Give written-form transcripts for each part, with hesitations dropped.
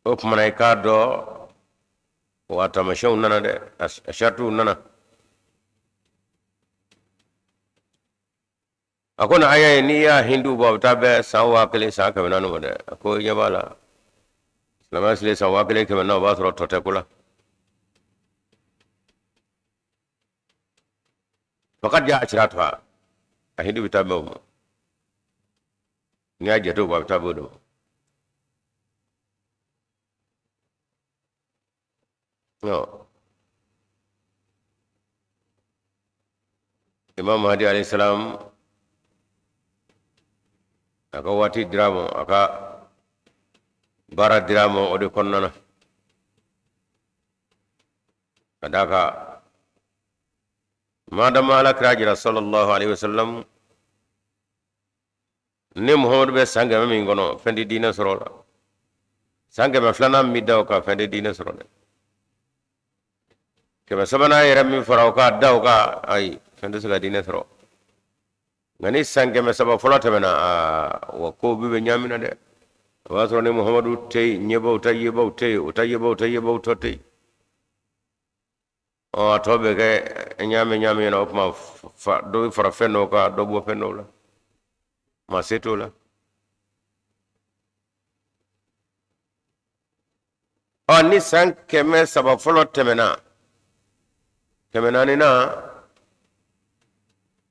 O tuma na i k'a dɔn wa taamasiyɛnw nana dɛ, a saritiw nana. A ko nin aya ye, n'i y'a hindiw bɔ, a bɛ taa bɛn san 1400 ma dɛ. A ko i ɲɛ b'a la, silamɛya silen san 1400, o b'a sɔrɔ tɔ tɛ ko la. Faqad jaa ashratuha, a hindi bɛ taa bɛn o ma. N'i y'a jatew bɔ, a bɛ taa bɛn o de ma. Imam Mahdi alayhi salam, a ka waati dira ma, a ka baara dira ma, o de kɔnɔna na, ka d'a kan madama ala kira jira sallallahu alaihi wasallam, ni Muhamadu bɛ san 100 min kɔnɔ, fɛn tɛ diinɛ sɔrɔ o la. San 100 filanan min da o kan, fɛn tɛ diinɛ sɔrɔ dɛ. 100 sabanan yɛrɛ min fara o kan, da o kan, ayi, fɛn tɛ se ka diinɛ sɔrɔ. Nka ni san 300 fɔlɔ tɛmɛna, aa, wa ko bi bɛ ɲaami na dɛ. O b'a sɔrɔ ni Muhamadu tɛ yen, ɲɛbaw ta yebaw tɛ yen, o ta yebaw ta yebaw tɔ tɛ yen. Ɔ, a tɔ bɛ kɛ ɲaami ɲaami ɲɛna. O tuma dɔ bɛ fara fɛn dɔw kan, dɔ bɔ fɛn dɔw la, maa se t'o la. Ɔ, ni san 300 fɔlɔ tɛmɛna, kɛmɛ naani na,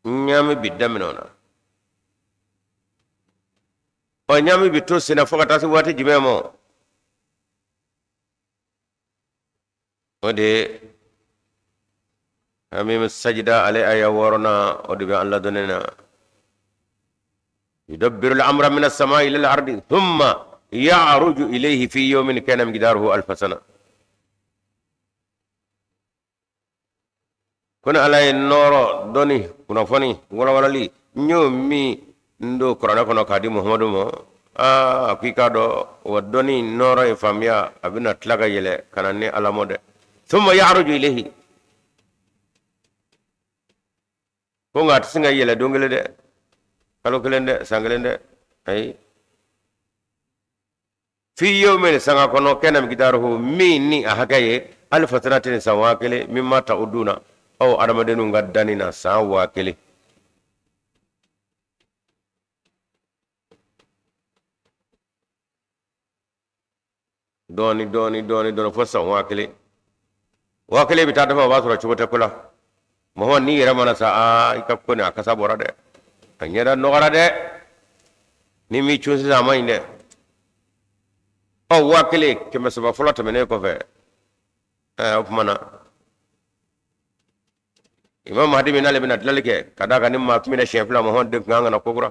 ɲaami bi daminɛ o la. Ɔ, ɲaami bi to senna fo ka taa se waati jumɛn ma? O de ye Hamim sajida ale aya wɔɔrɔnan, o de bɛ an ladɔnni na: yudabbiru al-amra min as-samai ila al-ardi thumma ya'ruju ilayhi fi yawmin kana miqdaruhu alfa sana. Ko ni Ala ye nɔɔrɔ, dɔnni, kunnafoni, walawalali, n y'o min n don kuranɛ kɔnɔ k'a di Muhamadu ma, aa, a ko i k'a dɔn wa, dɔnni nɔɔrɔ ye faamuya, a bɛna tila ka yɛlɛ ka na ni Ala mɔ dɛ. Thumma ya'ruju ilayhi, ko nka a tɛ se ka yɛlɛ don kelen dɛ, kalo kelen dɛ, san kelen dɛ, ayi. Fi yawmin, sanga kɔnɔ, kana miqdaruhu, min ni a hakɛ ye, alfa sanatin, san 1000, mimma ta'uduna, aw adamadenw ka danni na, san 1000. Dɔɔni dɔɔni dɔɔni dɔɔni fo san 1000. 1000 bɛ taa dafa, o b'a sɔrɔ cogo tɛ ko la. Mɔgɔ n'i yɛrɛ mana sa, aa, i ka ko nin a kasa bɔra dɛ, a ɲɛda nɔgɔra dɛ. Ni m'i cun sisan, a man ɲi dɛ. Ɔ, 1300 fɔlɔ tɛmɛnen kɔfɛ, ɛɛ, o tuma na Imam Mahdi min n'ale bɛna dilali kɛ, ka d'a kan ni maa tun bɛna siɲɛ fila, Muhamadu de tun kan ka na kokura.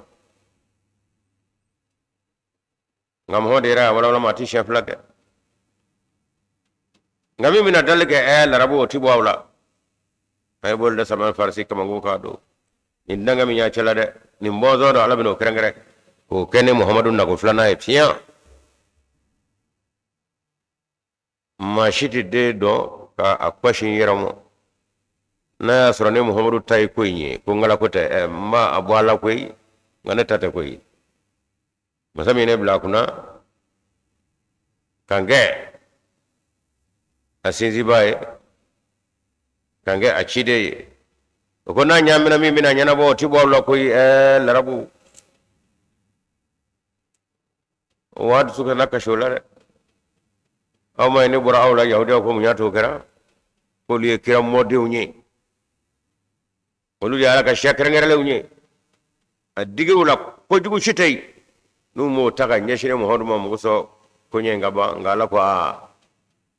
Nka Muhamadu yɛrɛ y'a walawala, maa tɛ siɲɛ fila kɛ. Nka min bɛna dilali kɛ, ɛɛ, larabu, o ti bɔ aw la. A ye bolo da Salman Farisi kamakun k'a don nin danga min y'a cɛla dɛ, nin bɔnsɔn dɔ, Ala bɛna o kɛrɛnkɛrɛn k'o kɛ ni Muhamadu nako filanan ye fiɲɛ. Maa si tɛ den dɔn ka a kɔsi n yɛrɛ ma. N'a y'a sɔrɔ ne Muhamadu ta ye ko in ye, ko ngalako tɛ, ɛ, n b'a a bɔ a la koyi, nka ne ta tɛ koyi. Masa min ye ne bila a kunna ka n kɛ a sinsinbaa ye, ka n kɛ a ciden ye, o ko n'a ɲaamina, min bɛna ɲɛnabɔ, o ti bɔ aw la koyi. Ɛɛ, larabu, o waa dusu kana kasi o la dɛ. Aw ma ye, ne bɔra aw la, yahudiyaw ko mun y'a to o kɛra? K'olu ye kira mɔdenw ye, olu de ye Ala ka siya kɛrɛnkɛrɛnlenw ye. A digiw la kojugu si tɛ yen n'u m'o ta ka ɲɛsin ne Muhamadu ma, mɔgɔ sɔn ko ɲɛ in ka ban. Nka Ala ko aa,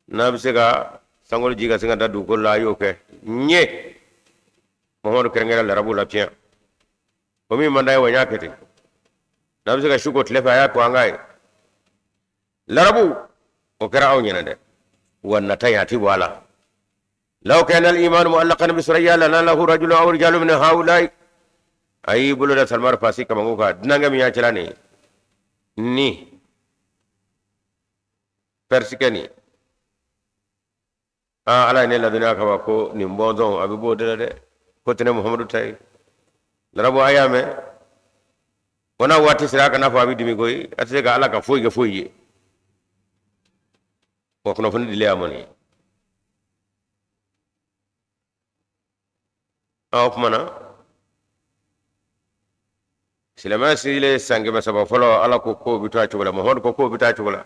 n'a bɛ se ka sankolo ji ka se ka da dugukolo la, a y'o kɛ n ye Muhamadu kɛrɛnkɛrɛn larabuw la fiɲɛ. O min man d'a ye, wa n y'a kɛ ten. N'a bɛ se ka su ko tile fɛ, a y'a ko an k'a ye. Larabu, o kɛra aw ɲɛna dɛ, wa nata in a ti bɔ a la. Law kana al-iman mu'allaqan bi suraya lanalahu rajulun aw rijalun min haula'i. A y'i bolo da Salman Farisi kamakun kan, dunankɛ min y'a cɛla nin ni pɛrisikɛ nin, aa, Ala ye ne ladɔnniya kama ko nin bɔnsɔn a bɛ b'o de la dɛ, ko tɛ ne Muhamadu ta ye. Larabu, a y'a mɛn ko n'a waati sera, a kana fɔ a bɛ dimi koyi. A tɛ se ka Ala ka foyi kɛ foyi ye. Wa kunnafoni dilen a ma nin ye. O tuma na silamɛya sinsinlen san 300 fɔlɔ, Ala ko k'o bɛ to a cogo la, Muhamadu ko k'o bɛ to a cogo la,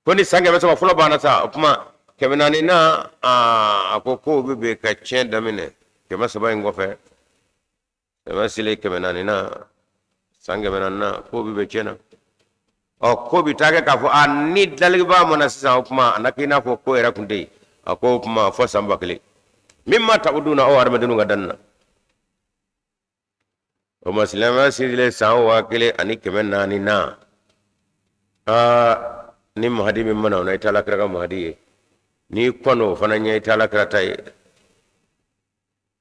ko ni san 300 fɔlɔ banna sa, o tuma 400 na, a ko k'o bɛ bɛn ka tiɲɛ daminɛ 300 in kɔfɛ. Silamɛya selen 400 na, san 400 na, ko bɛ bɛn tiɲɛ na. Ɔ, ko bɛ taa kɛ k'a fɔ a ni dilalikɛbaa ma na sisan, o tuma a na k'i n'a fɔ ko yɛrɛ tun tɛ yen. A ko o tuma fɔ san 1000 mimma ta'uduna, aw hadamadenw ka danni na. O ma silamɛya sinsinlen san 1400 na, aa, ni mahadi min ma na o na, i t'ala kira ka mahadi ye. N'i kɔnna o fana ɲɛ, i t'ala kira ta ye.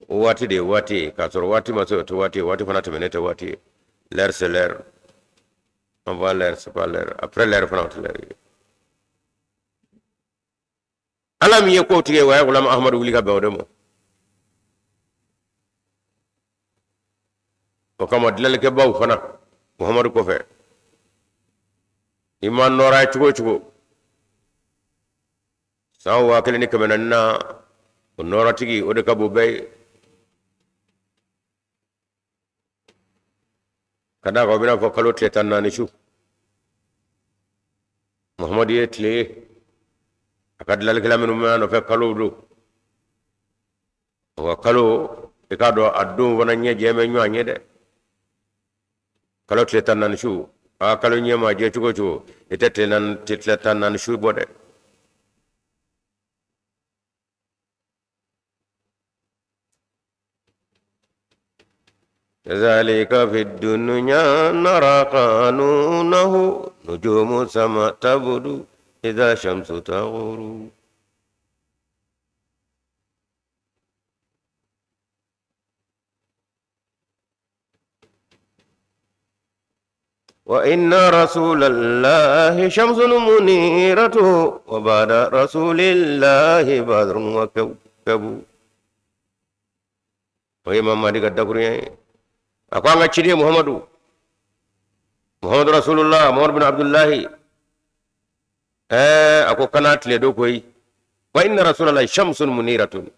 O waati de ye waati ye, k'a sɔrɔ waati ma se, o tɛ waati ye, waati fana tɛmɛnen tɛ waati ye. L'heure, c'est l'heure. Avant l'heure, c'est pas l'heure. Après l'heure fana, o tɛ l'heure ye. Ala min ye kow tigɛ, wa ye Gulamu Ahamadu wuli ka bɛn o de ma. O kama dilanlikɛbaw fana Muhamadu kɔfɛ, i ma nɔɔrɔ cogo o cogo, san 1400 na, o nɔɔrɔtigi o de ka bon bɛɛ ye, ka d'a kan o bɛna fɔ kalo tile 14 su. Muhamadu ye tile ye, a ka dilanlikɛla minnu bɛ a nɔfɛ kalow don. Wa kalo, i k'a dɔn a don fana ɲɛ jɛ bɛ ɲɔgɔn ye dɛ. Kalo tile 14 su, a kalo ɲɛ ma jɛ cogo o cogo, i tɛ tile 14 su bɔ dɛ. كذلك في الدنيا نرى قانونه نجوم السماء تبدو إذا شمس تغرب وإن رسول الله شمس منيرة وبعد رسول الله بدر وكوكب. O ye Mamadi ka dakurunya ye. A ko an ka ciden Muhamadu, Muhamadu Rasulullah, Muhamadu bin Abdullahi, ɛɛ, a ko kana tile do koyi. Wa inna Rasulallah shamsun muniratun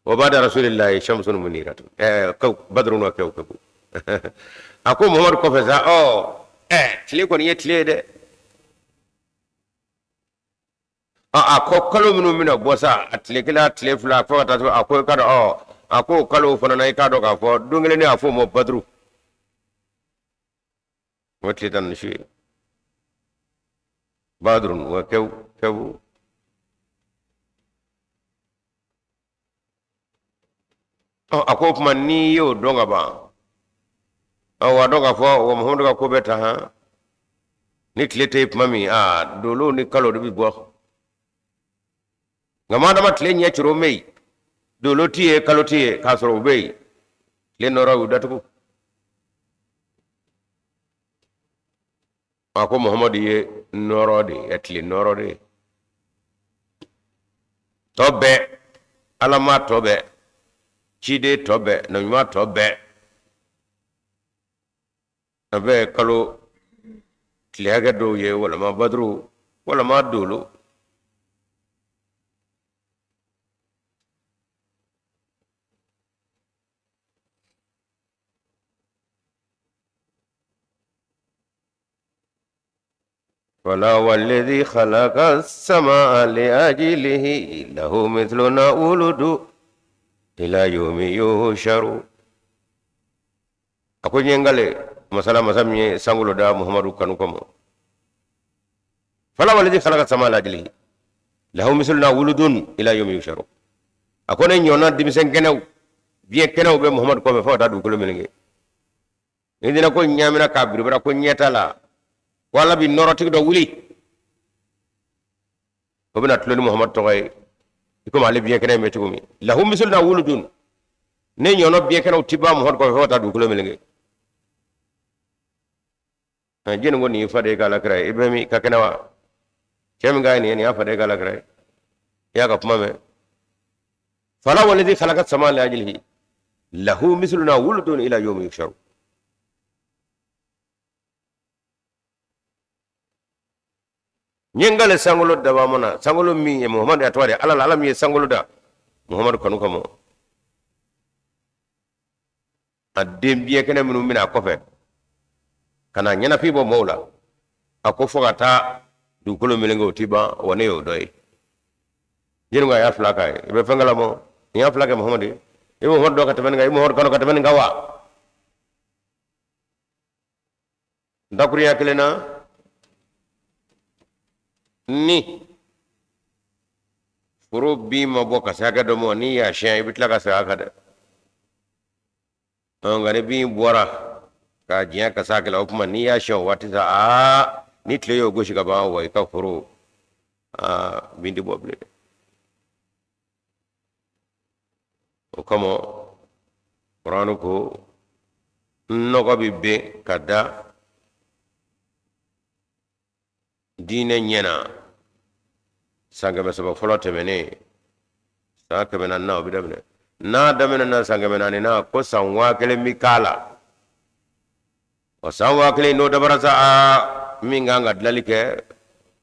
wa ba'da rasulillahi shamsun muniratun, ɛɛ, badrun wa kawkabu. A ko Muhamadu kɔfɛ sa, ɔ, ɛɛ, tile kɔni ye tile ye dɛ. A ko kalo minnu bɛna bɔ sa, a tile kelen, a tile fila, fo ka taa se, a ko i ka dɔn, ɔ, a ko kalo fana na, i k'a dɔn k'a fɔ don kelen ne a fɔ o ma baduru, o tile tan ni su ye, badurun wa kawkabu. Ɔ, a ko o tuma n'i y'o dɔn ka ban, ɔ, wa dɔn k'a fɔ wa Muhamadu ka ko bɛ ta han, ni tile tɛ yen tuma min, aa, dolo ni kalo de bɛ bɔ. Nka madama tile ɲɛ coro bɛ yen, dolo tɛ yen, kalo tɛ yen, k'a sɔrɔ u bɛ yen, tile nɔrɔ y'u datugu. A ko Muhamadu ye nɔɔrɔ de ye, tile nɔɔrɔ de ye. Tɔ bɛɛ, alama tɔ bɛɛ, ciden tɔ bɛɛ, nabiɲuman tɔ bɛɛ, a bɛɛ ye kalo tile hakɛ dɔw ye, walama baduru, walama dolo. فلا والذي خلق السماء لأجله له مثلنا ولد إلى يوم يحشر. A ko n ye n kali masala, masa min ye sankolo da Muhamadu kanu kama. فلا والذي خلق السماء لأجله له مثلنا ولد إلى يوم يحشر. A ko ne ɲɔgɔnna denmisɛn kɛnɛw, biɲɛ kɛnɛw bɛ Muhamadu kɔfɛ fo ka taa dugukolo meleke. Ni dina ko ɲaamina k'a biribara ko ɲɛ t'a la, ko Ala bi nɔrɔtigi dɔ wuli, o bɛna tulon ni Muhamadu tɔgɔ ye i komi ale biɲɛ kɛnɛ in bɛ cogo min. Lahu misluna wuludun, ne ɲɔgɔnna biɲɛ kɛnɛw ti ban Muhamadu kɔfɛ fo ka taa dugukolo meleke. Jɛni ko nin y'i fa de ye k'ala kira ye, i bɛ min ka kɛnɛ wa? Cɛ min ka ye nin ye, nin y'a fa de ye k'ala kira ye. I y'a ka kuma mɛn. Fala walladhi khalaqa sama li ajlihi lahu misluna wuludun ila yawmi yuhsharu. N ye n kali sankolo dabama na, sankolo min ye Muhamadu, a tɔgɔ de Ala la, Ala min ye sankolo da Muhamadu kanu kama, a den biɲɛ kɛnɛ minnu bɛna a kɔfɛ ka na ɲɛnafin bɔ mɔgɔw la, a ko fo ka taa dugukolo meleke o ti ban, wa ne y'o dɔ ye. Jeli ko a y'a fila k'a ye, i bɛ fɛn kalama, nin y'a fila kɛ Muhamadu ye, i bɛ Muhamadu dɔn ka tɛmɛ nin kan, i bɛ Muhamadu kanu ka tɛmɛ nin kan wa? Dakurunya kelen na ni foro bin ma bɔ ka se hakɛ dɔ ma, n'i y'a siɲɛ i bɛ tila ka segin a kan dɛ. Nka ni bin bɔra k'a janya ka se hakɛ la, o tuma n'i y'a siɲɛ o waati sa, aa ni tile y'o gosi ka ban, wa i ka foro aa bin tɛ bɔ bilen dɛ. O kama Kuranu ko nɔgɔ bɛ ben ka da diinɛ ɲɛ na san 300 fɔlɔ tɛmɛnen, san 400 na o bɛ daminɛ, n'a daminɛna san 400 na, ko san 1000 bɛ k'a la. Ɔ san 1000 n'o dabara sa, aa min kan ka dilali kɛ,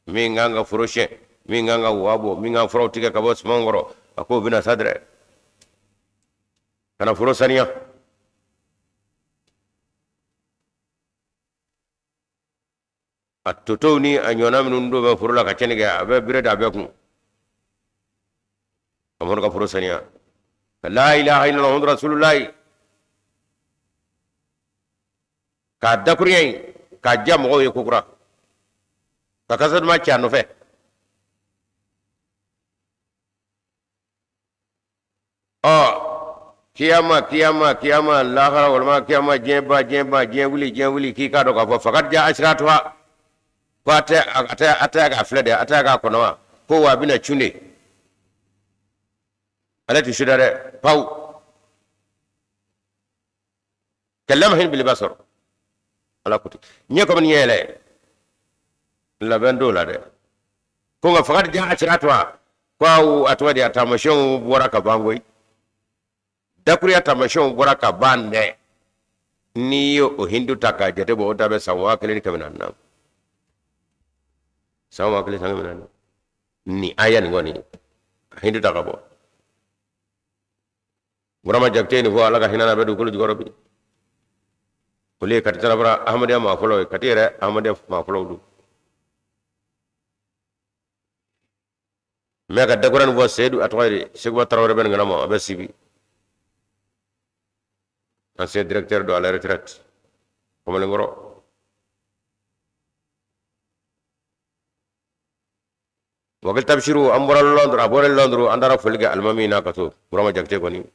min kan ka foro siɲɛ, min kan ka wa bɔ, min kan furaw tigɛ ka bɔ sumanw kɔrɔ, a k'o bɛna sa dɛrɛ ka na foro saniya. A totow ni a ɲɔgɔnna minnu don bɛ foro la ka tiɲɛni kɛ, a bɛ bere da a bɛɛ kun ka mɔgɔ ka foro saniya. La ilaha illallah muhammadu rasulullahi, k'a dakurunya in k'a diya mɔgɔw ye kokura, ka kasa duman ci a nɔfɛ. Ɔ kiyama, kiyama, kiyama, lahara walima kiyama, diɲɛ ban, diɲɛ ban, diɲɛ wuli, diɲɛ wuli, k'i k'a dɔn k'a fɔ fakad ja asiratuha, ko a tɛ a tɛ a tɛ k'a filɛ dɛ, a tɛ k'a kɔnɔ wa, ko wa a bɛna cun de, ale tɛ suda dɛ, pawu kalamhin bil basar, ala ko ten, ɲɛ kɔmi ɲɛ yɛlɛ labɛn t'o la dɛ. Ko nka fakad ja asiratuha, ko aw a tɔgɔ di, a taamasiyɛnw bɔra ka ban koyi, dakuruya taamasiyɛnw bɔra ka ban dɛ. N'i ye o hindu ta k'a jate bɔ, o ta bɛ san 1400 na, san 1000 san 400 ni aya nin kɔni hindu ta ka bɔ. Burama Jakite nin fɔ, Ala ka hinɛ n'a bɛ dugukolo jukɔrɔ bi. Olu ye Kati Tarabara Ahmadiyya maa fɔlɔ ye, Kati yɛrɛ Ahmadiyya maa fɔlɔw don. Mɛ ka dakura nin fɔ, Seyidu, a tɔgɔ ye di, Sekuba Tarawele bɛ nin kalama, a bɛ Sibi. Ancien directeur don à la retraite. Kamalenkɔrɔ. Wakil Tabshiru, an bɔra Londres, a bɔra Londres, an taara foli kɛ alimami n'a ka so, Burama Jakite kɔni.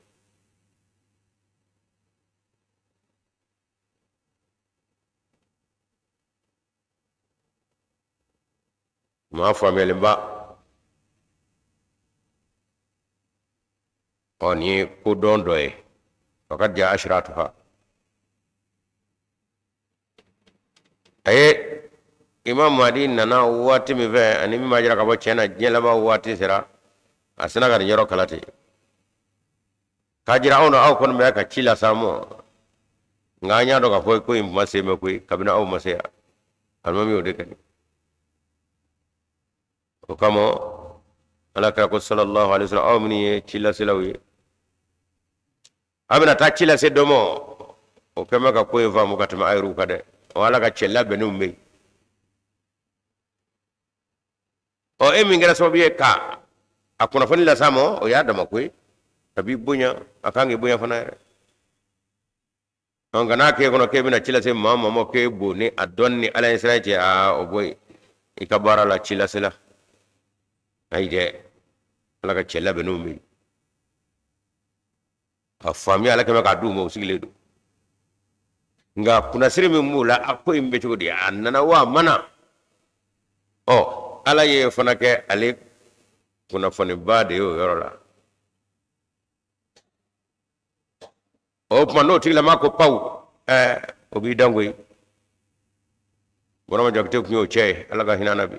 Maa faamuyalenba. Ɔ nin ye kodɔn dɔ ye. Fakad ja ashratuha. A ye Imam Mahdi nana waati min fɛ, ani min b'a jira k'a fɔ tiɲɛ na diɲɛ laban waati sera, a sina ka nin yɔrɔ kala ten k'a jira anw na, aw kɔni bɛ ka ci las'an ma, nka an y'a dɔn k'a fɔ ko in kuma sen bɛ koyi kabini aw ma se yan. Alimami y'o de kɛ. O kama ala kira ko sallallahu alaihi wasallam, aw minnu ye ci laselaw ye, a bɛna taa ci lase dɔ ma, o kɛn bɛ ka ko in faamu ka tɛmɛ a yɛrɛw kan dɛ. O ala ka cɛ labɛnnenw bɛ yen. Ɔ e min kɛra sababu ye ka a kunnafoni las'a ma, o y'a dama ko ye, a b'i bonya, a kan k'i bonya fana yɛrɛ. Nka n'a k'e kɔnɔ k'e bɛna ci lase maa ma k'e bon ni a dɔn ni ala ɲɛsiran cɛ, aa o bɔ yen i ka baara la ci lasela. Ayi dɛ, ala ka cɛ labɛnnenw bɛ yen, a faamuya ala kɛmɛ k'a d'u ma, u sigilen don. Nka kunnasiri min b'u la, a ko in bɛ cogo di, a nana wa a ma na? Ɔ ala ye fana kɛ ale kunnafonibaa de ye o yɔrɔ la. O tuma n'o tigilama ko pawu, ɛɛ o b'i dan koyi. Burama Jakite tun y'o cɛ ye, ala ka hinɛ na bi.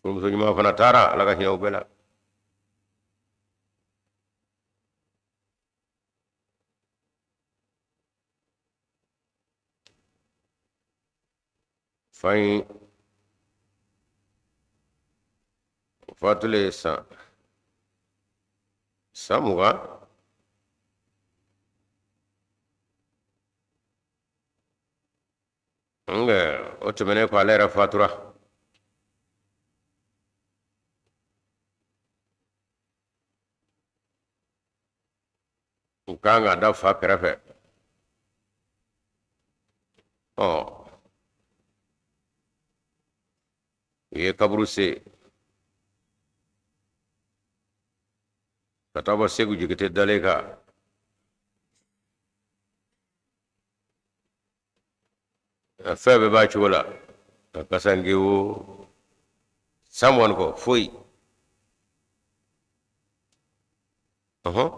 Furumuso ɲuman fana taara, ala ka hinɛ u bɛɛ la. Fa in Fatulen san 20. Nka o tɛmɛnen kɔ, ale yɛrɛ fatura. U kan ka da fa kɛrɛfɛ. Ɔ, u ye kaburu sen ka taa bɔ Segu Jekete dalen kan. Fɛn bɛɛ b'a cogo la, ka kasange o san 20 kɔ, foyi. Ɔhɔn,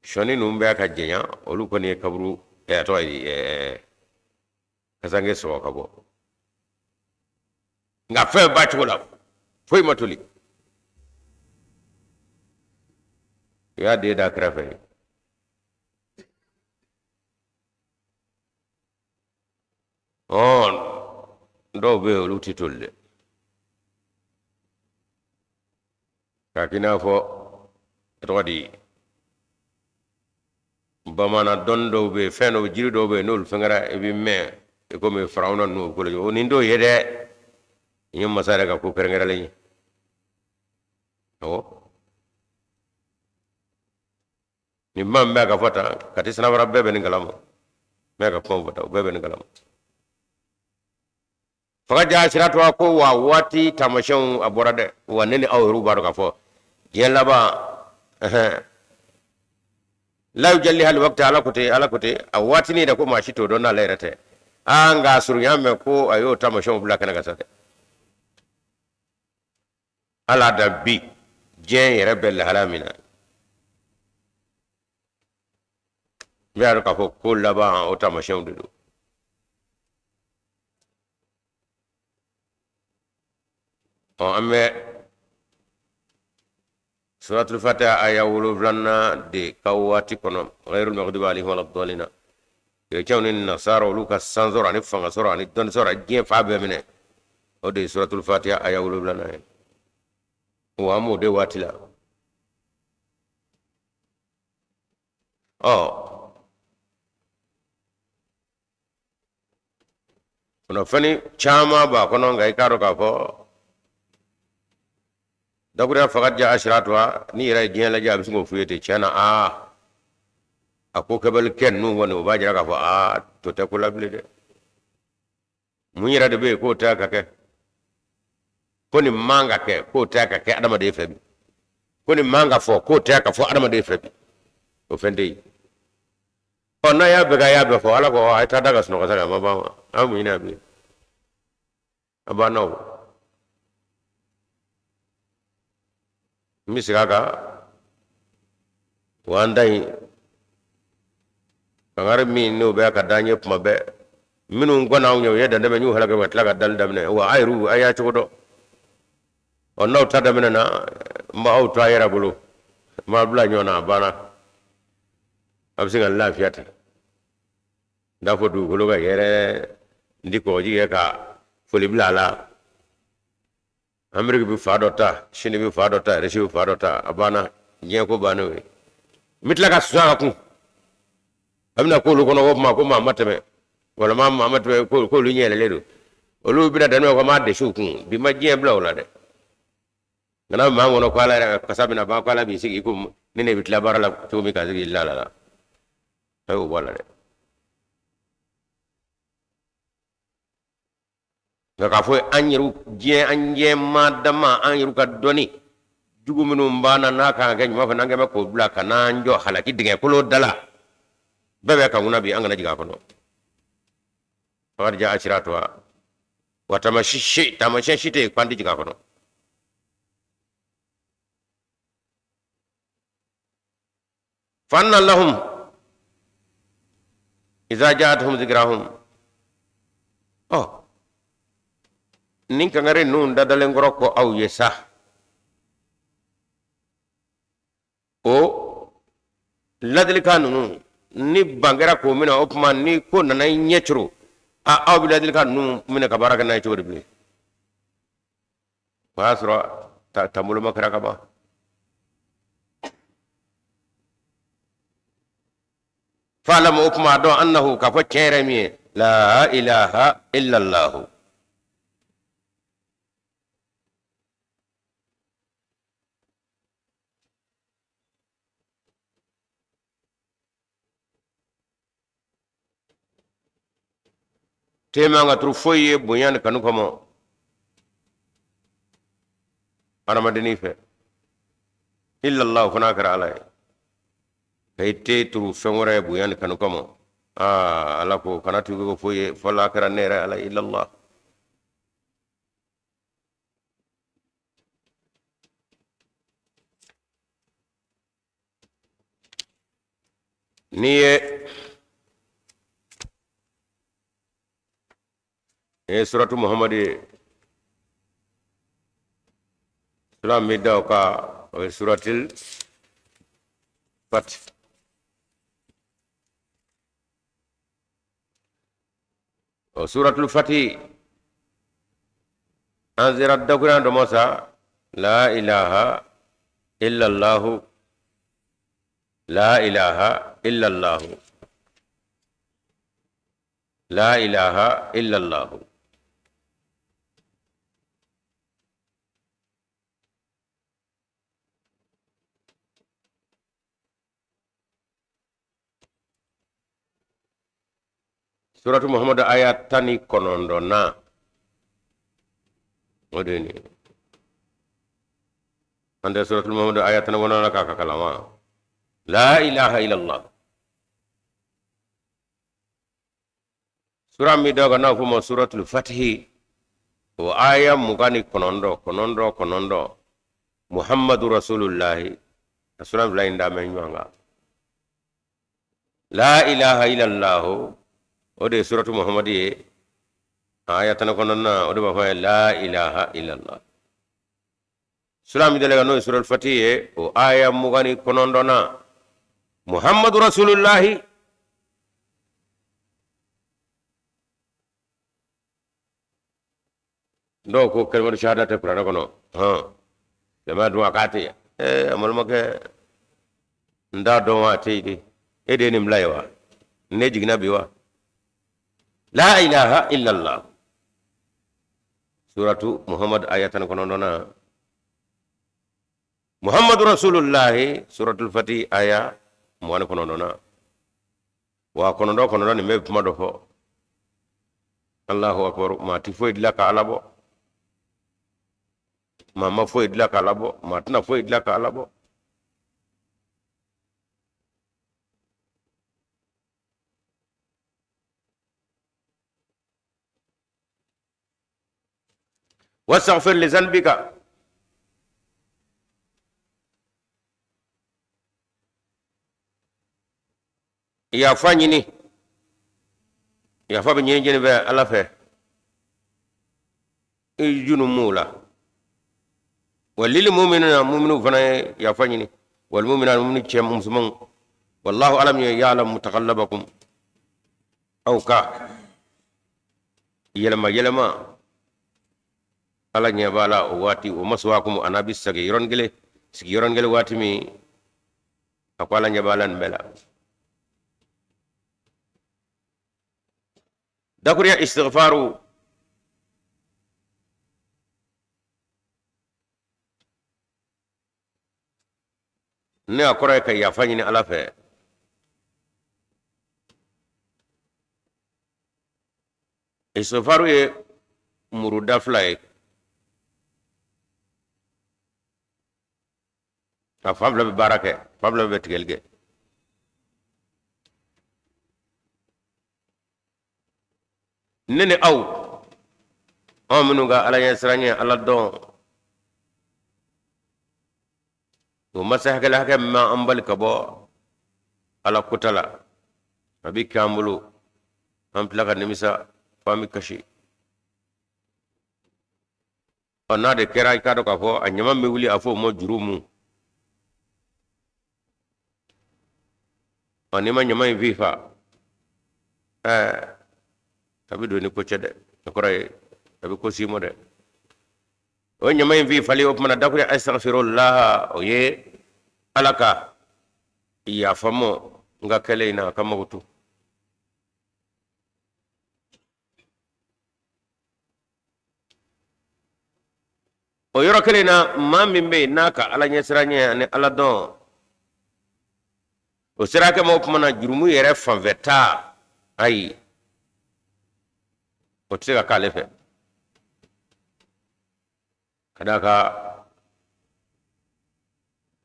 sɔni ninnu bɛ ka jɛnya, olu kɔni ye kaburu a tɔgɔ ye kasange sɔgɔ ka bɔ, nka fɛn b'a cogo la, foyi ma toli. U y'a den da kɛrɛfɛ ye. Dɔw bɛ yen, olu tɛ toli dɛ, k'a k'i n'a fɔ a tɔgɔ di, bamanan dɔnni dɔw bɛ yen, fɛn dɔw, jiri dɔw bɛ yen, n'olu fɛn kɛra, i bɛ mɛn i komi farawuna ninnu ko o nin t'o ye dɛ. Nin ye masa yɛrɛ ka ko kɛrɛnkɛrɛnlen ye. Awɔ, nin kuma min bɛ ka fɔ tan, Kati Sanafara bɛɛ bɛ nin kalama. N bɛ ka kuma fɔ tan, o bɛɛ bɛ nin kalama. Fakad jaa asiratuha ko wa waati taamasiyɛnw a bɔra dɛ. Wa ne ni aw yɛrɛw b'a dɔn k'a fɔ diɲɛ laban, la yujalliha liwaktiha, ala ko ten, ala ko ten, a waatinin yɛrɛ ko maa si t'o dɔn n'ale yɛrɛ tɛ. Aa, nka surunya mɛn ko a y'o taamasiyɛnw bila kɛnɛ kan sa dɛ. Ala da bi diɲɛ yɛrɛ bɛ lahala min na, n b'a dɔn k'a fɔ ko laban o taamasiyɛnw de don. Ɔ, an bɛ suratul fatiha aya 7nan de ka waati kɔnɔ, ghayrul maghdubi alayhim wala dɔlina. Kerecɛnw ni nasara, olu ka san sɔrɔ ani fanga sɔrɔ ani dɔnni sɔrɔ, diɲɛ fan bɛɛ minɛ, o de ye suratul fatiha aya 7nan ye. Wa an b'o de waati la. Ɔ, kunnafoni caman b'a kɔnɔ, nka i k'a dɔn k'a fɔ dakuruya fakad jaa asiratuha, n'i yɛrɛ ye diɲɛ lajɛ, a bɛ sin k'o f'u ye ten. Tiɲɛ na, aa, a ko kɛbali kɛ ninnu kɔni, o b'a jira k'a fɔ aa, to tɛ ko la bilen dɛ. Mun yɛrɛ de bɛ yen k'o tɛ ka kɛ, ko nin man ka kɛ, k'o tɛ ka kɛ adamaden fɛ bi, ko nin man ka fɔ, k'o tɛ ka fɔ adamaden fɛ bi, o fɛn tɛ yen. Ɔ, n'a y'a bɛɛ kɛ, a y'a bɛɛ fɔ, ala ko a ye taa da ka sunɔgɔ sa, a ma ban wa? An mun ɲini a bilen, a banna. O n bɛ segin a kan, wa an ta in kangari min n'o bɛ ka d'an ye kuma bɛɛ, minnu kɔnna anw ɲɛ, u ye dantɛmɛ, n y'u halaki ka tila ka dali daminɛ. Wa a yɛrɛw, a y'a cogo dɔn. Ɔ, n'aw ta daminɛna, n b'aw to a yɛrɛ bolo, n b'a bila ɲɔgɔn na, a banna. A bɛ se ka lafiya ten, n t'a fɔ dugukolo ka yɛrɛ, n ti kɔgɔji kɛ ka foli bila a la. Ameriki bɛ fan dɔ ta, Sini bɛ fan dɔ ta, Irisi bɛ fan dɔ ta, a banna, diɲɛ ko bannen o ye. N bɛ tila ka susa ka kun, a bɛna k'olu kɔnɔ ko kuma ko maa ma tɛmɛ, walima maa ma tɛmɛ, k'olu ɲɛ yɛlɛlen don, olu bɛna daminɛ ko maa dɛsɛ u kun bi ma diɲɛ bila o la dɛ. Kana maa kɔnɔ ko ala yɛrɛ ka kasa bɛna ban, ko ala b'i sigi ko ni ne bɛ tila baara la cogo min ka sigi la la la, a y'o bɔ a la dɛ. Nka k'a fɔ an yɛrɛw diɲɛ, an diɲɛ maa dama, an yɛrɛw ka dɔnni jugu minnu b'an na, n'a kan ka kɛ ɲuman fɛ, n'an kɛn bɛ k'o bila ka n'an jɔ halaki dingɛ kolon da la, bɛɛ bɛ ka kunna bi, an kana jigin a kɔnɔ. Fakad jaa asiratuha, wa taamasiyɛn si tɛ yen k'an tɛ jigin a kɔnɔ. Fa anna lahum iza jaatuhum zikrahum. Ɔ, nin kangari ninnu dadalen kɔrɔ ko aw ye sa, o ladilikan ninnu ni ban kɛra k'o minɛ, o tuma ni ko nana i ɲɛ coro, a aw bɛ ladilikan ninnu minɛ ka baara kɛ n'a ye cogo di bilen? O y'a sɔrɔ tanboloma kɛra ka ban. Fa'lam, o kuma dɔn, annahu, k'a fɔ tiɲɛ yɛrɛ min ye, la ilaha illallah. Te man ka turu foyi ye bonya ni kanu kama adamadennin fɛ, illallah, fo n'a kɛra Ala ye. Ka i te turu fɛn wɛrɛ ye bonya ni kanu kama, aa, Ala ko kana tugu ko foyi ye fo n'a kɛra ne yɛrɛ Ala ye, illallah. N'i ye suratu Muhammadu ye, sura min bɛ da o kan, o ye suratil Fati. O suratul Fati, an sera dakurunya dɔ ma sa, la ilaha illallahu, la ilaha illallahu, la ilaha illallahu. Suratu Muhammadu aya 19nan, o de ye nin ye. An tɛ suratu Muhammadu aya 19nan k'a ka kalan wa? La ilaha illallah. Sura min da kan n'a fɔ ma suratul Fatihi, o aya 29, 9, 9, Muhammadu rasulullahi. A sura fila in da bɛ ɲɔgɔn kan. La ilaha illallah, o de ye suratu Muhammadu ye, aya 19nan, o de b'a fɔ ye la ilaha illallah. Sura min dalen kan n'o ye suratul Fatihi ye, o aya 29nan, Muhammadu rasulullahi. Dɔw ko kalimatu shahada tɛ kuranɛ kɔnɔ. Hɔn, jama dun a k'a tɛ yen. Ee, an balimakɛ, n t'a dɔn wa a tɛ yen de. E de ye nin bila ye wa? Ne jiginna bi wa? La ilaha illallah, suratu Muhammad aya 19nan, Muhammadu rasulullahi, suratul Fati aya 29nan. Wa 9, 9, nin bɛ kuma dɔ fɔ. Allahu akbar! Maa ti foyi dilan ka Ala bɔ, maa ma foyi dilan ka Ala bɔ, maa tɛna foyi dilan ka Ala bɔ. Wastaghfir li zanbika, yafa ɲini, yafa bɛ ɲini jɛni fɛ, Ala fɛ, i junumu la. Wa lil muminina, muminu fana ye yafa ɲini, wal muminat, mumini cɛ musomanw. Wallahu, Ala min ye, ya'lamu mutaqallabakum, aw ka yɛlɛma yɛlɛma, Ala ɲɛ b'a la o waati. O maswaakum, a n'a bɛ sigi yɔrɔnin kelen, sigi yɔrɔnin kelen waati min, a ko Ala ɲɛ b'a la nin bɛɛ la. Dakuriya istighfaru, ne a kɔrɔ ye ka yafa ɲini Ala fɛ. Istighfaru ye muruda fila ye, a fan fila bɛ baara kɛ, fan fila bɛ tigɛli kɛ. Ne ni aw, anw minnu ka Ala ɲɛ siran ye, Ala dɔn o ma se hakɛ hakɛ min an bali ka bɔ Ala kota la, a bɛ kɛ an bolo, an tila ka nimisa fo an bɛ kasi. Ɔ, n'a de kɛra, i k'a dɔn k'a fɔ a ɲama bɛ wuli, a fɔ o ma jurumu. Ɔ, n'i ma ɲama in fifa, ɛɛ, a bɛ don ni ko cɛ dɛ. O kɔrɔ ye a bɛ ko s'i ma dɛ. O ɲama in fi falen, o tuma na dakuri astaghfirullah, o ye Ala ka yafa mɔ n ka kɛlɛ in na, a ka mago to. O yɔrɔ kelen na, maa min bɛ yen n'a ka Ala ɲɛsiranɲɛ ani Ala dɔn, o sera kɛ ma, o tuma na jurumu yɛrɛ fanfɛ taa, ayi, o tɛ se ka k'ale fɛ, ka d'a kan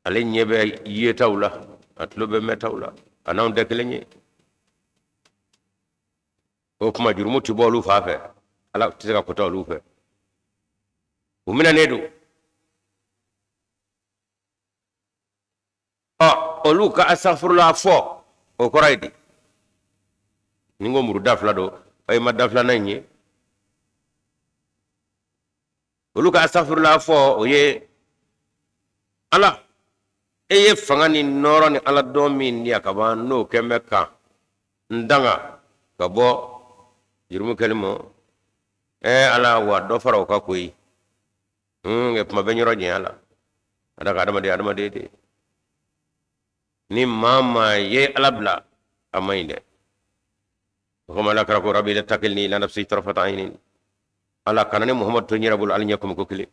ale ɲɛ bɛ yetaw la, a tulo bɛ mɛntaw la, a n'anw tɛ kelen ye. O tuma jurumu tɛ bɔ olu fan fɛ, Ala tɛ se ka kota olu fɛ, u minɛnen don. Ɔ, olu ka asafurula fɔ, o kɔrɔ ye di? Ni n ko muru da fila don, i ma da filanan in ye. Olu ka asafurula fɔ, o ye Ala, e ye fanga ni nɔɔrɔ ni Ala dɔn min di yan ka ban, n'o kɛn bɛ ka n danga ka bɔ jurumu kɛli ma. Ɛɛ Ala, wa dɔ fara o kan koyi. Nka kuma bɛ yɔrɔ janya la, a da ka adamaden adamaden de ni maa maa ye Ala bila, a man ɲi dɛ. O kama Ala kira ko: rabbi la takilni ila nafsi tarfata aynin. Ala kana ne Muhammadu to n yɛrɛ bolo hali ɲɛ kɔmi ko kelen.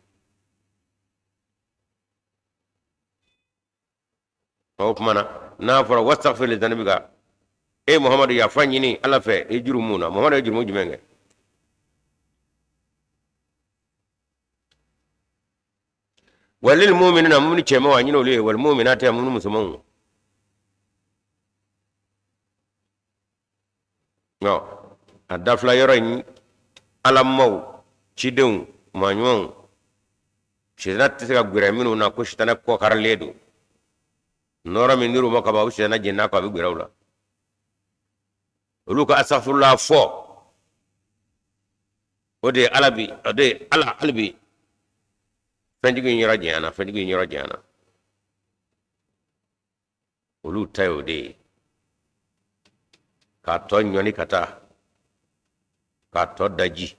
O tuma na n'a fɔra wastaghfir li dhanbika, e Muhammadu, yafa ɲini Ala fɛ i jurumu na. Muhammadu ye jurumu jumɛn kɛ? Walil mu'minina, mumini cɛmanw, a ɲini olu ye, wal mu'minati, a mumini musomanw. A da fila yɔrɔ in, Ala maaw, cidenw, maa ɲumanw, sitana tɛ se ka gwɛrɛ minnu na, ko sitana kɔkarilen don, nɔɔrɔ min dir'u ma kaban, o sitana jɛn'a kɔ, a bɛ gwɛrɛ u la. Olu ka asafurula fɔ, o de ye Ala bi, o de ye Ala hali bi fɛnjugu in yɔrɔ janyana, fɛnjugu in yɔrɔ janyana. Olu ta ye o de ye, k'a tɔ ɲɔni ka taa k'a tɔ daji.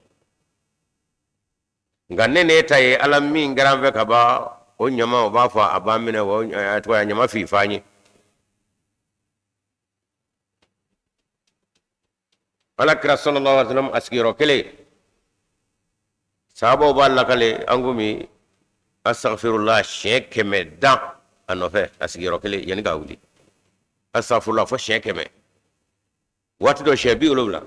Nka ne n'e ta ye Ala min kɛra an fɛ ka ban, o ɲama, o b'a fɔ a b'an minɛ, o tɔgɔ ye ɲama fifa an ye. Ala kira sallallahu alaihi wasallam, a sigiyɔrɔ kelen, sahabaw b'a lakale, an ko min astaghfirullah siɲɛ 100 dan a nɔfɛ, a sigiyɔrɔ kelen, yanni k'a wuli, astaghfirullah fo siɲɛ 100, waati dɔ siɲɛ 70.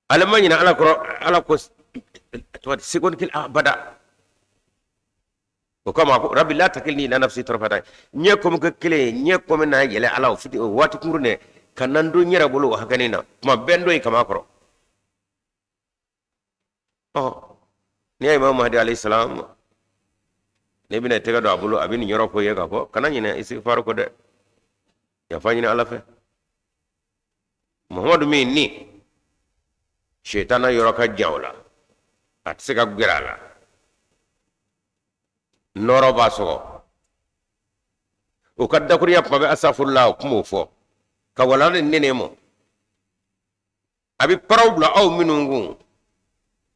Ale ma ɲinɛ Ala kɔrɔ, Ala ko seconde kelen abada. O kama ko rabbi la takilni ila nafsi tarfata, ɲɛ kɔmi ko kelen, ɲɛ kɔmi na yɛlɛ Ala, o fiti o waati kunkurun dɛ, ka na n don n yɛrɛ bolo o hakɛnin na, tuma bɛɛ n don i kama kɔrɔ. Ɔ, n'i y'a Imam Mahdi alayhi salam, ne bɛna tɛgɛ don a bolo, a bɛ nin yɔrɔ fɔ i ye k'a fɔ kana ɲinɛ istighfar kɔ dɛ, yafa ɲini Ala fɛ. Muhamadu min ni sitana yɔrɔ ka jan o la, a tɛ se ka gɛrɛ a la, nɔɔrɔ b'a sɔgɔ, o ka dakurunya kuma bɛ asafurula, o kun b'o fɔ ka wala ni nene mɔ, a bɛ paraw bila aw minnu kun,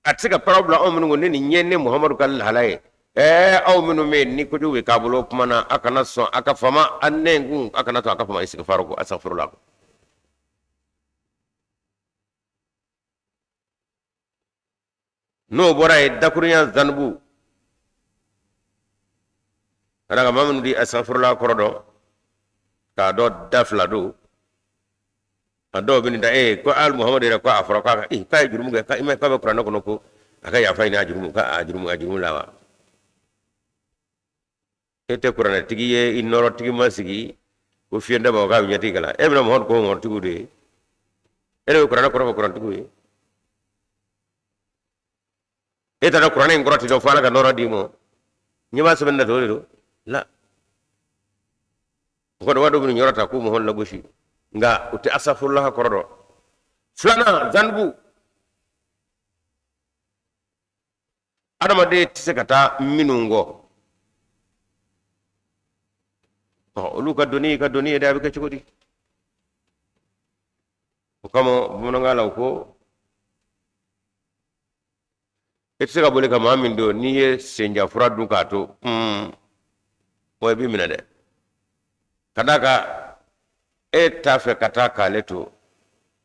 a tɛ se ka paraw bila aw minnu kun, ne nin ye ne Muhamadu ka lahala ye. Ɛɛ, aw minnu bɛ yen ni kojugu bɛ k'a bolo, o tuma na a kana sɔn a ka fama a nɛn kun, a kana sɔn a ka fama istighfar ko asafurula ko. N'o bɔra yen, dakurunya zanubu ka ka maa minnu di asafurula kɔrɔ dɔn, k'a dɔn da fila don. A dɔw bɛ nin da e ko ali Muhamadu yɛrɛ ko a fɔra k'a ka k'a ye jurumu kɛ, k'a bɛ kuranɛ kɔnɔ ko a ka yafa ɲini a jurumu ka a jurumu a jurumu la wa. E tɛ kuranɛtigi ye, i nɔrɔtigi ma sigi ko fiyɛ daba k'a bɛ ɲɛtigi kalan. E bɛna Muhamadu ko nɔrɔtigiw de ye, e de bɛ kuranɛ kɔrɔ fɔ kuranɛtigiw ye. E taara kuranɛ in kɔrɔ ti dɔn fo Ala ka nɔrɔ d'i ma, ɲɛ b'a sɛbɛn na o de don la. O kɔni dɔw bɛ yɔrɔ ta k'u Muhamadu lagosi, nka u tɛ asafurulaha kɔrɔ dɔn. Filanan, zanubu, adamaden tɛ se ka taa minnu kɔ, ɔ, olu ka doni ka doni ye dɛ, a bɛ kɛ cogo di? O kama bamanankan la, u ko E tɛ se ka boli ka maa min to n'i ye senjafura dun k'a to, o i b'i minɛ dɛ, ka d'a kan e t'a fɛ ka taa k'ale to,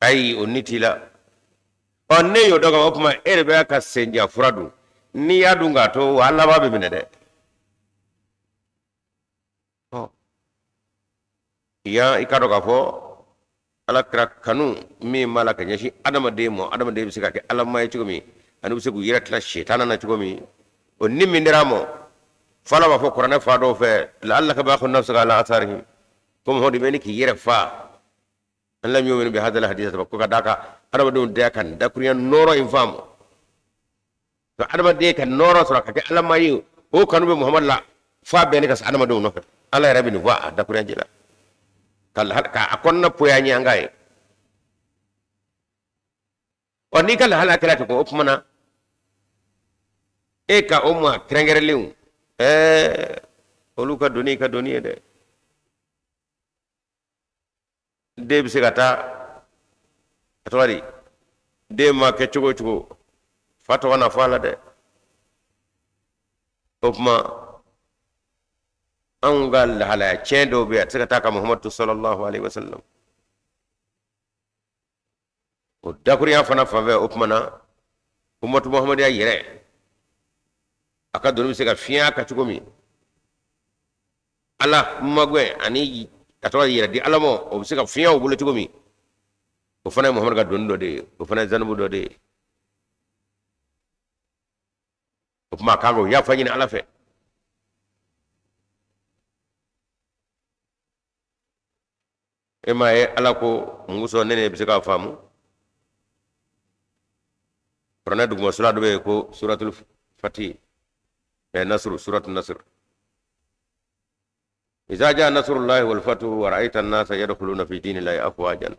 ayi, o ni t'i la. Ɔ, ne y'o dɔn ka o tuma e de bɛ ka senjafura dun, n'i y'a dun k'a to, wa a laban bɛ minɛ dɛ. Ɔ, yan i k'a dɔn k'a fɔ Ala kira kanu min b'a la ka ɲɛsin adamaden ma, adamaden bɛ se ka kɛ alama ye cogo min, ani u bɛ se k'u yɛrɛ tila setana na cogo min, o ni min dira a ma, fo Ala b'a fɔ kuranɛ fan dɔw fɛ, la'allaka baqi'un nafsaka ala atharihim, ko Muhamadu bɛ ni k'i yɛrɛ fa, in lam yu'minu bi hadha al-hadith, ko ka d'a kan adamadenw tɛ ka nin dakurunya nɔɔrɔ in faamu. Ka adamaden ka nɔɔrɔ sɔrɔ ka kɛ alama ye, o kanu bɛ Muhamadu la f'a bɛɛ ne ka se adamadenw nɔfɛ. Ala yɛrɛ bɛ nin fɔ a dakurunya ji la ka a kɔnɔna poya ɲɛ an k'a ye. Ɔ, n'i ka lahala kɛra ten, o tuma na e ka o maa kɛrɛnkɛrɛnlenw, olu ka doni ka doni ye dɛ. Den bɛ se ka taa, a tɔgɔ di, den ma kɛ cogo o cogo, fa tɔgɔ na fɔ a la dɛ. O tuma anw ka lahalaya tiɲɛ dɔw bɛ yen, a tɛ se ka taa ka Muhamadu sallallahu alaihi wasallam. O dakurunya fana fanfɛ, o tuma na umatu muhamadiya yɛrɛ a ka doni bɛ se ka fiɲɛ a kan cogo min, Ala magɛn ani a tɔgɔ yɛrɛ di Ala ma, o bɛ se ka fiɲɛ o bolo cogo min, o fana ye Muhamadu ka doni dɔ de ye, o fana ye zanubu dɔ de ye. O tuma a kan k'o yafa ɲini Ala fɛ. E m'a ye Ala ko mun kosɔn ne ne bɛ se k'a faamu, kuranɛ duguma sura dɔ bɛ yen ko suratul fati, ɛ nasuru, suratul nasuru, iza jaa nasrullahi wal fatu wa ra'aita an-nasa yadkhuluna fi dinillahi afwajan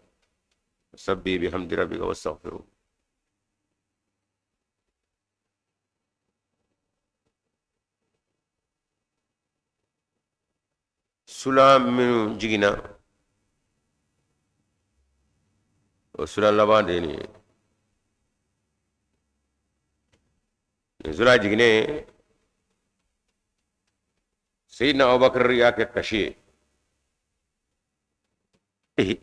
fasabbi bihamdi rabbika wastaghfiruh. Sura minnu jiginna, o sura laban de ye nin ye. Nin sura jiginnen, Seyidina Abubakar y'a kɛ kasi ye. Ee,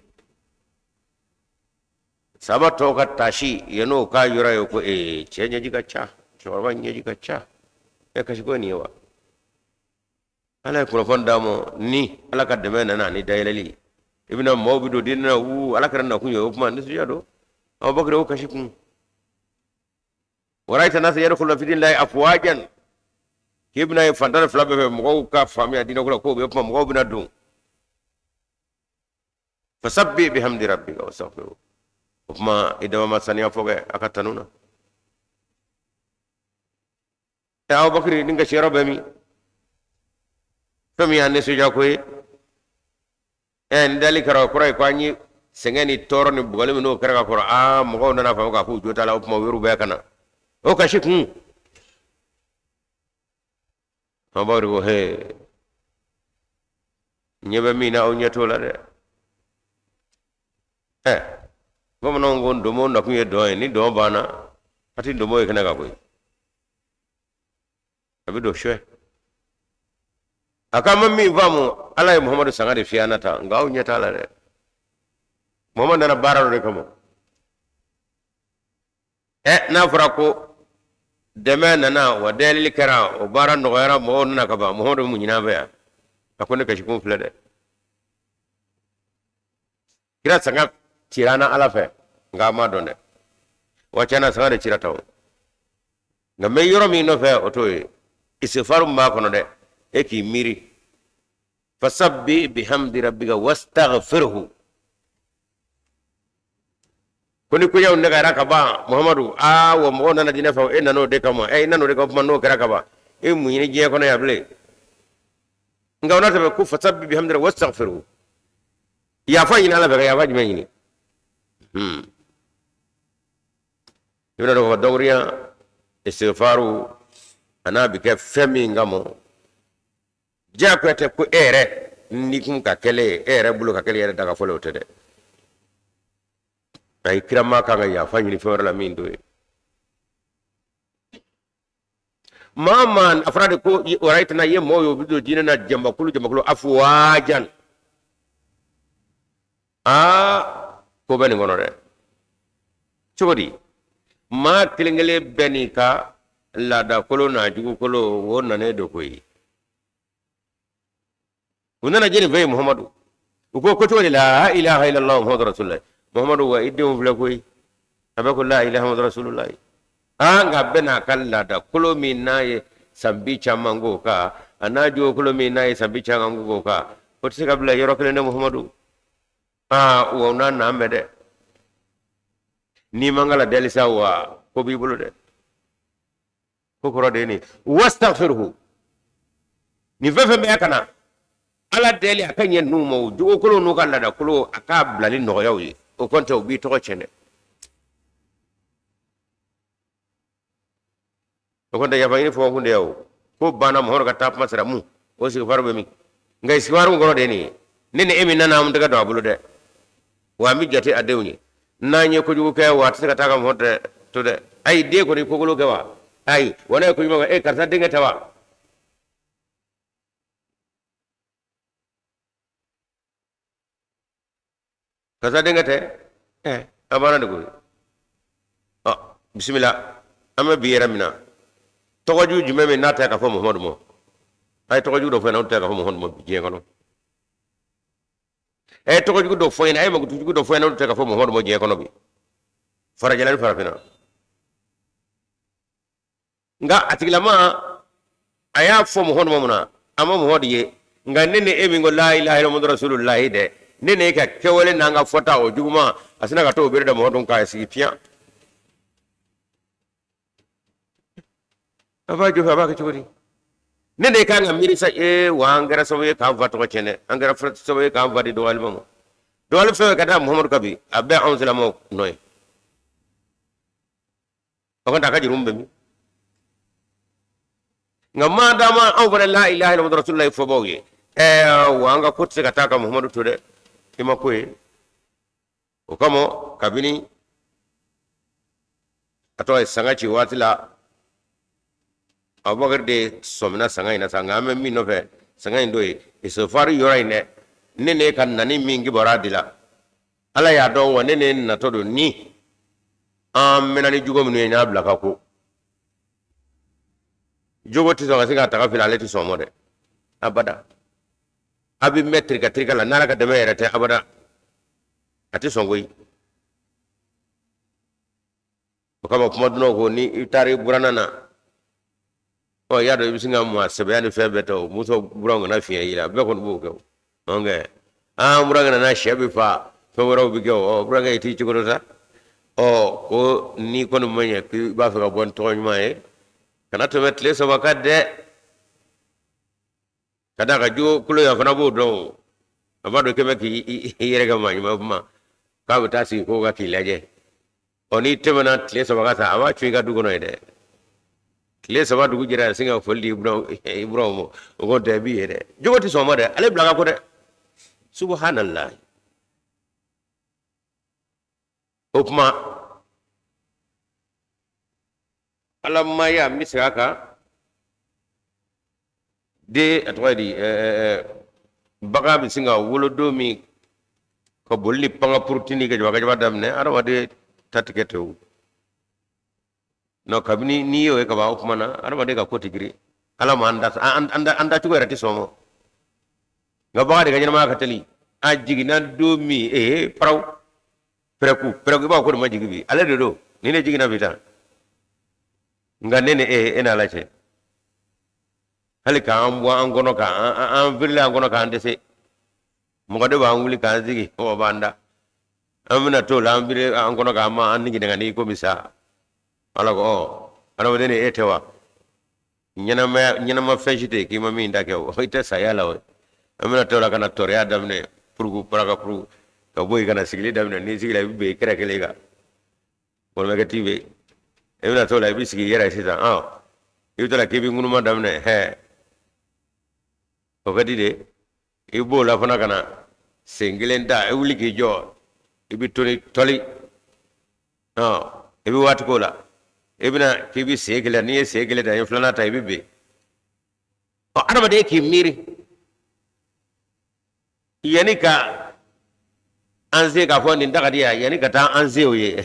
saba tɔw ka taasi yann'o ka yɔrɔ ye ko ee, cɛ ɲɛji ka ca, cɛkɔrɔba ɲɛji ka ca, e kasi ko nin ye wa? Ala ye kunnafoni d'a ma ni Ala ka dɛmɛ nana ani dayɛlɛli, i bɛna maaw bɛ don diinɛ na, wuu, Ala kɛra nakun ye. O tuma nisɔndiya don. Abubakar o kasi kun, wa ra'ayta nasa yadkhuluna fi dinillahi afwajan, k'i bɛna ye fan 12 bɛɛ fɛ mɔgɔw ka faamuya diinɛ ko la, k'o bɛ kuma, mɔgɔw bɛna don. Fasabbi bihamdi rabbika wastaghfiru. O tuma i dama ma saniya fɔ kɛ a ka tanu na. Ɛ, Abubakar nin kasi yɔrɔ bɛ min? Fɛn min y'an nisɔndiya ko ye, ɛ, ni dali kɛra, o kɔrɔ ye ko an ye sɛgɛn ni tɔɔrɔ ni bugɔli min n'o kɛra ka kɔrɔ, aa, mɔgɔw nana faamu k'a fɔ u jo t'a la. O tuma u yɛrɛw bɛɛ ka na o kasi kun. Abubakar ko he, ɲɛ bɛ min na, aw ɲɛ t'o la dɛ. Ɛ, bamananw ko ndomo nakun ye dɔn ye, ni dɔn banna, a ti ndomo ye kɛnɛ kan koyi, a bɛ don suɛ. A k'an ma min faamu, Ala ye Muhamadu sanga de fiyɛ an na tan, nka aw ɲɛ t'a la dɛ. Muhamadu nana baara dɔ de kama. Ɛ, n'a fɔra ko dɛmɛ nana wa dayɛlɛli kɛra, o baara nɔgɔyara, mɔgɔw nana ka ban, Muhamadu bɛ mun ɲini an fɛ yan? A ko ne kasikun filɛ dɛ. Kira sanga cira an na Ala fɛ, nka an m'a dɔn dɛ. Wa tiɲɛ na, sanga de cira tan o, nka n bɛ yɔrɔ min nɔfɛ, o t'o ye. Istighfaru min b'a kɔnɔ dɛ, e k'i miiri, fasabbi bihamdi rabbika wastaghfirhu, ko ni koɲɛw nɛgɛyara ka ban, Muhamadu, aa, wa mɔgɔw nana diinɛ fɛ, e nan'o de kama, ɛ, i nan'o de kama, kuma n'o kɛra ka ban, e mun ɲini diɲɛ kɔnɔ yan bilen? Nka o n'a tɛmɛ ko fasabbi bihamdi rabbika wastaghfirhu, yafa ɲini Ala fɛ, ka yafa jumɛn ɲini? I bɛna dɔn ka dɔgɔriya istighfaru a n'a bɛ kɛ fɛn min kama, diyagoya tɛ ko e yɛrɛ ni kun ka kɛlɛ ye, e yɛrɛ bolo ka kɛlɛ yɛrɛ daga fɔlɔ, o tɛ dɛ. Ayi, kirama kan ka yafa ɲini fɛn wɛrɛ la min t'o ye. Maa maa a fɔra de ko waraita na ye mɔgɔw ye, u bɛ don diinɛ na jamakulu jamakulu, afuwajan. Aa, ko bɛ nin kɔnɔ dɛ. Cogo di? Maa kelen kelen bɛɛ n'i ka laadakolo n'a jugukolo, o nanen don koyi. U nana jɛni fɛ yen, Muhamadu, u ko ko cogo di? La ilaha illallah Muhammadu rasulullah. Muhamadu, wa i denw filɛ koyi, a bɛ ko la ilaha Muhammadu rasulullah. Aa, nka bɛɛ n'a ka laadakolo min n'a ye san bi caman k'o kan, a n'a jugukolo min n'a ye san bi caman k'o kan, o tɛ se ka bila yɔrɔ kelen dɛ, Muhamadu. Aa, wa n'a n'an bɛ dɛ, n'i man ka deli sa, wa ko b'i bolo dɛ. Ko kɔrɔ de ye nin wastaghfirhu. Nin fɛn fɛn bɛ ka na, Ala deli a ka ɲɛ ninnu ma, o jogokolo n'u ka laadakolo, a k'a bilali nɔgɔya u ye. O kɔni tɛ, u b'i tɔgɔ tiɲɛ dɛ. O kɔni tɛ yafa ɲini fɔ kun de ye. O ko banna, Muhamadu ka taa kuma sera mun o sigifaru bɛ min? Nka sigifaru kɔrɔ de ye nin ye. Ne ni e min nana, an tɛgɛ don a bolo dɛ, wa an bɛ jate a denw ye. N'an ye kojugu kɛ, wa a tɛ se ka taa ka mɔgɔ tɛ to dɛ. Ayi, den kɔni kokolo kɛ wa? Ayi, wa n'a ye kojugu kɛ, e karisa denkɛ tɛ wa? Karisa denkɛ tɛ. Ɛ, a banna de koyi. Ɔ, bisimila, an bɛ bi yɛrɛ min na, tɔgɔjugu jumɛn min n'a tɛ ka fɔ Muhamadu ma? A ye tɔgɔjugu dɔ fɔ n ɲɛna, o tɛ ka fɔ Muhamadu ma bi diɲɛ kɔnɔ. A ye tɔgɔjugu dɔ fɔ n ɲɛna, a ye mankutujugu dɔ fɔ n ɲɛna, o tɛ ka fɔ Muhamadu ma diɲɛ kɔnɔ bi, farajɛla ni farafinna. Nka a tigilama a y'a fɔ Muhamadu ma mun na? A ma Muhamadu ye. Nka ne ni e min ko la ilaha illallah Muhammadu rasulullahi dɛ, ne ni e ka kɛwale n'an ka fɔta o juguman, a sina ka t'o bere da Muhamadu k'a sigi piyan. A b'a jɔ fɛ, a b'a kɛ cogo di? Ne de kan ka miiri sa. Ee, wa an kɛra sababu ye k'an fa tɔgɔ tiɲɛ dɛ. An kɛra sababu ye k'an fa di dɔgɔyali ma. Dɔgɔyali fɛn fɛn ka da Muhamadu kan bi, a bɛɛ anw silamɛw nɔ ye. O ka a ka jurumu bɛ min? Nka maa dama anw fana la ilaha illallah rasulullahi fɔbaw ye. Ɛɛ, wa an ka ko tɛ se ka taa ka Muhamadu to dɛ. I ma ko ye o kama, kabini a tɔgɔ ye sanga ci waati la, Abubakar de sɔmina sanga in na sa. Nka an bɛ min nɔfɛ sanga in dɔ ye istigfari yɔrɔ in dɛ. Ne ne ka nani min kibaruya di la, Ala y'a dɔn wa ne ne natɔ don ni an mɛnna ni jogo minnu ye, n y'a bila ka ko jogo tɛ sɔn ka se k'a taga fili, ale tɛ sɔn ma dɛ, abada. A bɛ mɛn tirika tirika la, n'Ala ka dɛmɛ yɛrɛ tɛ, abada a tɛ sɔn koyi. O kama kuma dunnaw ko ni i taara i buranna na, ɔ, i y'a dɔn i bɛ sin ka maa sɛbɛya ni fɛn bɛɛ tɛ o muso buranw kana fiɲɛ i la, bɛɛ kɔni b'o kɛ o. Nka an burankɛ nana, sɛ bɛ fa, fɛn wɛrɛw bɛ kɛ o. Ɔ, burankɛ, i t'i cogo dɔn sa. Ɔ, ko n'i kɔni ma ɲɛ k'i b'a fɛ ka bɔ ni tɔgɔ ɲuman ye, kana tɛmɛ tile 3 kan dɛ. Ka d'a kan jogo kolo yan fana b'o dɔn o. A b'a dɔn k'i bɛ k'i yɛrɛ kɛ maa ɲuman kuma k'a bɛ taa sigi ko kan k'i lajɛ. Ɔ, n'i tɛmɛna tile 3 kan sa, a b'a cun i ka du kɔnɔ yen dɛ. Tile 3 dugu jɛra, a sin ka foli di i buranw ma. O ko tɛ i b'i ye dɛ. Jogo tɛ sɔn o ma dɛ, ale bila ka ko dɛ. Subhanallah. O tuma alamaya, n bɛ segin a kan den, a tɔgɔ ye di, bagan bɛ sin ka wolo don min ka boli ni panga purutini ka jaba daminɛ, adamaden ta tigɛ tɛ o non. Kabini n'i y'o ye kaban, o tuma na adamaden ka ko tɛ girin. Ala ma an da, an dacogo yɛrɛ tɛ sɔn ma. Nka bagan de ka ɲɛnamaya ka teli. A jiginna don min, ee, paraw pɛrɛku pɛrɛku, i b'a fɔ ko nin ma jigin bi, ale de don ni ne jiginna bi tan. Nka ne ni e, e n'Ala cɛ, hali k'an bɔ an kɔnɔ, k'an an firili an kɔnɔ, k'an dɛsɛ, mɔgɔ de b'an wuli k'an sigi, mɔgɔ b'an da. An bɛna t'o la, an biri an kɔnɔ k'an ma an ɲininka n'i komi sa. Ala ko, ɔ, adamaden ni e tɛ wa? Ɲɛnamaya, ɲɛnama fɛn si tɛ yen k'i ma min da kɛ o, i tɛ saya la o. An bɛna t'o la ka na tɔɔrɔya daminɛ, puruku paraka puruku, ka bɔ yen ka na sigili daminɛ. N'i sigila, i bɛ ben i kɛrɛ kelen kan, walima t'i bɛ i bɛna t'o la, i bɛ sigi i yɛrɛ ye sisan. Ɔ, i bɛ t'o la k'i bɛ ŋunuma daminɛ. Hɛ, o ka di de. I b'o la fana ka na sen kelen ta, i wuli k'i jɔ, i bɛ toli tɔli. Ɔ, i bɛ waati k'o la. I bɛna k'i bɛ sen kelen, n'i ye sen kelen ta, i ye filanan ta, i bɛ bin. Ɔ, adamaden k'i miiri yanni ka an se k'a fɔ nin ta ka di yan, yanni ka taa an se o ye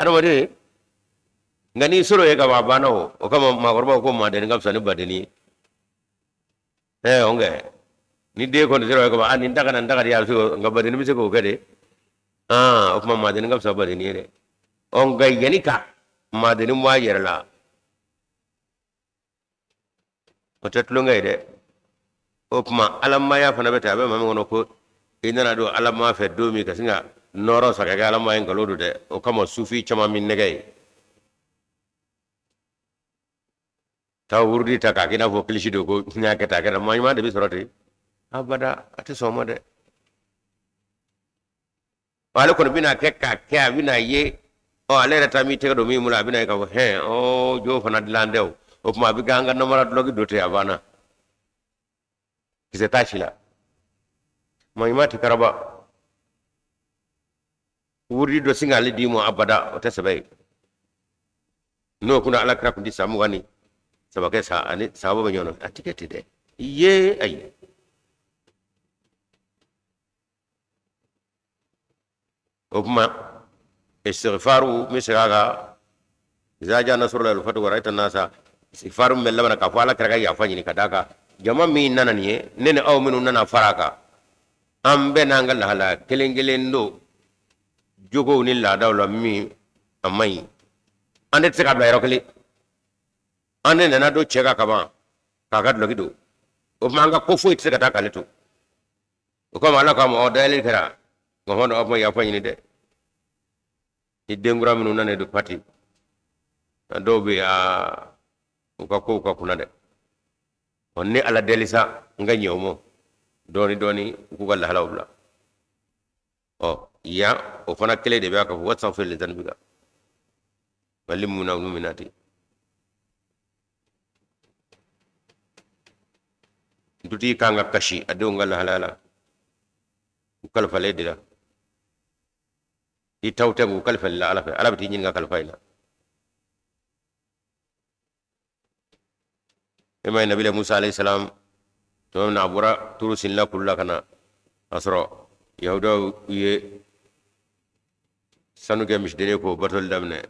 adamaden. Nka n'i sɔrɔ ye ka ban, a banna. O kama maakɔrɔbaw ko maadennin ka fisa ni badennin ye. O kɛ ni den kɔni sera o ye ka ban, a nin ta ka na, nin ta ka di yan, a bɛ se k'o, nka badennin bɛ se k'o kɛ de. O tuma maadennin ka fisa badennin ye dɛ. Ɔ, nka yanni ka maadennin bɔ a yɛrɛ la, o tɛ tulonkɛ ye dɛ. O tuma alamaya fana bɛ ten. A bɛ maa min kɔnɔ ko i nana don alama fɛ don min ka sin ka nɔɔrɔ sa ka kɛ alama ye, nkalon don dɛ. O kama sufi caman bɛ nɛgɛ ye, taa wurudi ta k'a kɛ i n'a fɔ kilisi don, ko n y'a kɛ tan, a kɛra maa ɲuman de bɛ sɔrɔ ten. Abada, a tɛ sɔn o ma dɛ. Ale kɔni bɛna kɛ k'a kɛ, a bɛna ye. Ɔ, ale yɛrɛ ta m'i tɛgɛ don min bolo, a bɛna ye k'a fɔ hɛn, ɔ, jo fana dilan tɛ. O tuma a bɛ kɛ an ka namara dulɔki don ten, a banna, kisɛ t'a si la. Maa ɲuman tɛ karaba wurudi dɔ sin k'ale d'i ma abada, o tɛ sɛbɛ ye. N'o kun ala kira kun ti san 23 kɛ sa ani sahaba bɛ ɲɔgɔn na, a ti kɛ ten dɛ. Ye ayi, o tuma istighfaru n bɛ segin a kan, iza jaa nasrullahi wal fathu wa ra'aita nasa, istighfaru min bɛ laban k'a fɔ ala kira ka yafa ɲini ka d'a kan jama min nana nin ye, ne ni aw minnu nana fara a kan, an bɛɛ n'an ka lahalaya kelen kelen don jogow ni laadaw la min a man ɲi, an de tɛ se ka bila yɔrɔ kelen. An de nana don cɛ kan kaban k'a ka dulɔki don, o tuma an ka ko foyi tɛ se ka taa k'ale to. O kama ala k'a ma, ɔ, dayɛlɛli kɛra Muhamadu, aw ma yafa ɲini dɛ. Ni denkura minnu nana don pati, a dɔw bɛ yen, aa, u ka kow ka kunna dɛ. Ɔ, ni ala deli sa, n ka ɲɛ o ma dɔɔni dɔɔni, u k'u ka lahalaw bila. Ɔ, yan o fana kelen de bɛ a ka fɔ wastaghfir li dhanbika wal mu'minina wal mu'minati. Dutigi kan ka kasi a denw ka lahalaya la, u kalifalen de la. I taw tɛ, u kalifalen la ala fɛ, ala bɛ t'i ɲininka kalifa in na. E ma ye nabila musa alayhi salam, tuma min na a bɔra turu sinila kulu la ka na, a sɔrɔ yahudaw ye sanu kɛ misidennin k'o batoli daminɛ.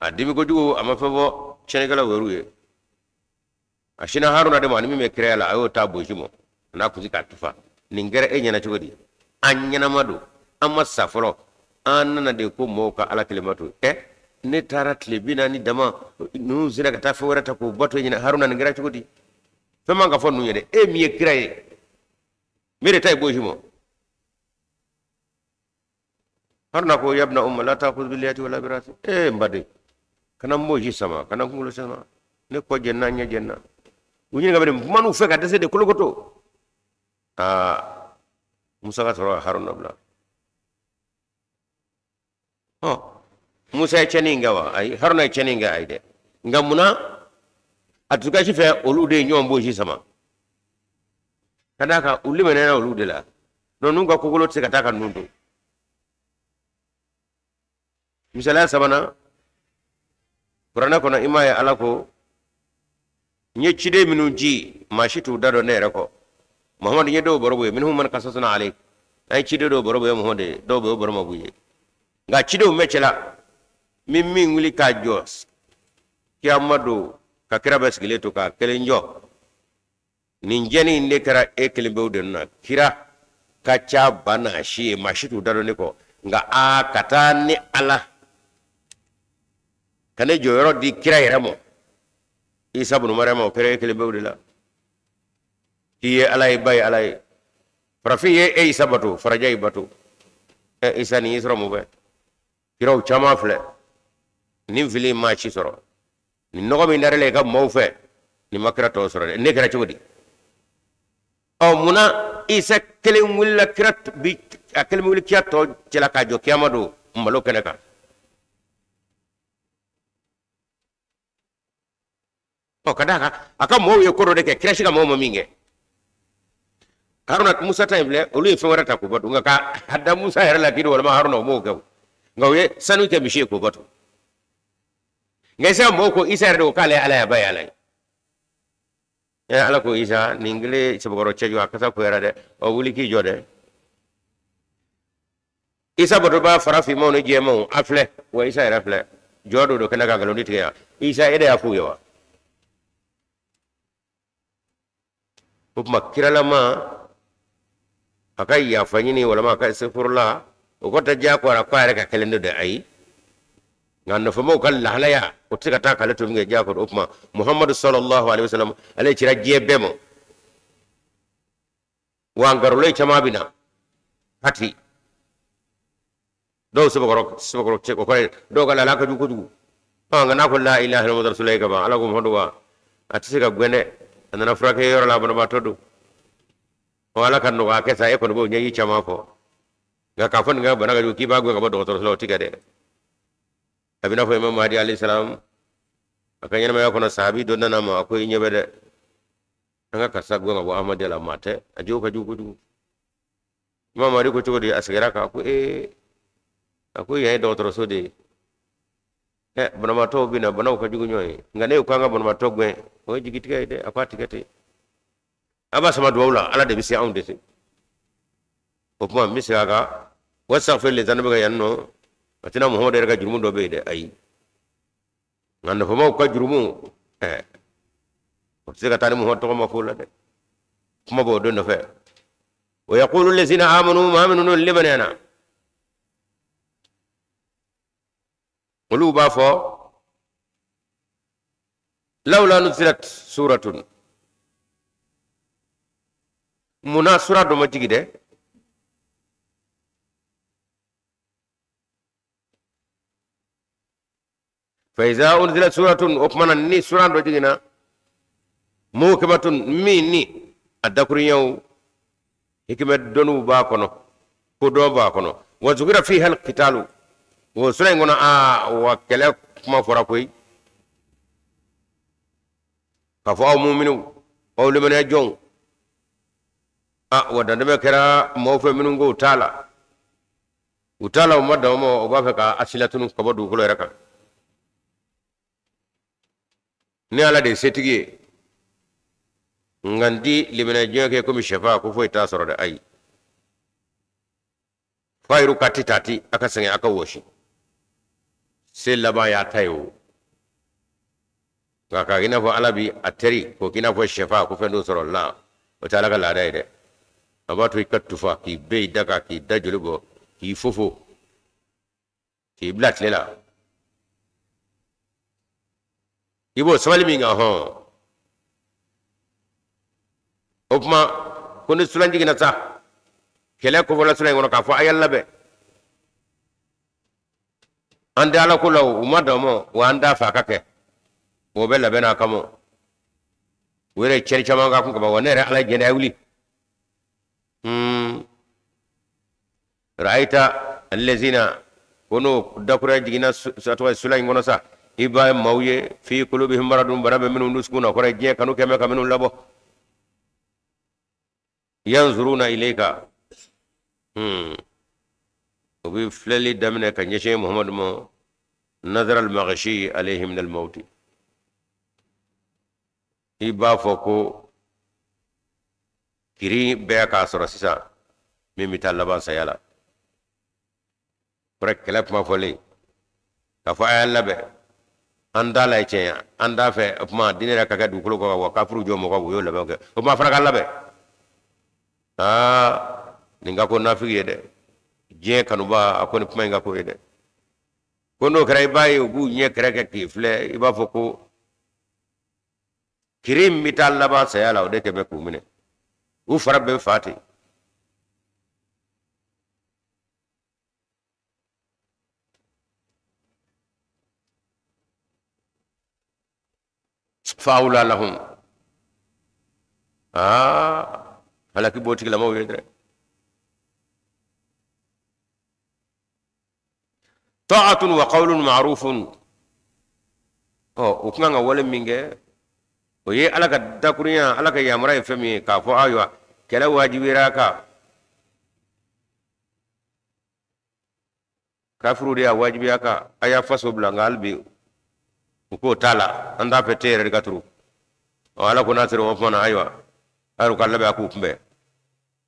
A dimi kojugu, a ma fɛn fɔ tiɲɛnikɛlaw yɛrɛw ye. A sinna haruna de ma, ani min bɛ kiraya la, a y'o ta bosi mɔ a n'a kusi k'a tufa. Nin kɛra e ɲɛna cogo di? An ɲɛnama don, an ma sa fɔlɔ, an nana de ko mɔgɔw ka ala kelen bato. Ɛ, ne taara tile 40 dama, ninnu sera ka taa fɛn wɛrɛ ta k'o bato ɲinɛ. Haruna, nin kɛra cogo di? Fɛn man ka fɔ ninnu ye dɛ. E min ye kira ye, min de ta ye bosi mɔ. Haruna ko yabna umma la ta'khudh bi lihiyati wala bi ra'si. E n baden, kana n bosi sama, kana n kunkolo sama, ne kɔ jɛnna, n ɲɛ jɛnna. U ɲininka bɛ kuma n'u fɛ ka dɛsɛ de kolokoto. Aa, musa ka sɔrɔ ka haruna bila. Ɔ, musa ye tiɲɛni in kɛ wa? Ayi. Haruna ye tiɲɛni in kɛ? Ayi dɛ. Nka munna a dusukasi fɛ olu de ye ɲɔgɔn bosi sama? Ka d'a kan u limaniya olu de la. Ninnu ka kokolo tɛ se ka taa ka ninnu to. Misaliya sabanan, kuranɛ kɔnɔ, i m'a ye ala ko n ye ciden minnu ci, maa si t'u da dɔn ne yɛrɛ kɔ. Muhamadu, n ye dɔw baro bɔ ye, minhum man kasasna alayk, an ye ciden dɔw baro bɔ ye Muhamadu ye, dɔw bɛ o baro ma b'u ye. Nka cidenw bɛɛ cɛla, min min wuli k'a jɔ kiyama don ka kira bɛɛ sigilen to k'a kelen jɔ, nin jɛni in de kɛra e kelen pewu de na. Kira ka ca ba n'a si ye, maa si t'u da dɔn ne kɔ. Nka a ka taa ni ala ka ne jɔyɔrɔ di kira yɛrɛ ma, isa bunu mariyama, o kɛra e kelen pewu de la. K'i ye ala ye, ba ye ala ye, farafin ye e isa bato, farajɛ y'i bato. Ɛ isa, nin y'i sɔrɔ mun fɛ? Kiraw caman filɛ nin fili maa si sɔrɔ, nin nɔgɔ min darila i ka maaw fɛ, nin ma kira tɔw sɔrɔ dɛ. Ne kɛra cogo di? Ɔ, munna isa kelen wulila kira bi, a kelen bɛ wuli kira tɔ cɛla k'a jɔ kiyama don malo kɛnɛ kan? Ɔ, ka d'a kan a ka mɔgɔw ye ko dɔ de kɛ, kira si ka mɔgɔw ma min kɛ. Haruna, musa ta in filɛ, olu ye fɛn wɛrɛ ta k'o bato. Nka ka a da musa yɛrɛ la k'i walima haruna, o m'o kɛ o. Nka u ye sanu kɛ misi ye k'o bato. Nka isa mɔgɔw ko isa yɛrɛ de ko k'ale ye ala ye, a ba ye ala ye. Ɛ ala ko isa, nin kelen sɛbɛkɔrɔ cɛju, a kasa koyara dɛ. Ɔ wuli k'i jɔ dɛ. Isa bɔtɔ fara finmanw ni jɛmanw, a filɛ wa, isa yɛrɛ filɛ jɔ don kɛnɛ kan nkalon tigɛ yan. Isa, e de y'a f'u ye wa? O tuma kiralama a ka yafa ɲini walama a ka istigfurula, o kɔ tɛ diyagoya ko a yɛrɛ ka kelen don dɛ, ayi. Nka nɔfɛmaaw ka lahalaya, o tɛ se ka taa k'ale to min kɛ diyagoya. O tuma Muhamadu sallallahu alaihi wasallam, ale cira diɲɛ bɛɛ ma wa. Nkalon caman bɛ na hati dɔw sɛbɛkɔrɔ sɛbɛkɔrɔ cɛ, o kɔrɔ ye dɔw ka lahala ka jugu kojugu. Ɔ nka n'a ko la ilaha illallah rasulullah ka ban, ala ko Muhamadu wa a tɛ se ka gɛn dɛ, a nana furakɛ yɔrɔ la, banabaatɔ don. Ɔ ala ka nɔgɔya kɛ sa, e kɔni b'o ɲɛji caman fɔ, nka k'a fɔ nin ka bana ka jugu k'i b'a gɛn ka bɔ dɔgɔtɔrɔso la, o tɛ kɛ dɛ. A bɛ n'a fɔ Imam Mahdi alayhi salam, a ka ɲɛnamaya kɔnɔ, sahabi dɔ nana ma, a ko i ɲɛ bɛ dɛ, an ka karisa gɛn ka bɔ Ahmadiyya la, maa tɛ, a jogo ka jugu kojugu. Imam Mahdi ko cogo di? A seginna kan, a ko ee, a ko yan ye dɔgɔtɔrɔso de ye ɛ, banabaatɔw bɛ na, banaw ka jugu ɲɔgɔn ye, nka ne ko an ka banabaatɔ gɛn, o ye jigitigɛ ye dɛ. A ko a tigɛ ten, a b'a sama dugawu la, ala de bɛ se, anw tɛ se. O tuma n bɛ segin a kan, wastaghfir li dhanbika yan nɔ, a tɛna Muhamadu yɛrɛ ka jurumu dɔ bɛ yen dɛ, ayi. Nka nɔfɛmaaw ka jurumu, ɛ o tɛ se ka taa ni Muhamadu tɔgɔ ma fo la dɛ, kuma b'o de nɔfɛ. Wa yaqulu allazina amanu, maa minnu limaniyana, olu b'a fɔ lawla nuzilat suratun, munna sura dɔ ma jigin dɛ? Fa iza unzilat suratun, o tuma na ni sura dɔ jiginna, muhkamatun, min ni a dakurunɲɛw hikimɛ dɔnniw b'a kɔnɔ, kodɔn b'a kɔnɔ, wa zukira fiha alqitalu, o sura in kɔnɔ, aa wa kɛlɛ kuma fɔra koyi, k'a fɔ aw muminiw, aw limaniya jɔnw, a wa dantɛmɛ kɛra maaw fɛ minnu ko u t'a la, u t'a la, u ma dan o ma, u b'a fɛ ka a silatunu ka bɔ dugukolo yɛrɛ kan. Ni ala de ye setigi ye, nka n ti limaniya jɔn kɛ komi sɛfan, ko foyi t'a sɔrɔ dɛ, ayi. F'a yɛrɛ ka ti tati, a ka sɛgɛn, a ka wɔsi, se laban y'a ta ye o. Nka k'a k'i n'a fɔ ala bi a teri k'o k'i n'a fɔ sɛfan, ko fɛn t'o sɔrɔ la, o tɛ ala ka laada ye dɛ. A b'a to i ka tufa k'i bɛn i da kan, k'i da joli bɔ, k'i fofo, k'i bila tile la, i b'o sabali min kan hɔn. O tuma ko ni sura jiginna sa, kɛlɛ kofɔla sura in kɔnɔ, k'a fɔ a y'a labɛn, an tɛ ala ko la, u ma dan o ma wa, an t'a fɛ a ka kɛ, o bɛ labɛn n'a kama, u yɛrɛ cɛnni caman k'a kun kaban wa. Ne yɛrɛ ala jɛnɛ a wuli ra'ayta allazina, ko n'o dakura jiginna tɔgɔ sura in kɔnɔ sa, i b'a maaw ye, fi qulubihim maradun, bana bɛ minnu dusukun na, kɔrɔ ye diɲɛ kanu kɛmɛ ka minnu labɔ, yanzuruna ilayka, u bɛ filɛli daminɛ ka ɲɛsin Muhamadu ma, nazara al-maghshi alayhi min al-mawti, i b'a fɔ ko kirin bɛɛ k'a sɔrɔ sisan min bɛ taa laban saya la. Kɔrɔ kɛlɛ kuma fɔlen k'a fɔ a y'a labɛn, an t'a la ye tiɲɛ, an t'a fɛ, o tuma diinɛ yɛrɛ ka kɛ dugukolo kɔ kan wa, kafiriw jɔ mɔgɔw, u y'o labɛnw kɛ, o tuma fana ka labɛn. Aa nin ka ko nafigi ye dɛ, diɲɛ kanuba, a ko nin kuma in ka ko ye dɛ. Ko n'o kɛra, i b'a ye u b'u ɲɛ kɛrɛ kɛ k'i filɛ, i b'a fɔ ko kirin min bɛ taa laban saya la, o de kɛ bɛ k'u minɛ, u fara bɛɛ fa ten. Fa'awla lahum, aa halaki b'o tigilamaw ye dɛ. Ta'atun wa qawlun ma'rufun, ɔ u kan ka wale min kɛ, o ye ala ka dakurunya, ala ka yamaruya ye fɛn min ye, k'a fɔ ayiwa kɛlɛ wajibiyara kan, kafiriw de y'a wajibiya kan, a y'a faso bila, nka hali bi U k'o t'a la, an t'a fɛ te yɛrɛ de ka turu. Ɔ, Ala ko n'a sera o tuma na, ayiwa, ayiwa, ka labɛn a k'u kunbɛn,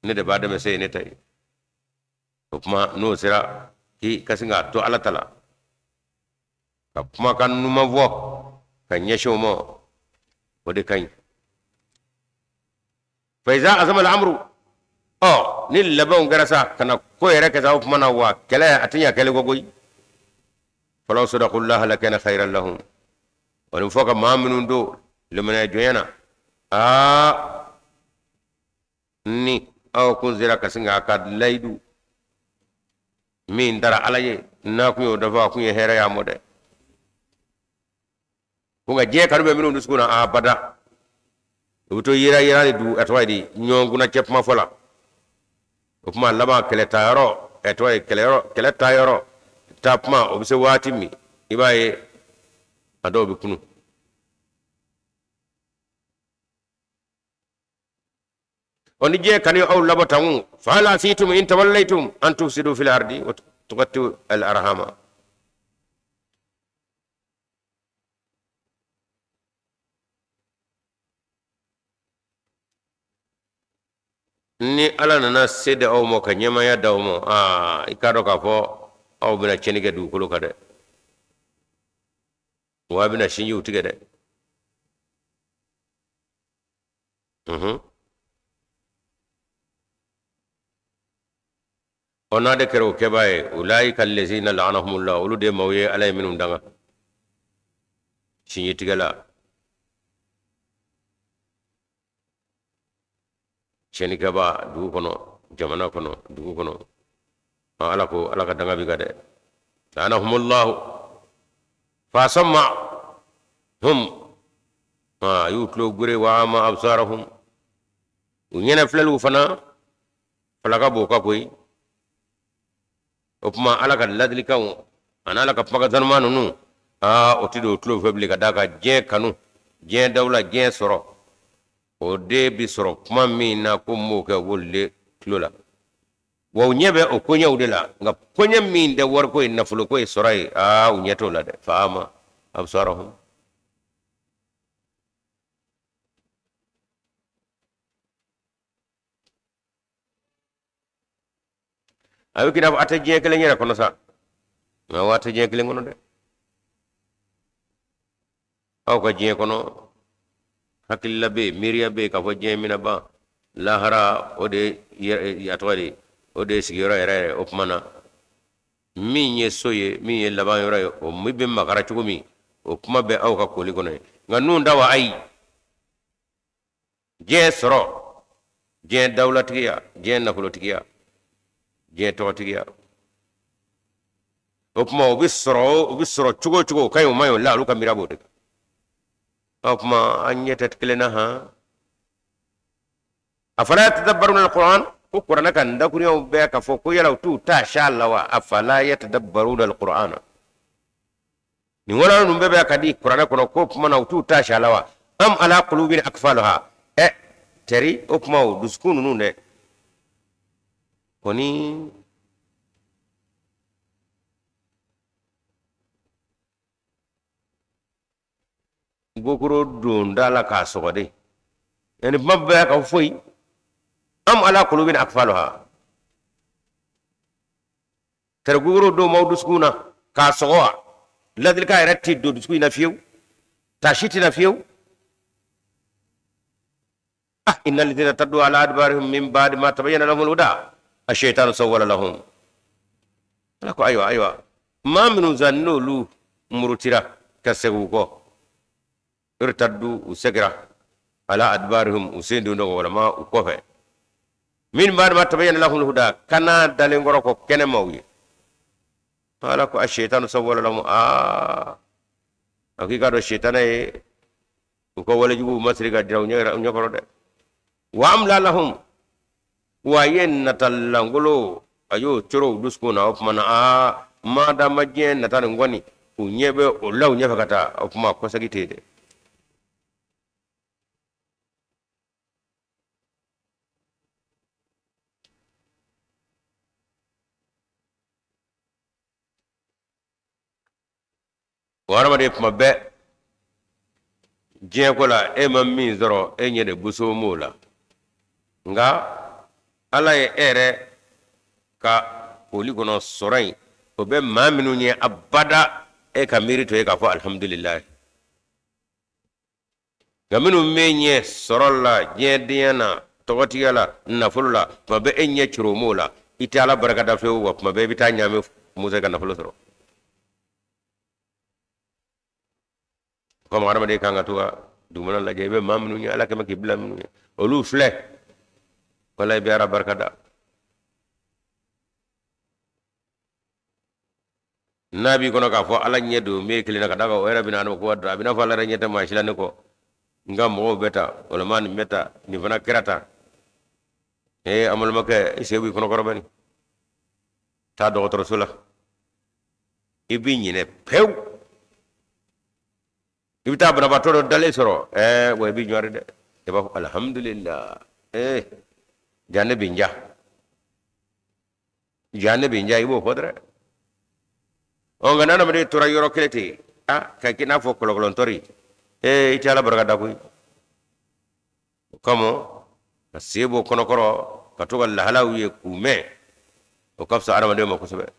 ne de b'a dɛmɛ, se ye ne ta ye. O tuma n'o sera, k'i ka sin k'a to Ala ta la, ka kumakan ɲuman fɔ ka ɲɛsin o ma, o de ka ɲi. Fa iza azama al'amru, ɔ, ni labɛnw kɛra sa ka na ko yɛrɛ kɛ sa, o tuma na wa kɛlɛ a tɛ ɲɛ kɛlɛ kɔ koyi. Falaw sadaqullaha lakana khayran lahum. O ni fɔ ka maa minnu to limaniya jɔnya na, aa, ni aw kun sera ka sin k'a ka layidu min dara Ala ye, n'a kun y'o dafa, a kun ye hɛrɛ y'a mɔ dɛ. Ko nka diɲɛ kanu bɛ minnu dusukun na, abada u bɛ to yira yira de du, a tɔgɔ ye di, ɲɔgɔn kunna cɛ kuma fɔ la. O tuma laban kɛlɛ taa yɔrɔ, a tɔgɔ ye kɛlɛyɔrɔ, kɛlɛ taa yɔrɔ taa kuma, o bɛ se waati min, i b'a ye a dɔw bɛ kunu. O ni diɲɛ kanu aw labɔ tan, fahal asitum in tawallaytum an tufsidu fil ardi wa tuqatti'u al arhama. Ni Ala nana se di aw ma ka ɲɛmaaya d'aw ma, aa, i k'a dɔn k'a fɔ aw bɛna tiɲɛni kɛ dugukolo kan dɛ, wa a bɛna sinjiw tigɛ dɛ. Ɔ, n'a de kɛra o kɛbaa ye, ulaika allazina la'anahumullah, olu de maaw ye Ala ye minnu danga, sinjitigɛla, tiɲɛnikɛbaa dugu kɔnɔ, jamana kɔnɔ, dugu kɔnɔ. Ala ko Ala ka danga bi kan dɛ. La'anahumullahu fa asammahum, a y'u tulo gere, wa ama absarahum, u ɲɛnɛ filɛliw fana falaka b'o kan koyi. O tuma Ala ka ladilikanw ani Ala ka kumakan sanuman ninnu, aa, o tɛ don o tulo fɛ bilen, ka d'a kan diɲɛ kanu, diɲɛ dawula, diɲɛ sɔrɔ, o de bɛ sɔrɔ kuma min na ko n b'o kɛ, o b'olu de tulo la, wa u ɲɛ bɛ o koɲɛw de la. Nka koɲɛ min tɛ wariko ye, nafoloko ye, sɔrɔ ye, aa, u ɲɛ t'o la dɛ. Fa ama absarahum. A bɛ k'i n'a fɔ a tɛ diɲɛ kelen yɛrɛ kɔnɔ sa, nka wa tɛ diɲɛ kelen kɔnɔ dɛ. Aw ka diɲɛ kɔnɔ, hakilila bɛ yen, miiriya bɛ yen k'a fɔ diɲɛ bɛna ban, lahara o de ye, a tɔgɔ de, o de ye sigiyɔrɔ yɛrɛ yɛrɛ. O tuma na min ye so ye, min ye laban yɔrɔ ye, o min bɛ makara cogo min, o kuma bɛ aw ka koli kɔnɔ ye. Nka nun da wa, ayi, diɲɛ sɔrɔ, diɲɛ dawulatigiya, diɲɛ nafolotigiya, diɲɛ tɔgɔtigiya, o tuma o bɛ sɔrɔ, o bɛ sɔrɔ cogo o cogo, o ka ɲi, o man ɲi, o la olu ka miiriya b'o de kan. O tuma an ɲɛ tɛ kelen na han. Afala yatadabbaruna alquran, ko kuranɛ ka dakurunyaw bɛɛ ka fɔ ko yala u t'u ta sha la wa? Afala yatadabbaruna alquran, nin wala ninnu bɛɛ bɛ ka di kuranɛ kɔnɔ, ko tuma na u t'u ta sha la wa? Am ala qulubin akfaluha, ɛ tɛri, o tuma o dusukun ninnu dɛ kɔni gokoro don da la k'a sɔgɔ de, yani kuma bɛɛ ka foyi. Am ala qulubin akfaluha, tɛrɛ gogoro don maaw dusukun na k'a sɔgɔ wa, ladilikan yɛrɛ tɛ don dusukun in na fiyewu, taasi tɛ na fiyewu. Ah, inna alladhina irtaddu ala adbarihim min ba'di ma tabayyana lahum al-huda ash-shaytanu sawwala lahum. Ala ko ayiwa, ayiwa, maa minnu sa n'olu murutira ka segin u kɔ, irtaddu, u segira, ala adbarihim, u sen don dɔgɔ walama u kɔfɛ, min ba'di ma tabayyana lahum al-huda, kana dalen kɔrɔ kɔ kɛnɛ maaw ye. Ala ko ash-shaytanu sawwala lahum, aa, a k'i k'a dɔn sitana ye u ka walejuguw masiri ka jira u ɲɛkɔrɔ dɛ. Wa amla lahum, wa a ye natalankolon a y'o coro u dusukun na. O tuma na, aa, madama diɲɛ nata nin kɔni, u ɲɛ bɛ o la u ɲɛfɛ ka taa, o tuma kɔsegi tɛ yen dɛ. O hadamaden kuma bɛɛ Diɲɛ ko la, e ma min sɔrɔ, e ɲɛ de boso m'o la. Nka Ala ye e yɛrɛ ka koli kɔnɔ sɔrɔ in, o bɛ maa minnu ye abada, e ka miiri to ye k'a fɔ alihamudulilayi. Nka minnu bɛ ɲɛ sɔrɔ la, diɲɛdenya na, tɔgɔtigiya la, nafolo la, tuma bɛɛ e ɲɛ coro m'o la, i tɛ Ala barika da fewu, wa tuma bɛɛ i bɛ taa ɲaami musa ka nafolo sɔrɔ. Komi hadamaden kan ka to ka dugumana lajɛ, i bɛ maa minnu ye, Ala kɛmɛ k'i bila minnu ye, olu filɛ, wala i bɛ Ala barika da. N'a b'i kɔnɔ k'a fɔ Ala ɲɛ don min kelen na, ka d'a kan o yɛrɛ bɛna adama ko a bɛ n'a fɔ Ala yɛrɛ ɲɛ tɛ maa si la ne kɔ, n ka mɔgɔw bɛ tan, walima nin bɛ tan, nin fana kɛra tan. Ee, an balimakɛ, i sen b'i kɔnɔ kɔrɔ bani, taa dɔgɔtɔrɔso la, i b'i ɲinɛ pewu. I bɛ taa banabaatɔ dɔ dalen sɔrɔ, ɛɛ, wa i b'i ɲɔri dɛ, i b'a fɔ alihamudulila, ee, ja ne bɛ n ja, ja ne bɛ n ja, i b'o fɔ dɛrɛ. Ɔ, nka n'adamaden tora yɔrɔ kelen ten, a ka k'i n'a fɔ kɔlɔkɔlɔntɔri, ee, i tɛ Ala barika da koyi. O kama ka sen bɔ kɔnɔkɔrɔ, ka to ka lahalaw ye k'u mɛn, o ka fisa adamaden ma kosɛbɛ.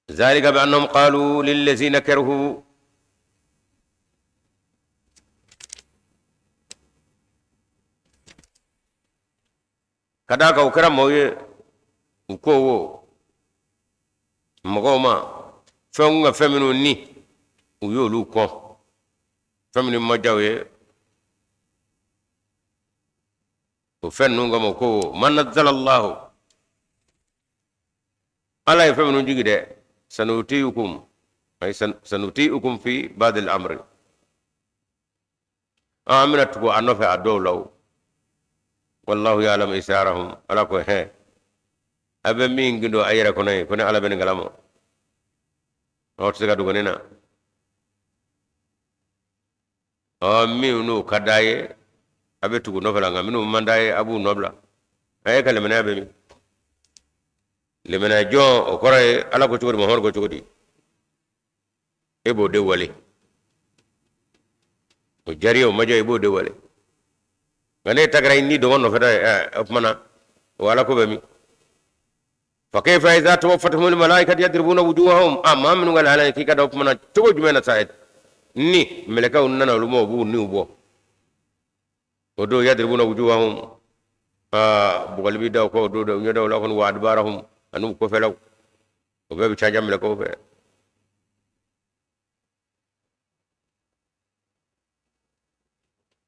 Zalika bi annahum qalu lillazina karihu, ka d'a kan u kɛra maaw ye, u ko wo mɔgɔw ma fɛn ka fɛn minnu ni u y'olu kɔn, fɛn minnu ma diya u ye, o fɛn ninnu kama ko ma nazzalallahu, Ala ye fɛn minnu jigi dɛ, sanutiukum, ay sanutiukum fi ba'dil amri, an bɛna tugu a nɔfɛ a dɔw la o. Wallahu ya'lamu israrahum. Ala ko hɛn, a bɛ min gindo a yɛrɛ kɔnɔ ye, ko ne Ala bɛ nin kalama, aw tɛ se ka dogo ne na. Ɔ, min n'o ka d'a ye, a bɛ tugu nɔfɛ la, nka minnu man d'a ye, a b'u nɔ bila. A ye ka limaniya bɛ min? Limaniya jɔn, o kɔrɔ ye Ala ko cogo di, Muhamadu ko cogo di, e b'o de wale. O diyara i ye, o ma diya, i b'o de wale. Nka n'e ta kɛra i ni dɔgɔ nɔfɛ dɔ ye, o tuma na o Ala ko bɛ min? Fa kayfa idha tawaffatuhumul malaikatu yadribuna wujuhahum. A maa minnu ka lahala ye k'i ka da, o tuma na cogo jumɛn na sa ni mɛlɛkɛw nana olu ma, u b'u niw bɔ o don? Yadribuna wujuhahum, aa, bugɔli bɛ da o kɔ o don dɛ, u ɲɛdaw la kɔni, wa adbarahum, an'u kɔfɛlaw, o bɛɛ bɛ caja mɛlɛkɛw fɛ.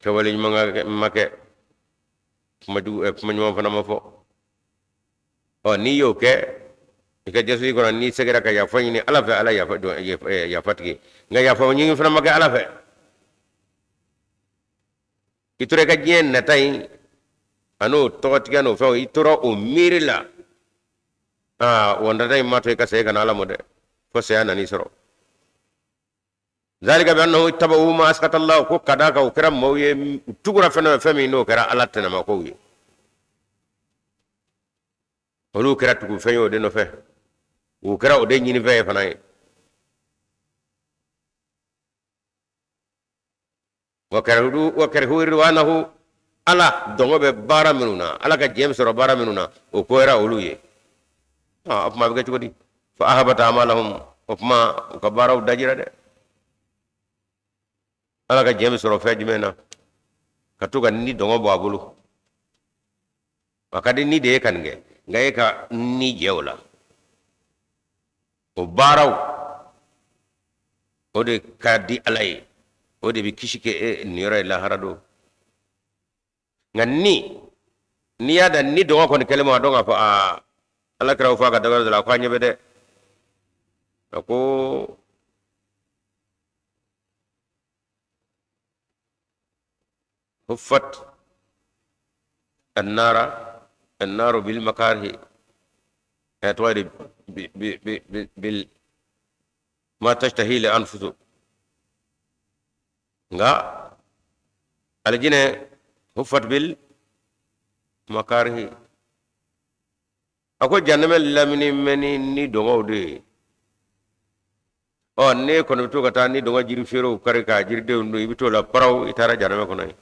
Kɛwale ɲuman ma kɛ, kuma jugu, kuma ɲuman fana ma fɔ. Ɔ, n'i y'o kɛ i ka jasuya kɔnɔ, n'i seginna ka yafa ɲini Ala fɛ, Ala yafa yafa tigi. Nka yafa ɲini fana ma kɛ Ala fɛ, i tora i ka diɲɛ nata in an'o tɔgɔtigiya n'o fɛnw, i tora o miiri la. Aa, o nata in ma to i ka segin ka na Ala ma dɛ, fo saya nan'i sɔrɔ. Zalika bi annahu ittaba'u ma askhata Allah, ko ka d'a kan u kɛra maaw ye, u tugura fɛn dɔ, fɛn min n'o kɛra Ala tɛnɛmakow ye, olu kɛra tugufɛn ye o de nɔfɛ, u kɛra o de ɲinifɛn ye fana ye. Wa karihu ridwanahu, Ala dɔngɔ bɛ baara minnu na, Ala ka diɲɛ bɛ sɔrɔ baara minnu na, o koyara olu ye. O tuma a bɛ kɛ cogo di? Fa ahbata amalahum, o tuma u ka baaraw dajira dɛ. Ala ka diɲɛ bɛ sɔrɔ fɛn jumɛn na? Ka to ka ni dɔngɔ bɔ a bolo. A ka di ni de ye ka nin kɛ, nka e ka ni jɛ o la, o baaraw o de ka di Ala ye, o de bɛ kisi kɛ e niyɔrɔ ye lahara don. Nka ni n'i y'a da ni dɔgɔ kɔni kɛlen ma, a dɔn k'a fɔ aa, Ala kira fɔ a ka dɔgɔ la, a ko a ɲɛ bɛ dɛ, a ko huffat annara annaru bil makarihi, tɔgɔ de bil ma tashtahi li anfusu. Nka alijinɛ huffat bil makarihi. A ko janɛmɛ lamini bɛ ni ni dɔngɔw de ye. Ɔ, ne kɔni bɛ to ka taa ni dɔngɔ jiri feerew kari k'a jiridenw dun, i bɛ t'o la paraw, i taara janɛmɛ kɔnɔ yen.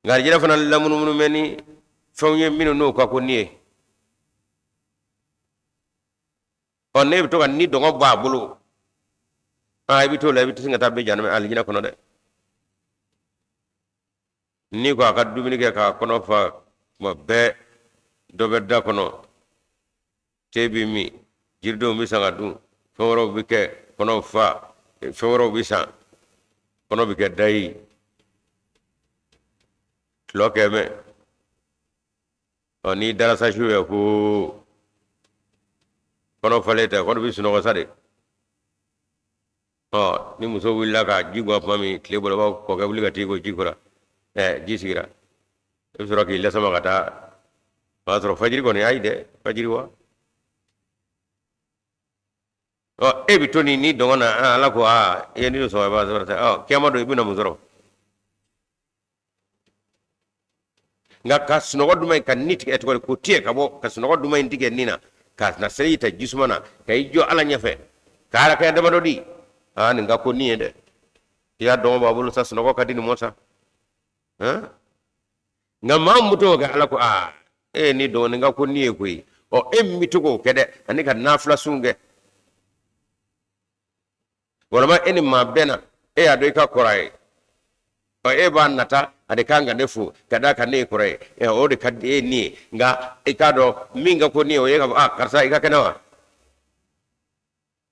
Nka alijinɛ fana lamunumunu bɛ ni fɛnw ye minnu n'o ka ko ni ye. Ɔ, ne bɛ to ka ni dɔngɔ bɔ a bolo, aa, i bɛ t'o la, i bɛ se ka taa bɛn janɛmɛ alijinɛ kɔnɔ dɛ. N'i ko a ka dumuni kɛ k'a kɔnɔ fa tuma bɛɛ, dɔ bɛ da kɔnɔ, te bɛ min, jiridenw bɛ san ka dun, fɛn wɛrɛw bɛ kɛ, kɔnɔ fa, fɛn wɛrɛw bɛ san, kɔnɔ bɛ kɛ dayi, tulɔ kɛmɛ. Ɔ, n'i dara sa su fɛ ko kɔnɔ falen tɛ, kɔnɔ bɛ sunɔgɔ sa de. Ɔ, ni muso wulila ka ji gɔ tuma min, tile bɔra, b'a kɔkɛ wuli ka t'i ko ji kora, ɛ, ji sigira, i bɛ sɔrɔ k'i lasama ka taa. O y'a sɔrɔ fajiri kɔni ayi dɛ, fajiri wa. Ɔ, e bɛ to nin ni dɔngɔ na. Ala ko aa, i ye ni sɔrɔ, i b'a sɔrɔ sa. Ɔ, kiyama don, i bɛna mun sɔrɔ? Nka ka sunɔgɔ duman in ka ni tigɛ tɔgɔ di, k'o tigɛ ka bɔ, ka sunɔgɔ duman in tigɛ ni na, ka na seli ta jisuma na, ka i jɔ Ala ɲɛfɛ ka arakaya damadɔ di, aa, nin ka ko ni ye dɛ. I y'a dɔngɔ b'a bolo sa, sunɔgɔ ka di nin mɔ sa. Nka maa min bɛ to k'o kɛ, Ala ko aa, e ye ni dɔngɔ, nin ka ko ni ye koyi. Ɔ, e min bɛ to k'o kɛ dɛ, ani ka nafila sun kɛ, walima e ni maa bɛnna, e y'a dɔn i ka kɔrɔ a ye, ɔ, e b'a nata a de kan ka ne fo ka d'a kan ne ye kɔrɔ ye, o de ka di e ni ye. Nka i k'a dɔn min ka ko ni ye, o ye ka fɔ a karisa i ka kɛnɛ wa,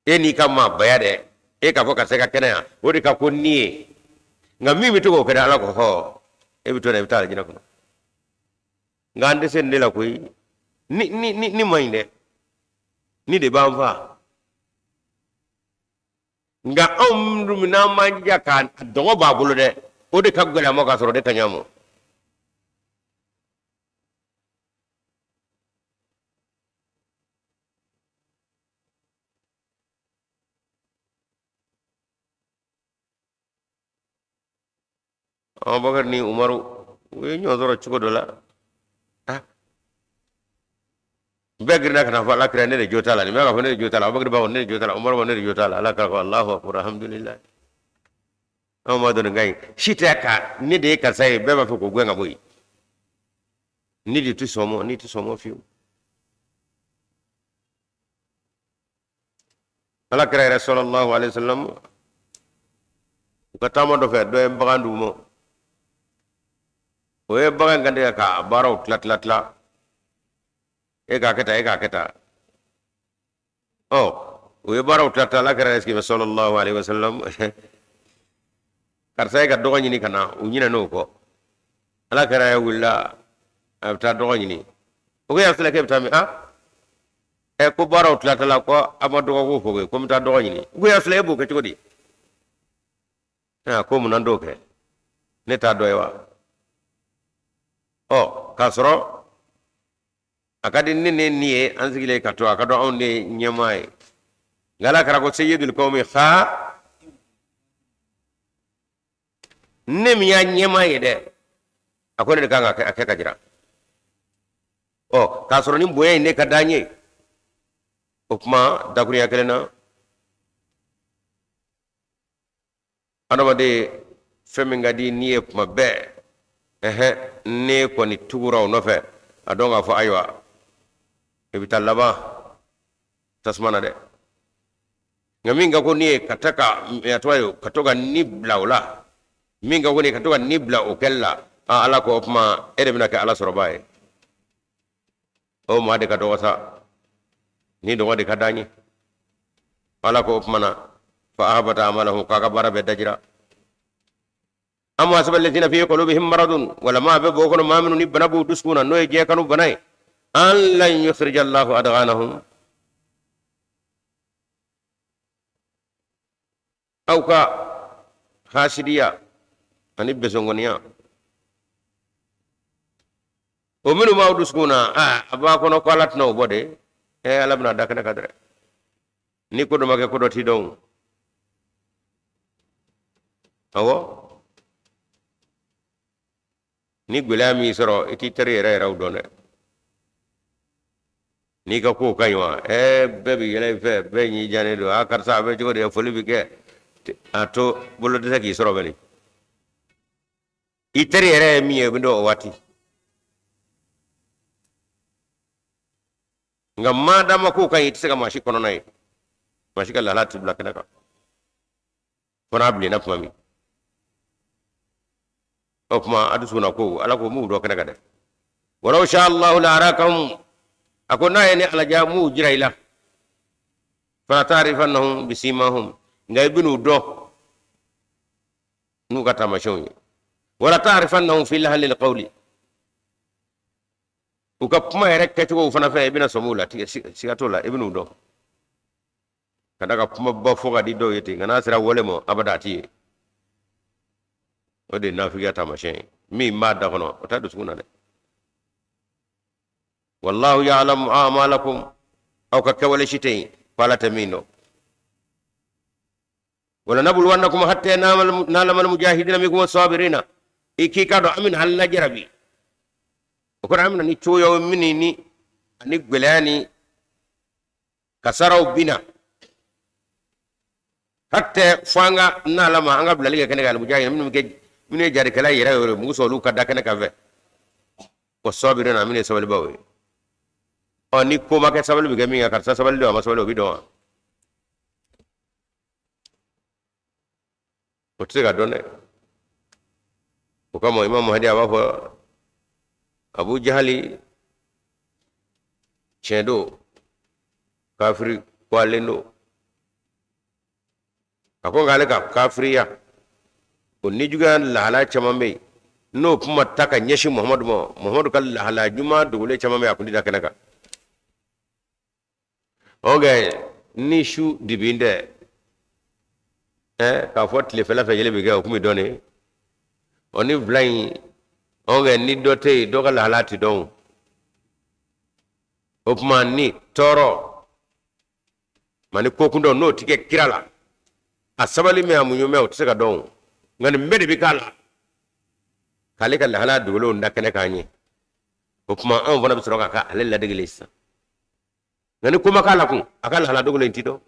e n'i ka maabaya dɛ, e k'a fɔ karisa i ka kɛnɛ yan, o de ka ko ni ye. Nka min bɛ to k'o kɛ dɛ, Ala ko hɔ, e bɛ to na, i bɛ taa alijinɛ kɔnɔ. Nka an tɛ se nin de la koyi. Ni ni ni ni man ɲi dɛ, ni de b'an fa. Nka anw dun n'an m'an jija k'a dɔngɔ b'a bolo dɛ, o de ka gɛlɛn a ma k'a sɔrɔ o de ka ɲi a ma. Abubakar ni Umaru, u ye ɲɔgɔn sɔrɔ cogo dɔ la, bɛɛ girinna ka na fɔ Ala kira, ne de jo t'a la, nin bɛ k'a fɔ ne de jo t'a la, Abubakar b'a fɔ ne de jo t'a la, Umaru b'a fɔ ne de jo t'a la. Ala kira ko Alahu akubar, alhamdulilayi, anw b'a dɔn nin ka ɲi si tɛ ka ne de ye karisa ye, bɛɛ b'a fɛ k'o gɛn ka bɔ yen. Ni de tɛ sɔn ma, ni tɛ sɔn ma fiyewu. Ala kira yɛrɛ sallallahu alaihi wasallam, u ka taama dɔ fɛ, dɔ ye bagan d'u ma. O ye bagan kantigɛ k'a baaraw tila tila tila, e k'a kɛ tan, e k'a kɛ tan. Ɔ, o ye baaraw tila tila. Ala kira yɛrɛ sigi sallallahu alaihi wasallam, karisa ye ka dɔgɔ ɲini ka na, u ɲinɛn'o kɔ. Ala kira yɛrɛ wulila, a bɛ taa dɔgɔ ɲini. O ko ya Rasulullah, k'e bɛ taa min? A ɛ, ko baaraw tilatala, ko a ma dɔgɔ ko fɔ koyi, ko n bɛ taa dɔgɔ ɲini. Ko ya Rasulullah, e b'o kɛ cogo di? A ko mun na n t'o kɛ? Ne t'a dɔ ye wa? Ɔ, k'a sɔrɔ a ka di ne ne ni ye, an sigilen ka to, a ka dɔn anw de ye ɲɛmaa ye. Nka Ala kira ko sayyidul qawmi xa ne min y'a ɲɛmaa ye dɛ, a ko ne de kan ka a kɛ ka jira. Ɔ, k'a sɔrɔ ni bonya in ne ka d'an ye. O kuma dakurunya kelen na, adamaden fɛn min ka di ni ye kuma bɛɛ, ɛhɛn, ne kɔni tugura o nɔfɛ, a dɔn k'a fɔ ayiwa, i bɛ taa laban tasuma na dɛ. Nka min ka ko ni ye ka taa ka a tɔgɔ ye ka to ka ni bila o la, min ka ko ni ye ka to ka ni bila o kɛli la, aa, Ala ko o tuma e de bɛna kɛ Ala sɔrɔbaa ye. O maa de ka dɔgɔ sa, ni dɔgɔ de ka d'an ye. Ala ko o tuma na fa ahbata amalahum, k'a ka baara bɛɛ dajira. Am hasiba allazina fi qulubihim maradun, wala maa bɛ b'o kɔnɔ, maa minnu ni bana b'u dusukun na, n'o ye diɲɛ kanu bana ye, an lan yukhrija Allahu adghanahum. Aw ka hasidiya ani besongɔniya, o minnu b'aw dusukun na, a b'a kɔnɔ ko Ala tɛna o bɔ de. Ɛ, Ala bɛna da kɛnɛ kan dɛrɛ. Ni ko dɔ ma kɛ, ko dɔ t'i dɔn. Awɔ, ni gɛlɛya m'i sɔrɔ, i t'i teri yɛrɛ yɛrɛw dɔn dɛ. N'i ka kow ka ɲi wa ɛɛ bɛɛ bɛ yɛlɛ i fɛ, bɛɛ ɲi jalen don, a karisa a bɛ cogo di, foli bɛ kɛ, a to bolo dɛsɛ k'i sɔrɔ bɛni. I teri yɛrɛ ye min ye o bɛ dɔn o waati. Nka madama kow ka ɲi, i tɛ se ka maa si kɔnɔna ye, maa si ka lahala tɛ bila kɛnɛ kan fo n'a bilenna tuma min. O tuma a dusukunna ko Ala ko m'u dɔn kɛnɛ kan dɛ. Walaw sha Allahu la arakahum, a ko n'a ye ne Ala diya n b'u jira i la. Fala ta'rifannahum bisimahum, nka i bɛn'u dɔn n'u ka taamasiyɛnw ye. Wala ta'rifannahum fi lahnil qawli, u ka kuma yɛrɛ kɛcogow fana fɛ i bɛna sɔmi u la, siga t'o la, i bɛn'u dɔn. Ka da ka kumaba fɔ ka di dɔw ye ten, nka n'a sera wale ma abada a ti ye. O de ye nafigiya taamasiyɛn ye. Min b'a da kɔnɔ o t'a dusukun na dɛ. Wallahu ya'lamu a'malakum, aw ka kɛwale si tɛ yen ko Ala tɛ min dɔn. Wala nabluwannakum hatta na'lama al-mujahidina minkum was-sabirina, i k'i k'a dɔn an bɛna an lajarabi. O kɔrɔ an bɛna ni cogoyaw minnu ni ani gɛlɛya ni kasaraw bina hatta fo an ka na'lama, an ka bilali kɛ kɛnɛ kan, al-mujahidina minnu bɛ kɛ, minnu ye jaadikɛla yɛrɛ yɛrɛ mugu sɔn olu ka da kɛnɛ kan fɛ, was-sabirina minnu ye sabalibaw ye. Ɔ ni ko ma kɛ sabali bɛ kɛ min kan, karisa sabali don a ma sabali, o bɛ dɔn wa? O tɛ se ka dɔn dɛ. O kama Imam Mahdi a b'a fɔ Abu Jahali tiɲɛ don, kafiri kwalen don. A ko nka ale ka kafiriya o nijuguya lahala caman bɛ yen, n'o kuma ta ka ɲɛsin Muhamadu ma, Muhamadu ka lahala ɲuman dogolen caman bɛ yen, a kun tɛ da kɛnɛ kan. Ɔ ni su dibi tɛ ɛ k'a fɔ tilefɛla fɛ yeli bɛ kɛ, o kun bɛ dɔn de. Ɔ ni fila in, ɔ ni dɔ tɛ yen, dɔ ka lahala tɛ dɔn. O tuma ni tɔɔrɔ ma ni ko kundɔn n'o tɛ kɛ kira la, a sabali mɛn a muɲu mɛn, o tɛ se ka dɔn. Nka nin bɛɛ de bɛ k'a la k'ale ka lahala dogolenw da kɛnɛ kan ɲɛ. O tuma anw fana bɛ sɔrɔ ka k'ale ladegelen sisan. Nka ni ko ma k'a la kun, a ka lahala dogolen ti dɔn.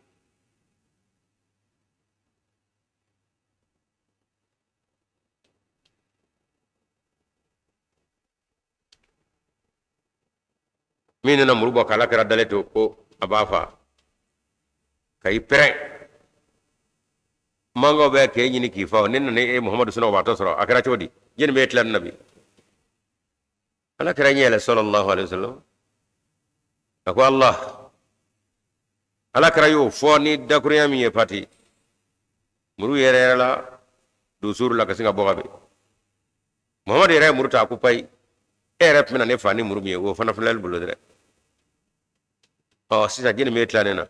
Min nana muru bɔ k'ala kira dalen to ko a b'a fa ka i pɛrɛn, mankaw bɛ k'e ɲini k'i fa, ne nana e Muhamadu sunɔgɔbaatɔ sɔrɔ, a kɛra cogo di? Jɛni bɛ e tila nin na bi? Ala kira ɲɛ yɛlɛ sallallahu alaihi wasallam, a ko Allah. Ala kira y'o fɔ ni dakurunya min ye, pati muru yɛrɛ yɛrɛ la dosuru la ka sin ka bɔ ka bin. Muhamadu yɛrɛ ye muru ta, a ko payi, e yɛrɛ tun bɛna ne fa ni muru min ye, o fana filɛ bolo dɛ. Ɔ sisan jɛni bɛ tila ne na?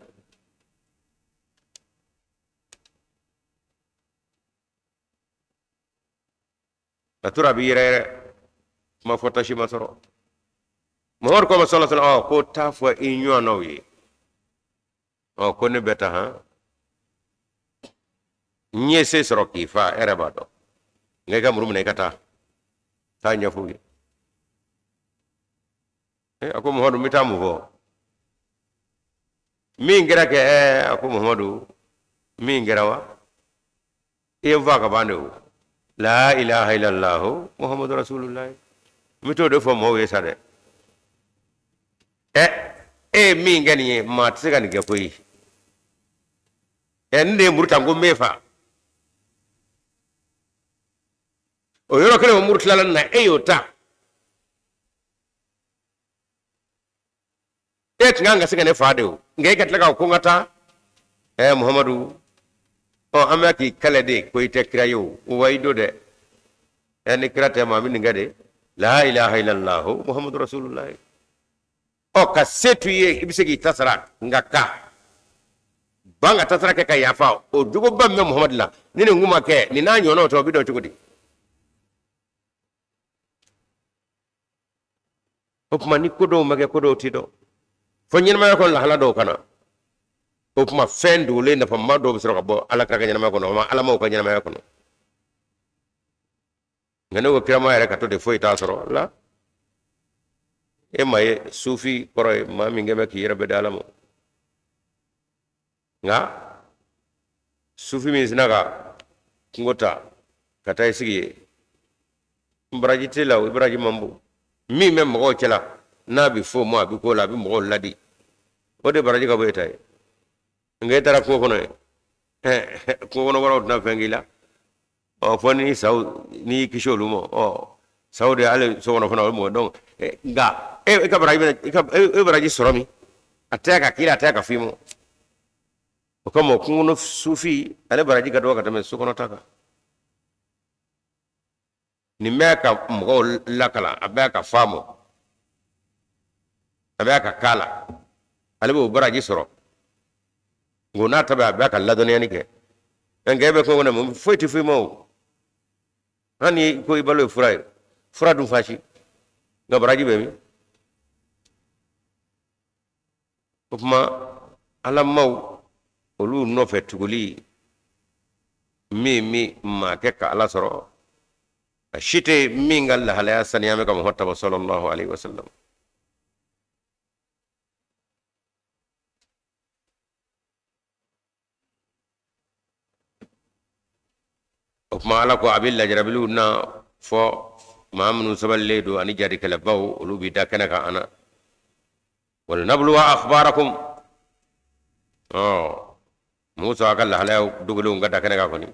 A tora a bɛ yɛrɛ yɛrɛ, kuma fɔta si ma sɔrɔ. Muhamadu ko ma sallallahu alaihi wasallam, ko taa fɔ i ɲɔgɔnnaw ye, ɔ ko ne bɛ taa han, n ye se sɔrɔ k'i fa, e yɛrɛ b'a dɔn, nka i ka muru minɛ i ka taa taa ɲɛfɔ u ye. A ko Muhamadu, n bɛ taa mun fɔ? Min kɛra kɛ, a ko Muhamadu, min kɛra wa? I ye n fa ka ban de o. La ilaha illallah muhammadu rasulullah, n bɛ t'o de fɔ mɔgɔw ye sa dɛ. Ɛ e ye min kɛ nin ye, maa tɛ se ka nin kɛ koyi. Ɛ n de ye muru ta n ko n b'e fa. O yɔrɔ kelen o muru tilala nin na, e y'o ta. E tun kan ka se ka ne fa de o, nka e ka tila k'a ko n ka taa. Ɛ Muhamadu, ɔ an bɛ k'i kɛlɛ de ko i tɛ kira ye o, wa i don dɛ. Ɛ ni kira tɛ maa bɛ nin kɛ de. La ilaha illallah muhammadu rasulullah. Ɔ ka se to i ye, i bɛ se k'i ta sara, nka ka ban ka tasara kɛ ka yafa, o jogoba min bɛ Muhamadu la, ni nin kun ma kɛ, nin n'a ɲɔgɔnnaw tɛ, o bɛ dɔn cogo di? O tuma ni ko dɔw ma kɛ, ko dɔw ti dɔn fo ɲɛnamaya kɔnɔ lahala dɔw ka na. O tuma fɛn dogolen nafama dɔw bɛ sɔrɔ ka bɔ ala kira ka ɲɛnamaya kɔnɔ, o ma alamaw ka ɲɛnamaya kɔnɔ. Nka ne ko kirama yɛrɛ ka to de foyi t'a sɔrɔ la. E ma ye sufi kɔrɔ ye maa min kɛ bɛ k'i yɛrɛ bɛɛ di ala ma. Nka sufi min sina ka kungo ta ka taa i sigi yen, baraji t'i la, o baraji man bon. Min bɛ mɔgɔw cɛla, n'a bɛ fɔ o ma, a bɛ k'o la, a bɛ mɔgɔw ladi, o de baraji ka bon e ta ye. Nka e taara kungo kɔnɔ yen, kungo kɔnɔ waraw tɛna fɛn k'i la. Ɔ, fɔ ni saw, n'i y'i kisi olu ma. Ɔ, saw de hali so kɔnɔ fana, o ye mɔgɔ dɔn. Nka e ka baraji bɛna i ka e baraji sɔrɔ min, a tɛ ka k'i la, a tɛ ka f'i ma. O kama kungo kɔnɔ sufi, ale baraji ka dɔgɔ ka tɛmɛ so kɔnɔ ta kan. Nin bɛ ka mɔgɔw lakalan, a bɛ ka faamu, a bɛ ka k'a la, ale b'o baraji sɔrɔ. Nka n'a ta bɛ, a bɛ ka ladɔnniyani kɛ. Nka e bɛ kungo kɔnɔ, mun foyi tɛ f'i ma. O hali ni ko i balo ye fura ye, fura dun fasi, nka baraji bɛ min? O tuma alamaw olu nɔfɛ tuguli min bɛ maa kɛ ka ala sɔrɔ, a si tɛ min ka lahalaya saniya bɛ ka Muhamadu ta bɔ sallallahu alaihi wasallam. O tuma ala ko a bɛ lajarabiliw na fɔ maa minnu sabalilen don ani jadikɛlɛbaw, olu bɛ da kɛnɛ kan an na. Walinabluwa akhbarakum. Ɔ musa a ka lahalaya dogolenw ka da kɛnɛ kan kɔni.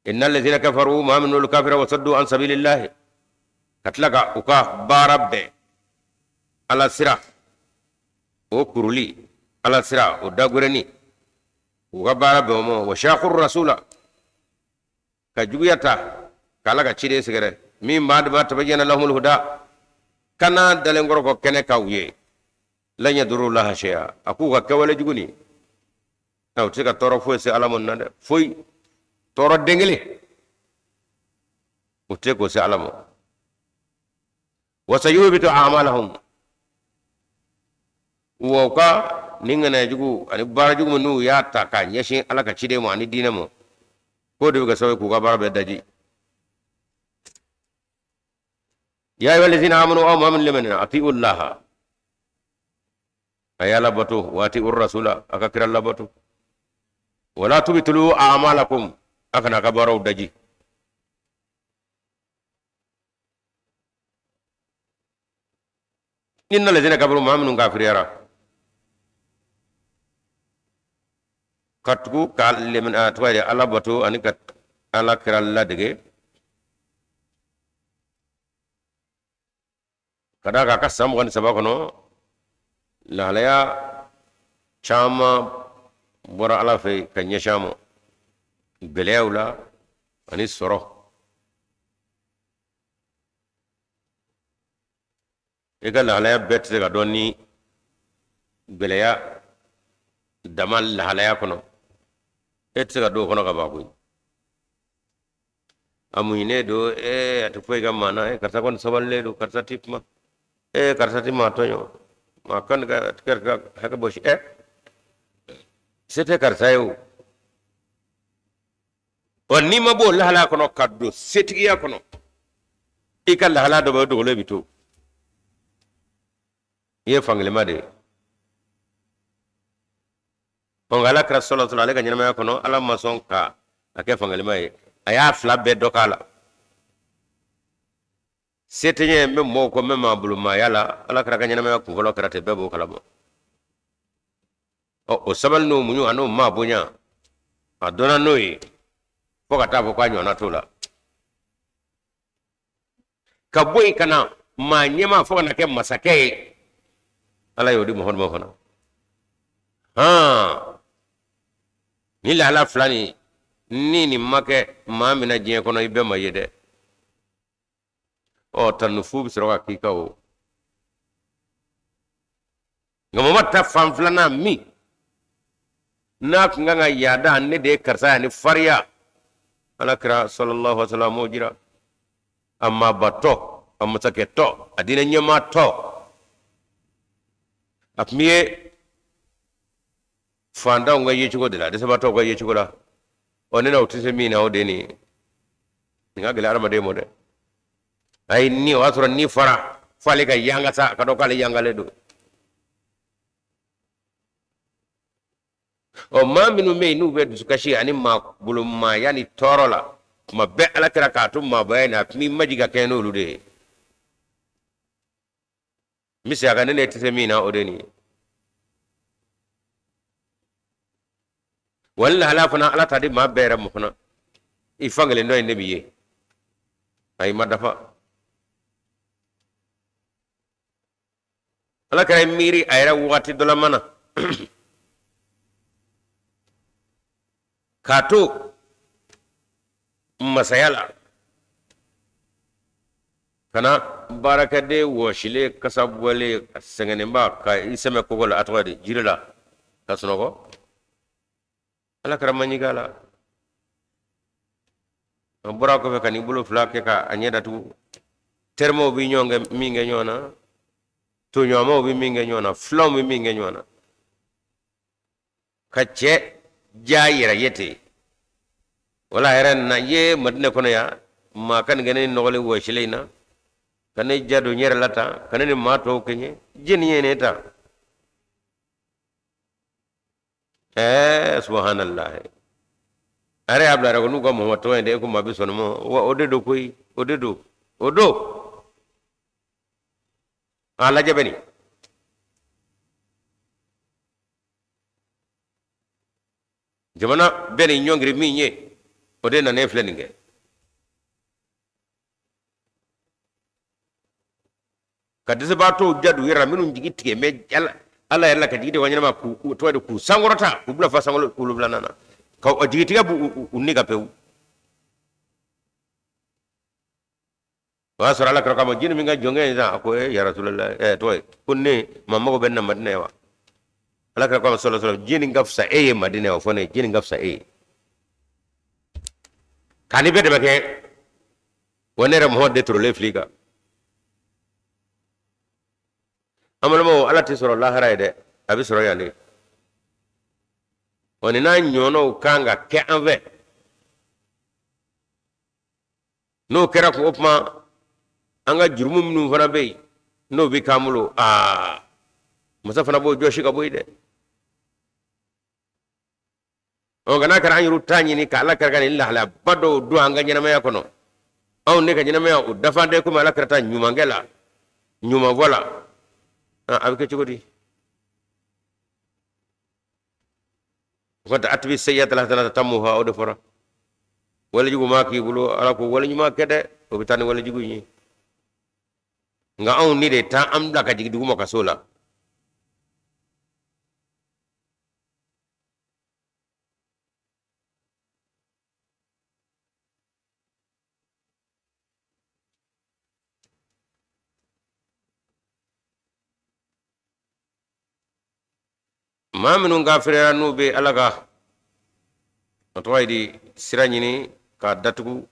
Inna allazina kafaru, maa minnu olu kafira, wasaddu an sabilillahi, ka tila ka u ka baara bɛn ala sira o kuruli, ala sira o dagwɛrɛni, u ka baara bɛn o ma, wa shaqu rasula, ka juguya ta ka ala ka ciden sɛgɛrɛ, min ba'di ma tabayyana lahumul huda, kana dalen kɔrɔ kɔ kɛnɛ kan u ye, lan yadurullaha shay'a, a k'u ka kɛwale jugu nin u tɛ se ka tɔɔrɔ foyi se ala ma na dɛ, foyi, tɔɔrɔ den kelen u tɛ se k'o se ala ma. Wa sayuhbitu a'malahum, wa u ka nin ŋaniya jugu ani baara jugu min n'u y'a ta k'a ɲɛsin ala ka ciden ma ani diinɛ ma, k'o de bɛ kɛ sababu ye k'u ka baara bɛɛ daji. Ya ayyuha allazina amanu, aw maa minnu limaniya, ati'u llaha, a y'ala bato, wa ati'u rasula, a ka kira labato, wala tubtilu a'malakum, a kana a ka baaraw daji. Inna lazina kafaru, maa minnu kafiriyara ka tugu ka lemina, tɔgɔ ye ala bato ani ka ala kira ladege, ka d'a kan a ka san 23 kɔnɔ, lahalaya caman bɔra ala fɛ ka ɲɛsin a ma gɛlɛyaw la ani sɔrɔ. I ka lahalaya bɛɛ tɛ se ka dɔn ni gɛlɛya dama lahalaya kɔnɔ, e tɛ se ka don o kɔnɔ ka ban koyi. A muɲunen don, ee, a tɛ foyi kɛ maa na, ee, karisa kɔni sabalilen don, karisa tɛ kuma, ee, karisa tɛ maa tɔɲɔ, maa kan ka karisa hakɛ bɔsi, ɛ se tɛ karisa ye o. Ɔ, n'i ma bɔ o lahalaya kɔnɔ ka don setigiya kɔnɔ, i ka lahalaya dɔ bɛ o dogolen bɛ to, i ye fankelenma de ye. Ɔ, nka ala kira sɔlɔ sɔlɔ, ale ka ɲɛnamaya kɔnɔ, ala ma sɔn ka a kɛ fankelenma ye, a y'a fila bɛɛ dɔ k'a la. Se tɛ n ye, n bɛ mɔgɔw kɔ, n bɛ maa bolo maaya la. Ala kira ka ɲɛnamaya kunfɔlɔ kɛra ten, bɛɛ b'o kalama. Ɔ, o sabali n'o muɲu an'o maa bonya, a dɔnna n'o ye fo ka taa fɔ k'a ɲɔgɔnna t'o la. Ka bɔ yen ka na maa ɲɛmaa fo ka na kɛ masakɛ ye, ala y'o di Muhamadu ma fana. Han, ni lahala fila nin, ni nin ma kɛ maa min na diɲɛ kɔnɔ, i bɛɛ ma ye dɛ. Ɔ, tanu fu bɛ sɔrɔ ka k'i kan o. Nka mɔgɔ ta fan filanan min n'a tun kan ka yaada, ne de ye karisa ye ani fariya, ala kira sallallahu alaihi wasallam m'o jira. A maabatɔ, a masakɛtɔ, a diinɛ ɲɛmaatɔ, a tun ye fantanw ka yecogo de la, dɛsɛbaatɔw ka yecogo la. Ɔ, ne n'aw tɛ se min na, o de ye nin ye. Nin ka gɛlɛn hadamaden ma dɛ. Ayi, ni o y'a sɔrɔ ni fara. fo ale ka yanga sa ka dɔn k'ale yangalen don. Ɔ maa minnu bɛ yen n'u bɛ dusukasi ani maa bolomaaya ni tɔɔrɔ la tuma bɛɛ, ala kira k'a to maabaya in na, a tun b'i majigin ka kɛɲɛ n'olu de ye. N bɛ segin a kan, ne ne tɛ se min na, o de nin ye. Wa ni lahala fana, ala t'a di maa bɛɛ yɛrɛ ma fana. I fankelen dɔ in de b'i ye, ayi, ma dafa. Ala kira miiri a yɛrɛ wagati dɔ la mana k'a to masaya la, ka na baarakɛden wɔsilen, kasa bɔlen, sɛgɛnnenba, ka i sɛmɛ kogo la, a tɔgɔ di, jiri la, ka sunɔgɔ. Ala kira ma ɲigin a la. A bɔra a kɔfɛ ka n'i bolo fila kɛ ka a ɲɛ datugu. Terimaw bɛ ɲɔgɔn kɛ min kɛ ɲɔgɔn na, toɲɔgɔnmaw bɛ min kɛ ɲɔgɔn na, filanw bɛ min kɛ ɲɔgɔn na, ka cɛ ja yɛrɛ ye ten. Wala yɛrɛ na ye Madinɛ kɔnɔ yan, maa ka nin kɛ ne nɔgɔlen wɔsilen in na, ka ne ja don n yɛrɛ la tan, ka ne ni maa tɔw kɛɲɛ, jɛni ye ne ta. Ɛɛ, subhanallah, a yɛrɛ y'a bila yɛrɛ ko n'u ka Muhamadu tɔgɔ in de, e ko maa bɛ sɔn ma wa, o de don koyi, o de don, o don. A lajɛ bɛ nin jamana bɛɛ ni ɲɔngiri min ye, o de nana e filɛ nin kɛ. Ka dɛsɛbaatɔw ja don u yɛrɛ la, minnu jigi tigɛ bɛ ala yɛrɛ la, ka jigi tigɛ ɲɛnama, k'u tɔgɔ de, k'u sankɔrɔta, k'u bila fa sankolo wolonwulanan na, ka jigitigɛ b'u u ni ka pewu. O y'a sɔrɔ ala kira k'a ma jini min ka jɔnkɛ in san, a ko e ya Rasulallah, ɛ tɔgɔ ye ko ne maa mago bɛ na Madinɛ wa? Ala kira k'a ma sɔlɔ sɔlɔ, jini ka fisa e ye Madinɛ wa? Fɔ ne jini ka fisa e ye k'a ni bɛɛ dɛmɛ kɛ wa, ne yɛrɛ Muhamadu de torolen fili kan. An balimaw, ala tɛ sɔrɔ lahara ye dɛ, a bɛ sɔrɔ yan de. Wa nin n'a ɲɔgɔnnaw kan ka kɛ an fɛ. N'o kɛra kun, o tuma an ka jurumu minnu fana bɛ yen, n'o bɛ k'an bolo, aa, masa fana b'o jɔsi ka bɔ yen dɛ. Ɔ, nka n'a kɛra an yɛrɛ t'a ɲini ka ala kira ka nin lahalayaba dɔw don an ka ɲɛnamaya kɔnɔ, anw ne ka ɲɛnamaya o dafa tɛ komi ala kira ta ɲumankɛ la, ɲumanfɔ la, a bɛ kɛ cogo di? Wa atbi'i sayyi'ata alhasanata tamhuha, o de fɔra. Walejugu maa k'i bolo, ala ko wale ɲuman kɛ dɛ, o bɛ taa ni walejugu in ye. Nka anw ni de taa an bila ka jigin duguma ka s'o la. Maa minnu kafiriyara, n'u bɛ ala ka, a tɔgɔ ye di, sira ɲini k'a datugu,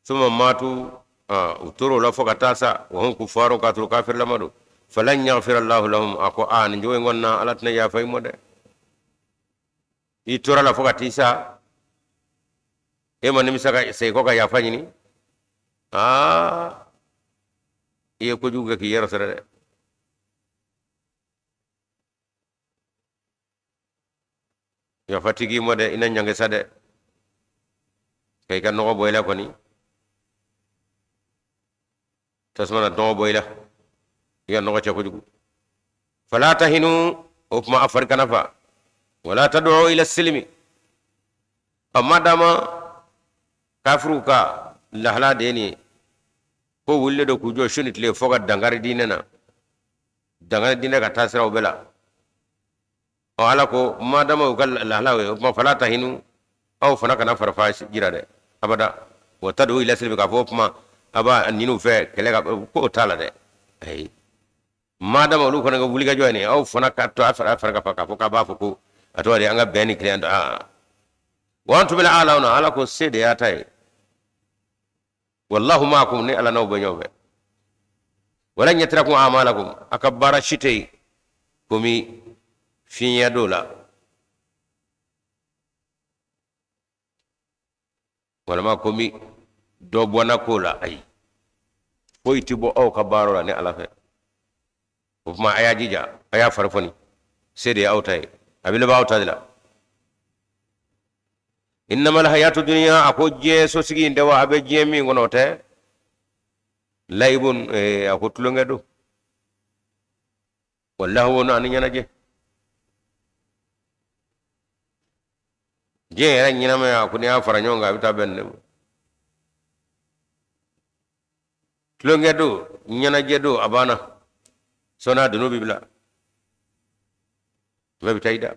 summa matu, u tor'o la fo ka taa sa, wa hum kufaru, k'a sɔrɔ kafirilama don, falan yaghfira Allahu lahum. A ko aa, nin jogo in kɔni na, ala tɛna yafa i ma dɛ. I tora la fo ka t'i sa, e ma nimisa ka segin kɔ ka yafa ɲini. Aa, i ye kojugu kɛ k'i yɛrɛ sɔrɔ dɛ. Yafa tigi ma dɛ, i na ɲangi sa dɛ, ka i ka nɔgɔ bɔ i la kɔni, tasuma na nɔgɔ bɔ i la, i ka nɔgɔ cɛ kojugu. Fala tahinu, o tuma a fari kana fa. Wala tad'u ila silimi. A ma dama kafiriw ka lahala de ye nin ye, ko wulilen don k'u jɔ su ni tile fo ka dankari diinɛ na, dankari diinɛ ka taa siraw bɛɛ la. Ɔ, ala ko madama u ka lahala ye, o tuma fala tahinu, aw fana kana farifa jira dɛ, abada. Wa tad'u ila silimi, k'a fɔ o tuma a b'a ɲini u fɛ kɛlɛ ka ko t'a la dɛ. Ayi, madama olu fana ka wulikajɔ ye nin, aw fana ka to a fara fara ka fa k'a fɔ k'a b'a fɔ ko a tɔgɔ de an ka bɛn ni kelenya. Aa, wa antumul a'lawna, ala ko se de y'a ta ye. Wallahu ma'akum, ni ala n'aw bɛ ɲɔgɔn fɛ. Walan yatirakum a'malakum, a ka baara si tɛ yen komi fiɲɛ dɔw la walima komi dɔ bɔnna ko la. Ayi, foyi tɛ bɔ aw ka baara la ni ala fɛ. O tuma a y'a jija, a y'a fari foni, se de ye aw ta ye, a bɛ laban aw ta de la. Innamal hayatu dunya, a ko diɲɛ sosigi in tɛ wa, a bɛ diɲɛ min kɔnɔ o tɛ layibun, a ko tulonkɛ don, wa lahwun, ani ɲɛnajɛ. Diɲɛ yɛrɛ ɲɛnamaya, ko n'i y'a fara ɲɔgɔn kan, a bɛ taa bɛn nin de ma. Tulonkɛ don, ɲɛnajɛ don, a banna. Sɔɔni a dunu b'i bila, bɛɛ bɛ taa i da.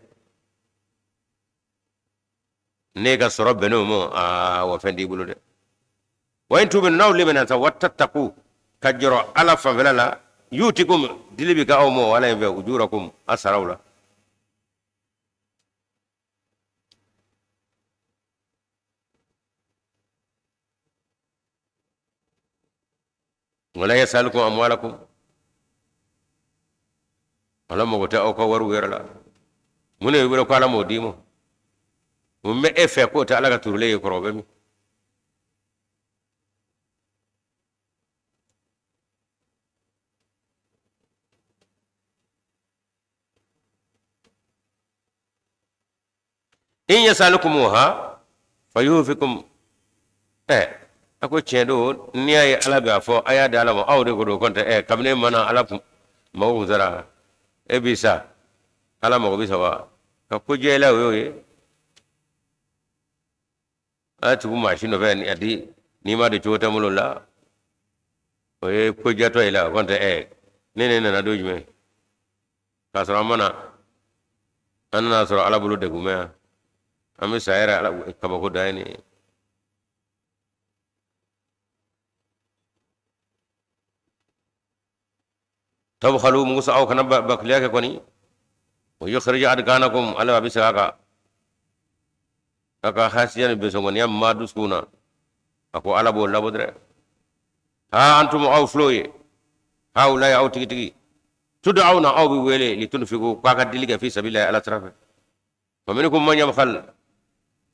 N'e ka sɔrɔ bɛnn'o ma, aa, wa fɛn t'i bolo dɛ. Wa in tuminu, n'aw limaniya sa, wa tattaku, ka jɔrɔ Ala fanfɛla la, yutikum, dili bɛ kɛ aw ma Ala in fɛ, ujurakum, a saraw la. Wala yasalukum amwalakum, Ala mago tɛ aw ka wariw yɛrɛ la. Mun de b'i bolo ko Ala m'o d'i ma? Mun bɛ e fɛ k'o tɛ Ala ka turulen ye kɔrɔ? O bɛ min? In yasalukumuha fayuhfikum. A ko tiɲɛ don, n'i y'a ye Ala bɛ a fɔ a y'a di Ala ma, aw de ko don, kɔntɛ kabini e mana Ala kun mago kun sara, e b'i sa, Ala mago bɛ sa wa? Ka ko jɛ la, o y'o ye. A tugu maa si nɔfɛ a di n'i ma di cogo tɛ n bolo la, o ye ko jatɔ ye la. Kɔntɛ ne nana don jumɛn k'a sɔrɔ an ma na, an nana sɔrɔ Ala bolo degun bɛ yan, an bɛ sa yɛrɛ, Ala kabako dan ye nin ye. Tabkhalu, musa aw kana bakiliya kɛ kɔni. Wa yukhrij adganakum, Ala a bɛ segin a kan a ka hasiya ni besɔngɔniya min b'a dusukun na, a ko Ala b'o labɔ dɛ. Ha antum, aw fil'o ye, haulayi, aw tigitigi, tud'awna, aw bɛ wele, litunfiku, k'a ka dili kɛ, fi sabilillahi, Ala sira fɛ. Fa minkum man yabkhal,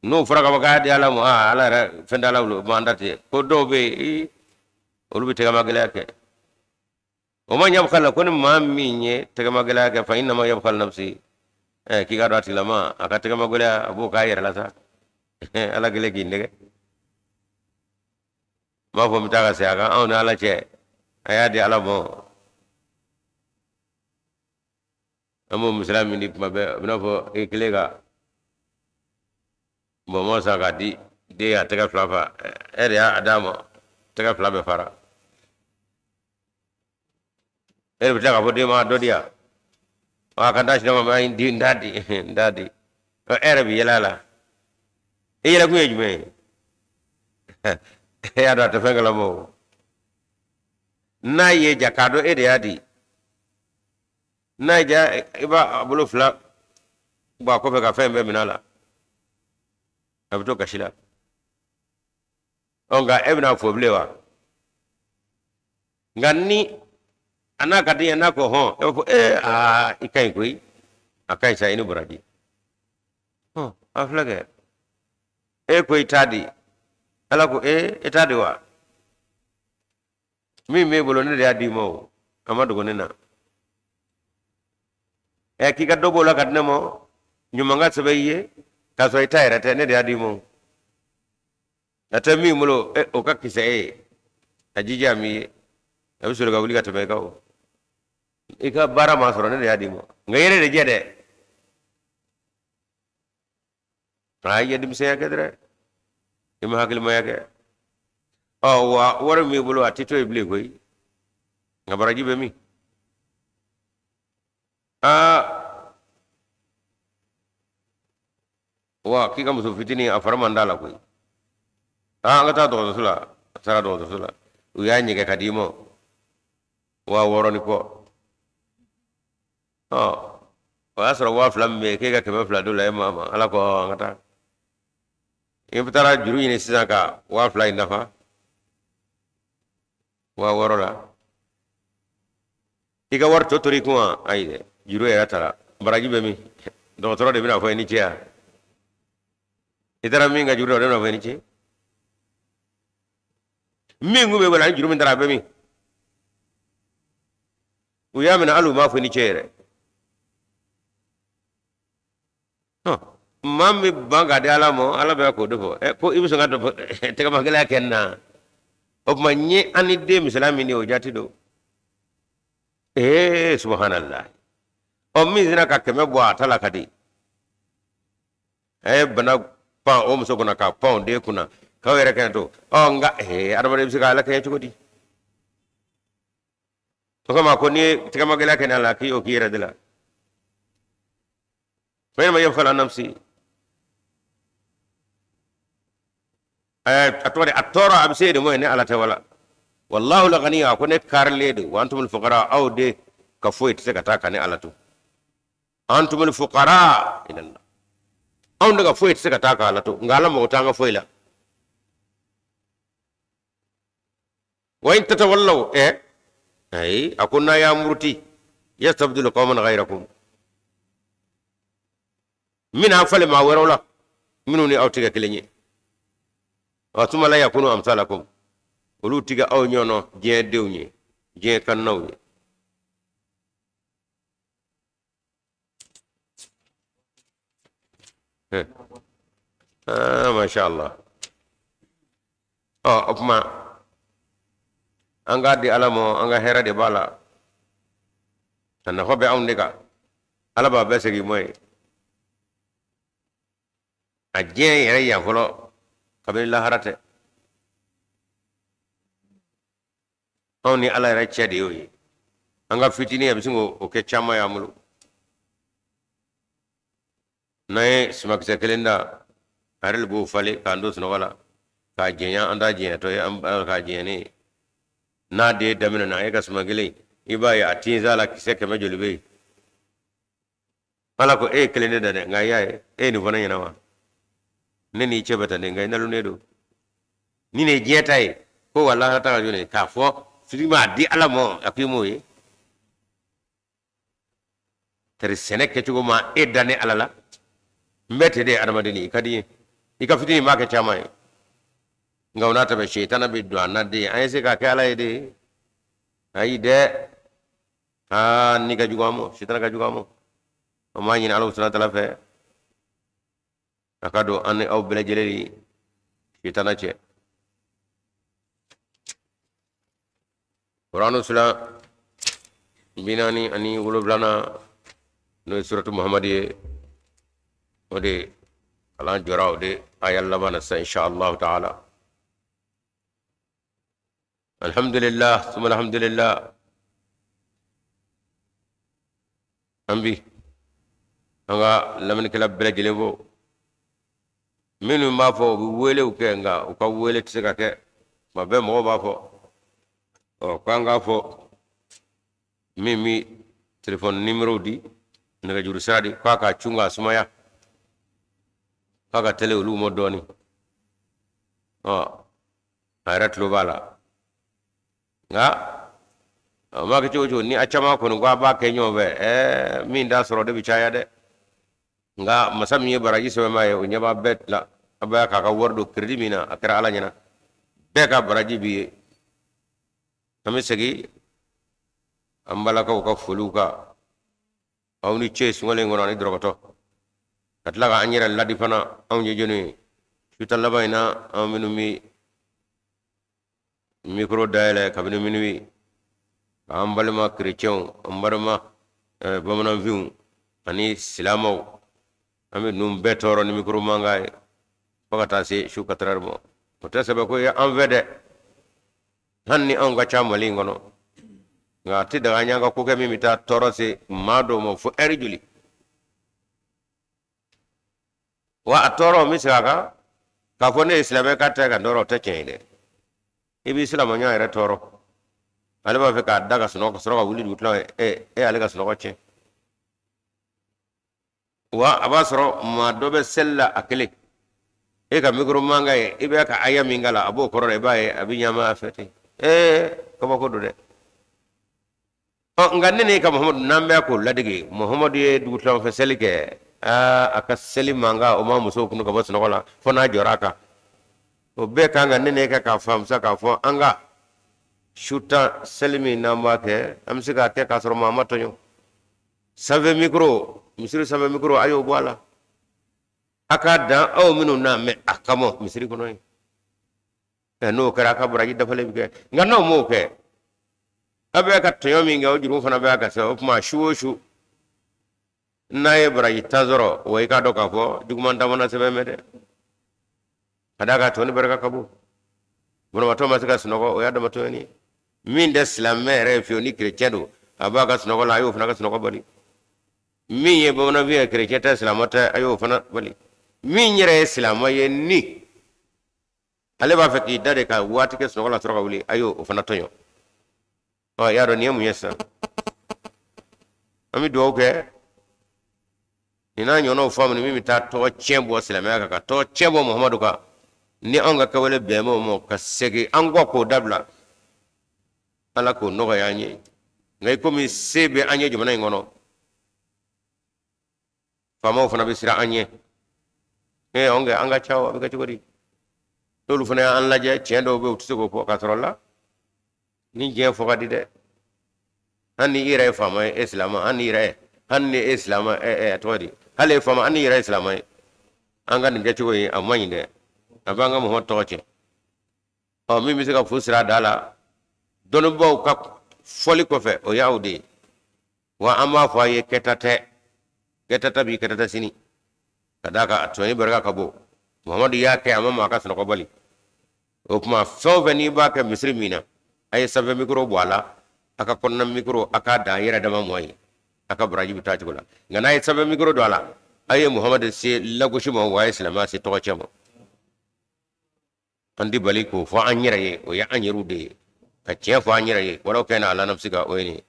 n'o fɔra ka bɔ k'a di Ala ma, aa, Ala yɛrɛ fɛn t'Ala bolo, ma an ta tigɛ. Ko dɔw bɛ yen, olu bɛ tɛgɛmagɛlɛya kɛ. O man yabkhal, ko ni maa min ye tɛgɛmagɛlɛya kɛ, fa innama yabkhal nafsi, k'i ka dɔn a tigilama a ka tɛgɛmagɛlɛya, a b'o k'a yɛrɛ la sa. Ala kɛlen k'i nɛgɛ, n b'a fɔ n bɛ taa ka segin a kan, anw ni Ala cɛ, a y'a di Ala ma. An b'o misaliya min di tuma bɛɛ, a bɛ n'a fɔ i kɛlen ka bɔnbɔn san k'a di den, a tɛgɛ fila fa, e de y'a d'a ma, tɛgɛ fila bɛɛ fara. E de bɛ tila k'a fɔ den ma dɔ di yan, a ka taa sinama ma di, n t'a di, n t'a di. E yɛrɛ bɛ yɛlɛ a la, i yɛlɛkun ye jumɛn ye? E y'a dɔn a tɛ fɛn kalama o. N'a ye ja k'a dɔn e de y'a di, n'a ye ja, i b'a bolo fila bɔ a kɔfɛ ka fɛn bɛɛ minɛ a la, a bɛ to kasi la. Ɔ, nka e bɛna fo bilen wa? Nka ni a n'a ka di ye, n'a ko hɔn, e b'a fɔ ee, aa, i ka ɲi koyi, a ka ɲi sa, i ni baraji. Hɔn, a filɛ kɛ, e ko i t'a di, Ala ko ee, e t'a di wa? Min b'e bolo, ne de y'a d'i ma o, a ma dogo ne na. Ɛ, k'i ka dɔ b'o la ka di ne ma, ɲuman ka sɛbɛn i ye k'a sɔrɔ i ta yɛrɛ tɛ, ne de y'a d'i ma o. A tɛ min bolo, o ka kisɛ e ye, a jija min ye, a bɛ sɔrɔ ka wuli ka tɛmɛ i kan o. I ka baara ma sɔrɔ, ne de y'a d'i ma, nka i yɛrɛ de jɛ dɛ. A ye denmisɛnya kɛ dɛrɛ, i ma hakilimaya kɛ. Ɔ wa, wari min b'i bolo, a tɛ to yen bilen koyi, nka baraji bɛ min? Aa wa, k'i ka muso fitinin, a fari man d'a la koyi. Aa, an ka taa dɔgɔtɔrɔso la. A taara dɔgɔtɔrɔso la, u y'a ɲɛgɛn ka d'i ma 6000 ni kɔ. Ɔ, o y'a sɔrɔ 2000 min bɛ yen, k'e ka 200 d'o la, e ma Ala ko an ka taa. I taara juru ɲini sisan ka 2000 in dafa 6000 la. I ka wari tɔ tora i kun wa? Ayi dɛ, juru yɛrɛ taara, baraji bɛ min? Dɔgɔtɔrɔ de bɛna fɔ i ni ce yan. I taara min ka juru la, o de bɛna fɔ i ni ce. Min kun bɛ bolo ani juru min taara, a bɛ min? U y'a minɛ, hali u m'a fɔ ni ce yɛrɛ. Maa min bɛ ban k'a di Ala ma, Ala bɛ k'o de fɔ. Ɛ, ko i bɛ sɔn ka tɛgɛmagɛlɛya kɛ n na? O tuma n ye an ni den misaliya min di, o jati don. Ee, subhanallah. Ɔ, min sera ka 100 bɔ a ta la ka di, a ye bana pan o muso kunna, ka pan o den kunna, k'aw yɛrɛ kɛnɛ to. Ɔ, nka ee, adamaden bɛ se ka Ala kɛɲɛ cogo di? O kama ko n'i ye tɛgɛmagɛlɛya kɛ ne la, k'i y'o k'i yɛrɛ de la. Fa innama yabkhalu an nafsi. A tɔgɔ de, a tɔɔrɔ a bɛ se de mɔ ne Ala tɛ wala. Wallahu lghani, a ko ne kaarilen don. Wa antumul fuqara, aw de ka foyi tɛ se ka taa ka ne Ala to. Antumul fuqara ilallah, anw de ka foyi tɛ se ka taa ka Ala to, nka Ala mago t'an ka foyi la. Wa in tatawallaw, ɛ ayi, a ko n'a y'a muruti, yastabdil qawman ghayrakum, n bɛna falen maa wɛrɛw la minnu ni aw tɛ kɛ kelen ye. Wa thumma la yakunu amsalakum, olu tɛ kɛ aw ɲɔgɔn diɲɛ denw ye, diɲɛ kannaw ye. Ah, masha Allah. Ɔ, o tuma an k'a di Ala ma, an ka hɛrɛ de b'a la, a nafa bɛ anw de kan. Ala b'a bɛɛ segin mɔ ye a diɲɛ yɛrɛ yan fɔlɔ, kabini lahara tɛ. Anw ni Ala yɛrɛ cɛ de y'o ye. An ka fitinin a bɛ sin k'o kɛ caman y'an bolo. N'an ye sumakisɛ kelen da, a yɛrɛ de b'o falen k'an to sunɔgɔ la, k'a jɛnya an t'a jɛnyatɔ ye, an k'a jɛnyani ye. N'a den daminɛna, e ka suma kelen, i b'a ye a tinsa la kisɛ 100 joli bɛ yen. Ala ko e ye kelen de da dɛ, nka i y'a ye e ye nin fɔ ne ɲɛna wa? Ne n'i cɛ bɛ tan de, nka i nalonnen don. Ni nin ye diɲɛ ta ye, ko wa lahara ta ka jɔn ye k'a fɔ fitiri m'a di Ala ma, a ko i m'o ye tari sɛnɛ kɛcogo ma e da ne Ala la. N bɛ ten de, adamaden i ka di n ye, i ka fitinin b'a kɛ caman ye. Nka o n'a ta bɛɛ, sitana bɛ don an na de, an ye se k'a kɛ Ala ye de. Ayi dɛ, aa, ni ka jugu an ma, sitana ka jugu an ma. An b'a ɲini Ala subahana taala fɛ a ka don an ni aw bɛɛ lajɛlen ni sitana cɛ. Kuranu sura 47nan, n'o ye suratu Muhamadi ye, o de kalan jɔra o de aya laban na sisan, insha allahu taala. Alhamdulillah, suma alhamdulillah. An bi an ka lamɛnnikɛla bɛɛ lajɛlen fo, minnu b'a fɔ u bɛ welew kɛ, nka u ka wele tɛ se ka kɛ tuma bɛɛ. Mɔgɔw b'a fɔ, ɔ, k'an k'a fɔ min bɛ telefɔni nimero di, nɛgɛjuru sira di, k'a ka cun k'a sumaya, k'a ka teli olu ma dɔɔnin. Ɔ, a yɛrɛ tulo b'a la, nka a ma kɛ cogo cogo, ni a caman kɔni ko a b'a kɛ ɲɔgɔn fɛ, ɛɛ, min t'a sɔrɔ de bɛ caya dɛ. Nka masa min ye baraji sɛbɛnbaa ye, o ɲɛ b'a bɛɛ la. A bɛ k'a ka wari don kiridi min na, a kɛra Ala ɲɛna, bɛɛ ka baraji b'i ye. An bɛ segin an balakaw ka foliw kan. Aw ni ce sunkalo in kɔnɔ ani dɔrɔgɔtɔ, ka tila ka an yɛrɛ ladi fana. Anw ye jɔnni ye su tan laban in na? An minnu bɛ mikoro dayɛlɛ kabini minuit, k'an balima kerecɛnw, an balima bamananfinw ani silamɛw, an bɛ ninnu bɛɛ tɔɔrɔ ni mikoro mankan ye fo ka taa se su quatre heures ma. O tɛ sɛbɛ ko ye an fɛ dɛ, hali ni anw ka ca Mali in kɔnɔ, nka a tɛ daga an y'an ka ko kɛ min bɛ taa tɔɔrɔ se maa dɔw ma fo ɛri joli. Wa a tɔɔrɔ n bɛ segin a kan k'a fɔ ne ye silamɛ ka tɛ ka tɔɔrɔ, o tɛ tiɲɛ ye dɛ. I b'i silamɛɲɔgɔn yɛrɛ tɔɔrɔ, ale b'a fɛ k'a da ka sunɔgɔ ka sɔrɔ ka wuli dugutila, e ale ka sunɔgɔ tiɲɛ. Wa a b'a sɔrɔ maa dɔ bɛ seli la a kelen, e ka mikoro mankan ye, i bɛ ka aya min kalan, a b'o kɔrɔ la, i b'a ye a bɛ ɲama a fɛ ten. Ee, kabako don dɛ. Ɔ, nka ne ni ka Muhamadu n'an bɛ k'o ladege, Muhamadu ye dugutilanfɛ seli kɛ, aa, a ka seli mankan o ma musow kunu ka bɔ sunɔgɔ la fo n'a jɔra a kan. O bɛɛ kan ka ne ni e ka k'a faamu sa k'a fɔ an ka Su 10 seli min n'an b'a kɛ, an bɛ se k'a kɛ k'a sɔrɔ maa ma tɔɲɔ. Sanfɛ mikoro, misiri sanfɛ mikoro, a y'o bɔ a la. A k'a dan aw minnu n'a mɛn a kama misiri kɔnɔ yen. Ɛ, n'o kɛra, a ka baraji dafalen bɛ kɛ. Nka n'aw m'o kɛ, a bɛ ka tɔɲɔ min kɛ, o juru fana bɛ a ka se. O tuma su o su n'a ye baraji 10 sɔrɔ, wa i k'a dɔn k'a fɔ juguman taamana sɛbɛn bɛ dɛ. Ka d'a kan tɔni barika ka bon. Banabaatɔ ma se ka sunɔgɔ, o y'a dama tɔɲɔni ye. Min tɛ silamɛ yɛrɛ ye fiyewu, ni kerecɛn don, a b'a ka sunɔgɔ la, a y'o fana ka sunɔgɔ bali. Min ye bamananfin ye, kerecɛn tɛ, silamɛ tɛ, a y'o fana bali. Min yɛrɛ ye silamɛ ye, ni ale b'a fɛ k'i da de ka waati kɛ sunɔgɔ la sɔrɔ ka wuli, a y'o fana tɔɲɔ. Ɔ, y'a dɔn nin ye mun ye sisan? An bɛ dugawu kɛ nin n'a ɲɔgɔnnaw faamu, min bɛ taa tɔgɔ tiɲɛ bɔ silamɛya kan, ka tɔgɔ tiɲɛ bɔ Muhamadu kan, ni anw ka kɛwale bɛn b'o ma, ka segin an kɔ k'o dabila, Ala k'o nɔgɔya an ye. Nka i komi se bɛ an ye jamana in kɔnɔ, faamaw fana bɛ siran an ɲɛ. Ee, anw kɛ an ka ca, a bɛ kɛ cogo di? N'olu fana y'an lajɛ, tiɲɛ dɔw bɛ yen, u tɛ se k'o fɔ k'a sɔrɔ la ni diɲɛ fɔ ka di dɛ. Hali ni i yɛrɛ ye faama ye, e silamɛ, hali ni yɛrɛ ye, hali ni e silamɛ, ɛ ɛ a tɔgɔ di, hali e faama, hali ni yɛrɛ ye silamɛ ye, an ka nin kɛcogo in, a man ɲi dɛ, a b'an ka Muhamadu tɔgɔ tiɲɛ. Ɔ, min bɛ se ka fu sira a da la dɔnnibaaw ka fɔli kɔfɛ, o y'aw de ye. Wa an b'a fɔ a ye, kɛta tɛ, kɛta tɛ bi, kɛta tɛ sini, ka d'a kan a tɔɲɔni barika ka bon. Muhamadu y'a kɛ, a ma maa ka sunɔgɔ bali. O tuma fɛn o fɛn n'i b'a kɛ misiri min na, a ye sanfɛ mikoro bɔ a la, a ka kɔnɔna mikoro, a k'a dan yɛrɛ dama mɔ ye, a ka baraji bɛ taa cogo la. Nka n'a ye sanfɛ mikoro don a la, a ye Muhamadu se lagosi ma, wa a ye silamɛya se tɔgɔ cɛ ma. An tɛ bali k'o fɔ an yɛrɛ ye, o ye an yɛrɛw de ye ka tiɲɛ fɔ an yɛrɛ ye. Walaw kɛ na ala na bɛ se ka o ye nin ye.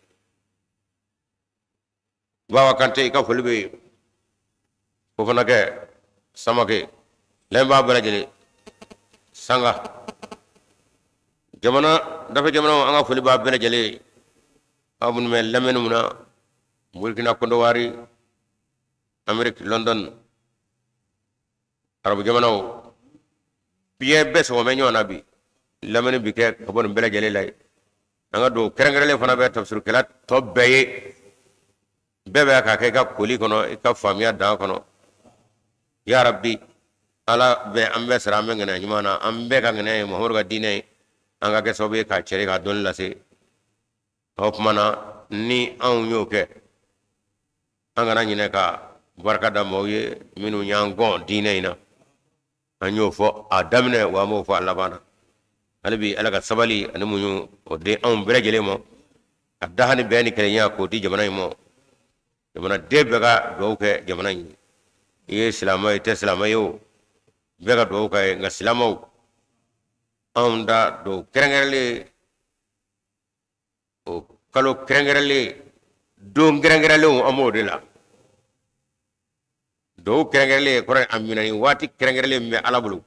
Bawa Kante, i ka foli bɛ yen. O fana kɛ Samake lamɛnbaa bɛɛ lajɛlen, sanga jamana dafɛ jamanaw, an ka foli b'a bɛɛ lajɛlen ye. Aw minnu bɛ lamɛnni mun na, Burkina, Kɔnɔwari, Ameriki, London, arabu jamanaw, diɲɛ bɛɛ sɔgɔmɛ ɲɔgɔn na bi, lamɛnni bi kɛ ka bɔ nin bɛɛ lajɛlen la ye. An ka dugawu kɛrɛnkɛrɛnlen fana bɛ tafsirikɛla tɔ bɛɛ ye. Bɛɛ bɛ k'a kɛ i ka koli kɔnɔ, i ka faamuya dan kɔnɔ. Ya Rabbi, Ala bɛ an bɛɛ sara an bɛ ŋaniya ɲuman na. An bɛɛ ka ŋaniya ye Muhamadu ka diinɛ ye, an ka kɛ sababu ye k'a cɛri, k'a dɔnni lase. O tuma na, ni anw y'o kɛ, an kana ɲinɛ ka barika da maaw ye minnu y'an gɔn diinɛ in na. An y'o fɔ a daminɛ, wa an b'o fɔ a laban na. Hali bi, Ala ka sabali ani muɲu o di anw bɛɛ lajɛlen ma, ka daha ni bɛn ni kelenya k'o di jamana in ma. Jamanaden bɛɛ ka dugawu kɛ jamana in ye. I ye silamɛ ye, i tɛ silamɛ ye o, bɛɛ ka dugawu kɛ ye. Nka silamɛw, anw da dugawu kɛrɛnkɛrɛnlen, o kalo kɛrɛnkɛrɛnlen, don kɛrɛnkɛrɛnlenw, an b'o de la. Dugawu kɛrɛnkɛrɛnlen kɔrɔ ye a minɛ ni waati kɛrɛnkɛrɛnlen min bɛ Ala bolo,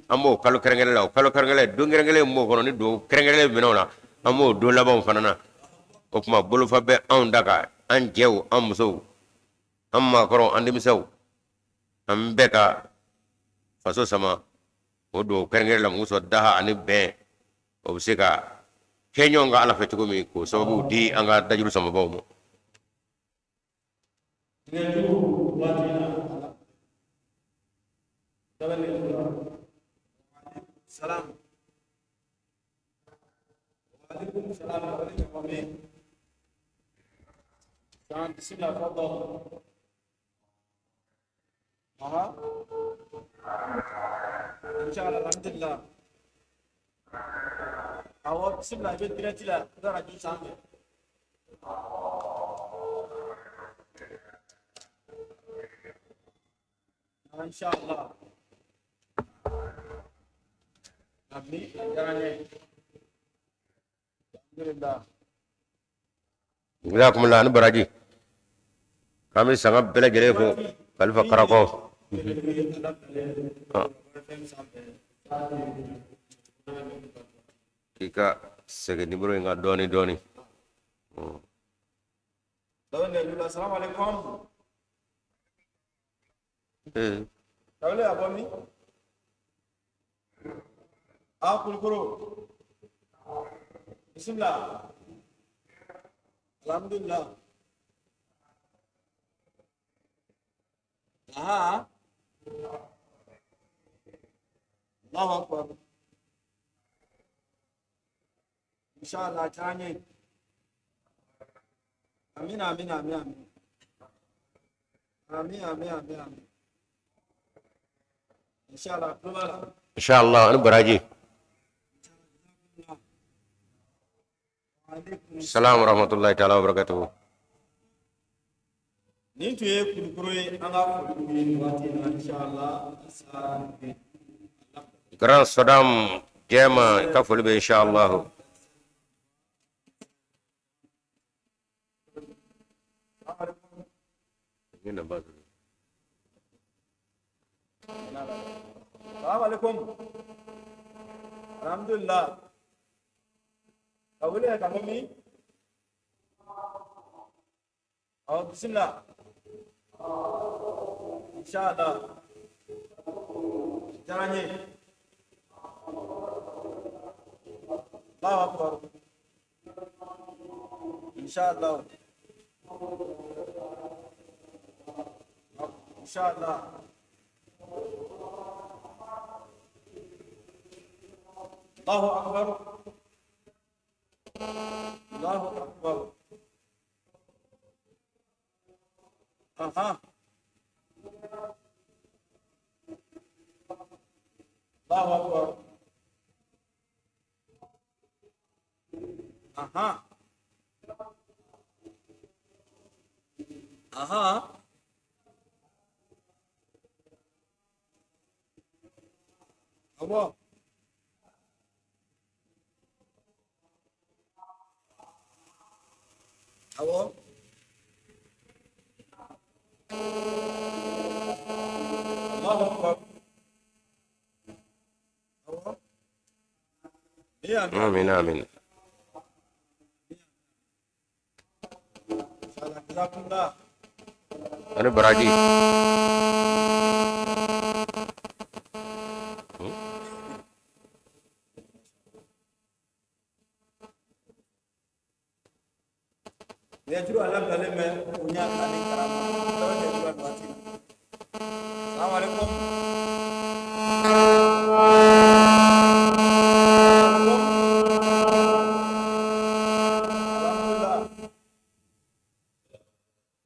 an b'o kalo kɛrɛnkɛrɛnlen la, o kalo kɛrɛnkɛrɛnlen, don kɛrɛnkɛrɛnlen min b'o kɔnɔ, ni dugawu kɛrɛnkɛrɛnlen minɛ o la, an b'o don labanw fana na. O tuma bolofa bɛ anw da kan, an cɛw, an musow, an maakɔrɔw, an denmisɛnw, an bɛɛ ka faso sama o dugawu kɛrɛnkɛrɛn la, mun sɔrɔ daha ani bɛn, o bɛ se ka kɛ ɲɔgɔn kan Ala fɛ cogo min, k'o sababu di an ka dajuru samabaw ma. Salam. Waalaikum salam wa rahmatullahi. Bismillah, tafadhal. Aha. Inshallah, alhamdulillah. Awɔ, bisimila, i bɛ direct la, i bɛ radio sanfɛ. Inshallah. Abi, a diyara n ye. Alhamdulillah. Jazakumullah ani baraji. K'an bɛ sanga bɛɛ lajɛlen fo Kalifa Karakɔ. K'i ka segin nimoro in kan dɔɔni dɔɔni. Assalamu alaikum. Dawule a bɔ min? A Kulukoro. Bisimila. Alhamdulillah. Aha. Allahu akbar. Inshallah a diyara n ye. Amin amin amin amin. Amin amin amin amin. Inshallah tulo b'a la. Inshallah ani baraji. Aleykum. Salam wa rahmatullahi ta'ala wa barakatuhu. Nin tun ye Kulukoro ye, an ka foli b'u ye nin waati in na, inshallah. Halisa. Grand Saddam Jɛma ka foli bɛ, inshallah. Salaam aleykum. Salaam aleykum. Alhamdulillah. Ka wele ka bɔ min? Awɔ, bisimila. Inshallah. Diyara n ye. Allahu akbar. Inshallah. Inshallah. Allahu akbar. Allahu akbar. Aha. Allahu akbar. Aha. Aha. Awɔ. Awɔ. Allahu akbar. Awɔ. Amin. Amin amin. Inshallah. Jazakumullah. Ani baraji. Nɛgɛjuru a labilalen bɛ bonya ani karama. Dɔ bɛ nɛgɛjuru la nin waati in na. Salaam aleykum. Aleykum. Alhamdulillah.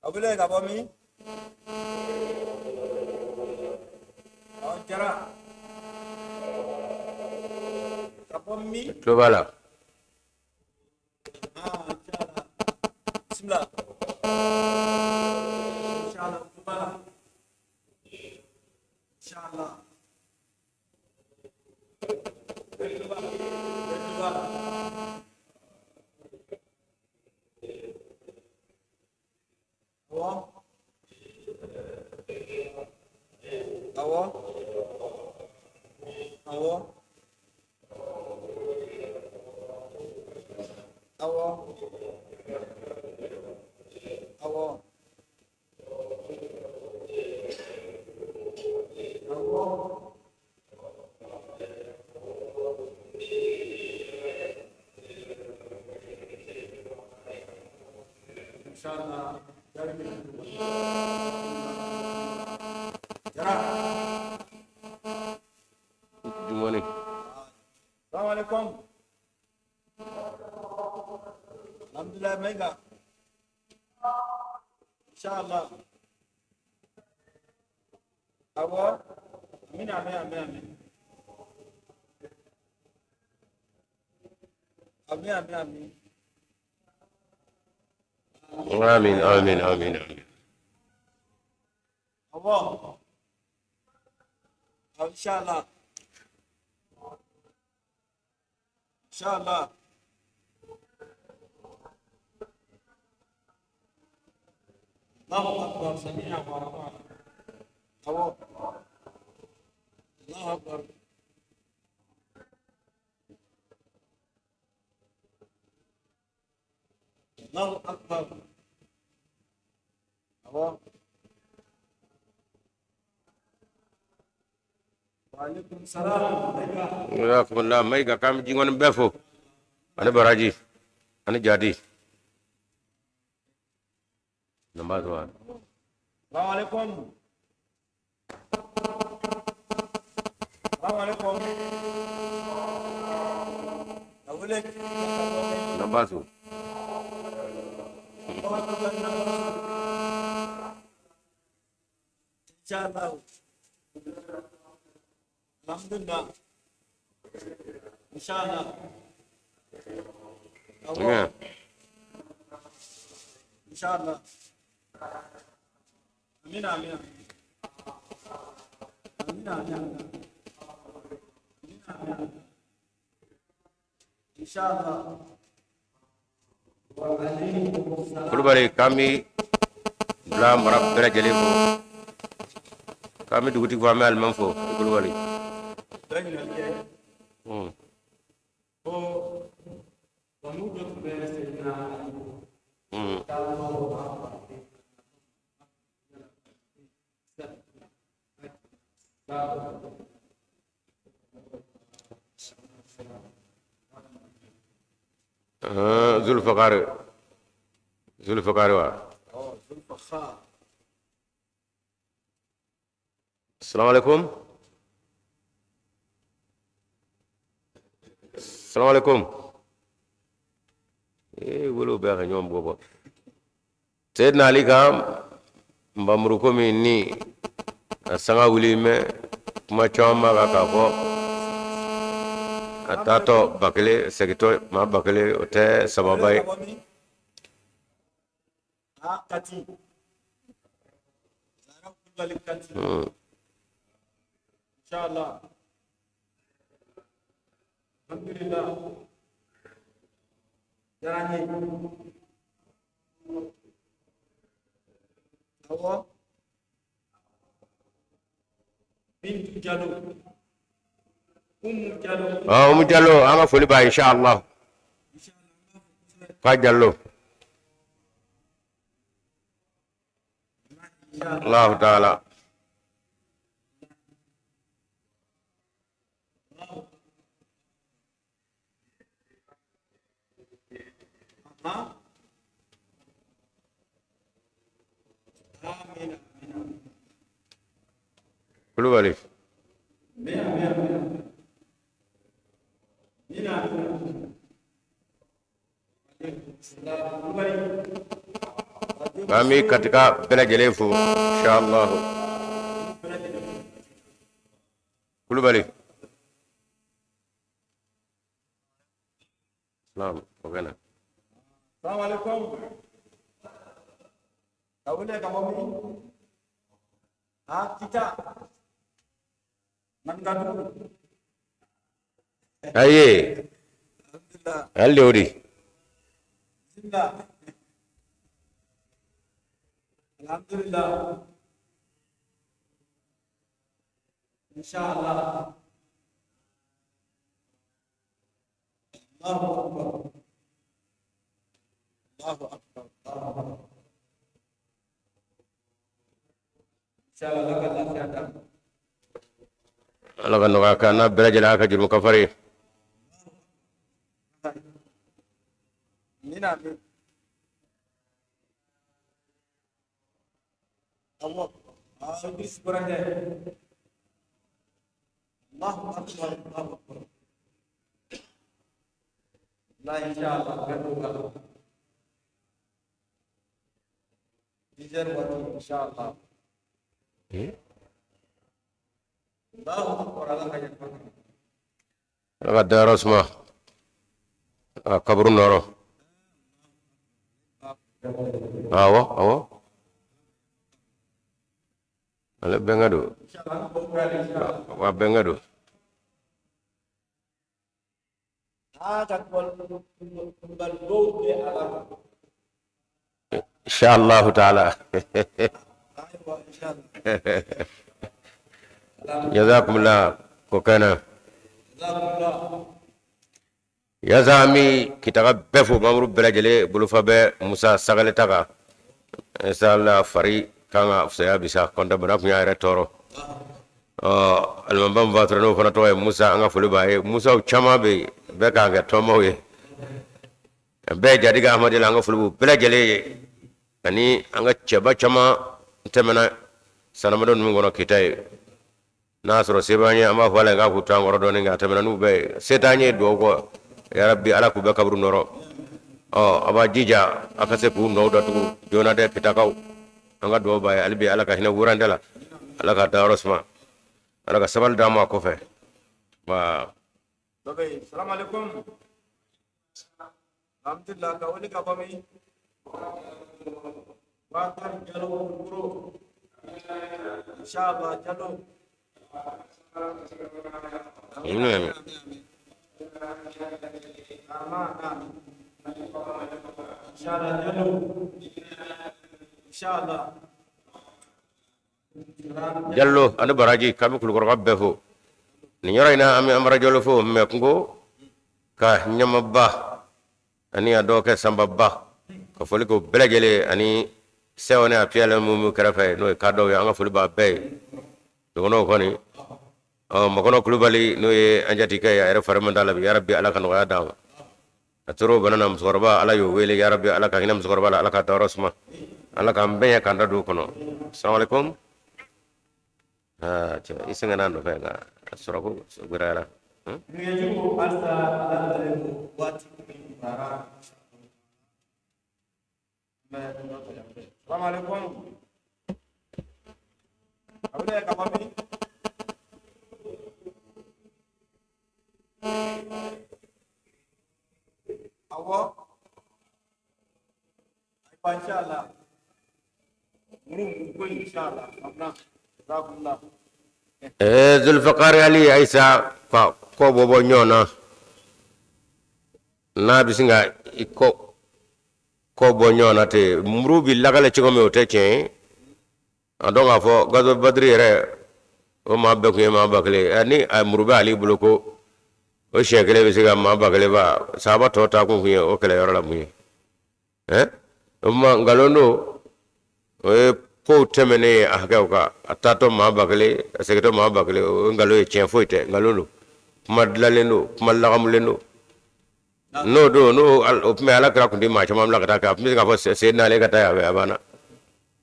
A wele ka bɔ min? Awɔ, Jara. Ka bɔ min? Tulo b'a la. Ah, inshallah. Bismillah. Inshallah, tulo b'a la. Inshallah. Bɛɛ tulo b'a la. Bɛɛ tulo b'a la. Awɔ. Awɔ. Awɔ. Awɔ. Awɔ. Awɔ. Inshallah. Jaabi bɛ Jara. Jumani. Salaam alaikum. Alhamdulillah, Maïga. Inshallah. Awɔ. Amin, amin, amin, amin. Amin, amin, amin. Amin amin amin amin. Awɔ. Inshallah. Inshallah. Allahu akbar. Sami'a wa ata'na. Awɔ. Allahu akbar. Allahu akbar. Awɔ. Wa alaikum salam. Maïga. Jazakumullah Maïga, k'an bɛ jingɔni bɛɛ fo. Ani baraji ani jadi namba zuwa. Salamu alaikum. Salamu alaikum. Ka wele ka bɔ min? Namba su. Inshallah. Alhamdulillah. Inshallah. Awɔ. Nka. Inshallah. Amina, amina. Amina, amina. Amina, amina. Inshallah. Wa alaykum salam. Kulubali, k'an bi bila mara bɛɛ lajɛlen fo, k'an bɛ dugutigi fo, an bɛ alimami fo. Kulubali. Dɔ ɲininkali kɛ ko banu dɔ tun bɛ Seyidina Ali taa lɔ. Zulfakari, Zulfakari wa. Ɔ, Zulfakhar. Salamu alaikum, salamu alaikum. Ee, wolo bɛɛ ka ɲɔgɔn bɔ bɔ Seyidina Ali kan nbamuru ko min ni a sanga wuli mɛ kuma caman b'a kan k'a fɔ a taatɔ 1000, segintɔ maa 1000, o tɛ sababa ye. Ka bɔ min? Ah, Kati. Zahra Kulubali, Kati. Inshallah. Alhamdulillah. Diyara n ye. Awɔ. Bintu Jalo. Umu Jalo. Ah, Umu Jalo, an ka foli b'a ye, inshallah. Inshallah. An b'a fɔ kosɛbɛ. K'a Jalo. Inshallah. Allahu taala. Aha. Amina, amina. Kulubali. Amina, amina, amina. Amina, amina. Aleykum salam. Kulubali. K'an bɛ Katika bɛɛ lajɛlen fo, inshallah. Bɛɛ lajɛlen. Kulubali. Naam, o kɛnɛ. Salamu alaikum. Ka wele ka bɔ min? Ah, Kita. Maninkadugu. Aye. Alhamdulillah. Hali de o di. Bismillah. Alhamdulillah. Inshallah. Allahu akbar. Allahu akbar. Allahu akbar. Inshallah, Allah ka lafiya d'a ma. Ala ka nɔgɔya kɛ an n'a bɛɛ lajɛlen, a ka jurumu kafari. Amina, amin. Awɔ. Ah, Idris Burankɛ. Allahu akbar. Allahu akbar. La, inshallah, bɛɛ b'o la. 10 heures waati, inshallah. Allahu akbar, Ala ka yafa. Ala ka dayɔrɔ suma, a kaburu nɔrɔ. Awɔ, awɔ, ale bɛnkɛ don. Inshallah, an b'o kura de, inshallah. Wa bɛnkɛ don. Ah, ka Kulubali dɔw bɛ a la. Inshallah taala. Ayiwa, inshallah. Jazakumullah ko kɛnɛ. Jazakumullah. Yaasa an bi Kitaka bɛɛ fo, mamuru bɛɛ lajɛlen bolofa bɛ Musa Sagale ta kan. Inshallah, fari kan ka fisaya bisa kɔntɛ, bana kun y'a yɛrɛ tɔɔrɔ. Ɔ, alimamiba min fatura, n'o fana tɔgɔ ye Musa, an ka foli b'a ye. Musaw caman bɛ yen, bɛɛ k'an kɛ tɔnbaw ye. Bɛɛ jadiga Ahmadi la, an ka foli b'u bɛɛ lajɛlen ye. Ani an ka cɛba caman tɛmɛna sanamadɔ ninnu kɔnɔ Kita ye. N'a sɔrɔ se b'an ye, an b'a fɔ Ala ye k'a k'u to an kɔrɔ dɔɔnin, nka a tɛmɛna n'u bɛɛ ye. Se t'an ye dugawu kɔ, yarabi Ala k'u bɛɛ kaburu nɔrɔ. Ɔ a b'a jija a ka se k'u nɔw datugu joona dɛ, Kitakaw. An ka dugawu b'a ye hali bi, Ala ka hinɛ wurandɛ la, Ala ka dayɔrɔ suma, Ala ka sabali d'an ma a kɔfɛ. Wa Dɔ bɛ yen. Salamu alaikum. Alhamdulillah, ka wele ka bɔ min? Bakari Jalo Kulukoro. Inshallah Jalo. Amin, amin. Amin, amin. Inshallah Jalo. Inshallah. Jallo ani baraji, k'an bɛ Kulukɔrɔka bɛɛ fo nin yɔrɔ in na. An bɛ Amara Jalo fo mɛ kungo ka ɲamaba ani a dɔgɔkɛ Sanbaba, ka foli k'o bɛɛ lajɛlen, ani sɛw ni a piyɛlɛ minnu b'u kɛrɛfɛ, n'o ye kadɔw ye, an ka foli b'a bɛɛ ye. Dɔgɔnɔw kɔni, ɔ Makɔnɔ Kulubali, n'o ye an jatigikɛ ye, a yɛrɛ fari man t'a la bi. Yarabi Ala ka nɔgɔya d'a ma. A tor'o bana na, musokɔrɔba Ala y'o wele. Yarabi Ala ka hinɛ musokɔrɔba la, Ala ka dayɔrɔ suma, Ala k'an bɛɛ ɲɛ k'an da don o kɔnɔ. Salamalekun. Aa cɛ, i sɛgɛnna a nɔfɛ, nka a sɔrɔ ko gɛlɛyara. Nɛgɛjuru halisa Ala dalen don waati min baara. Salamu alaikum. A wele ka bɔ min? Awɔ. Ayiwa, inshallah. Muru muru ko inshallah. Amina. Jazakumullah. Zulfikari Ali Ayisa, ka kɔ bɔ bɔ ɲɔgɔn na, n'a bɛ sin ka i kɔ kɔ bɔ ɲɔgɔn na ten, muru bɛ lagale cogo min, o tɛ tiɲɛ ye. A dɔn k'a fɔ gazo Badiri yɛrɛ, o maa bɛɛ tun ye maa 1000 ye. Ni a muru bɛ ale bolo ko o siɲɛ kelen bɛ se ka maa 1000 ba, sahaba tɔw ta kun ye o kɛlɛyɔrɔ la mun ye? O tuma nkalon don. O ye kow tɛmɛnen ye a hakɛw kan. A taatɔ maa 1000, a segintɔ maa 1000, o ye nkalon ye, tiɲɛ foyi tɛ, nkalon don, kuma dilanlen don, kuma lagamulen don. N'o don, n'o o tun bɛ Ala kira kun tɛ maa caman bila ka taa kɛ. A tun bɛ se k'a fɔ Seydina Ale ka taa yan fɛ, a banna.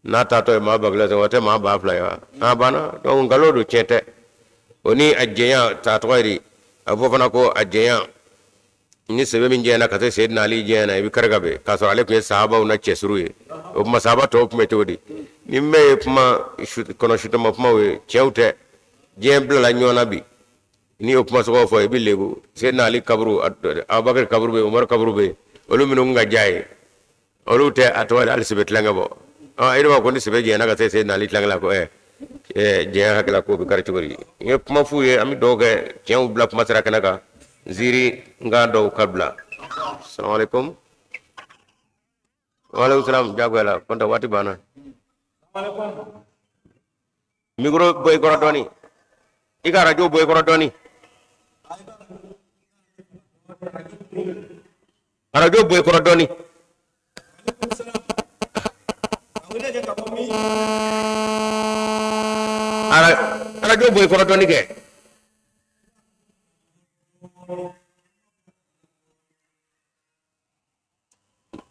N'a taatɔ ye maa 1000 sɔrɔ, o tɛ maa 2000 ye wa? A banna. Donc nkalon don, tiɲɛ tɛ. O ni a jɛnya ta tɔgɔ ye di? A bɛ fɔ fana ko a jɛnya ni sɛbɛn min jɛɲana ka se Seydina Ali jɛɲana, i bɛ kari ka bɛn k'a sɔrɔ ale tun ye sahabaw na cɛsuru ye. O tuma sahaba tɔw tun bɛ cogo di? Nin bɛɛ ye kuma kɔnɔ sutama kumaw ye, tiɲɛw tɛ. Diɲɛ bilala ɲɔgɔn na bi. N'i y'o kuma sɔgɔ fɔ, i bɛ lebu. Seydina Ali kaburu, Abubakar kaburu bɛ yen, Umaru kaburu bɛ yen, olu minnu kun ka diya ye, olu tɛ a tɔgɔ hali sɛbɛ tilankɛ bɔ. E b'a ko ni sɛbɛ jɛɲana ka se Seydina Ali tilankɛ la, ko jɛnya hakɛ la, k'o bɛ kari cogo di? N ye kuma f'u ye, an bɛ dugawu kɛ, tiɲɛw bila kuma sira kɛnɛ kan, nziiri nkan dɔw ka bila. Salamalekun. Waaleykum salam. Jagoya la kɔntɛ, waati banna. Micro bɔ i kɔrɔ dɔɔni, i ka arajo bɔ i kɔrɔ dɔɔni, arajo bɔ i kɔrɔ dɔɔni. Arajo bɔ i kɔrɔ dɔɔni kɛ.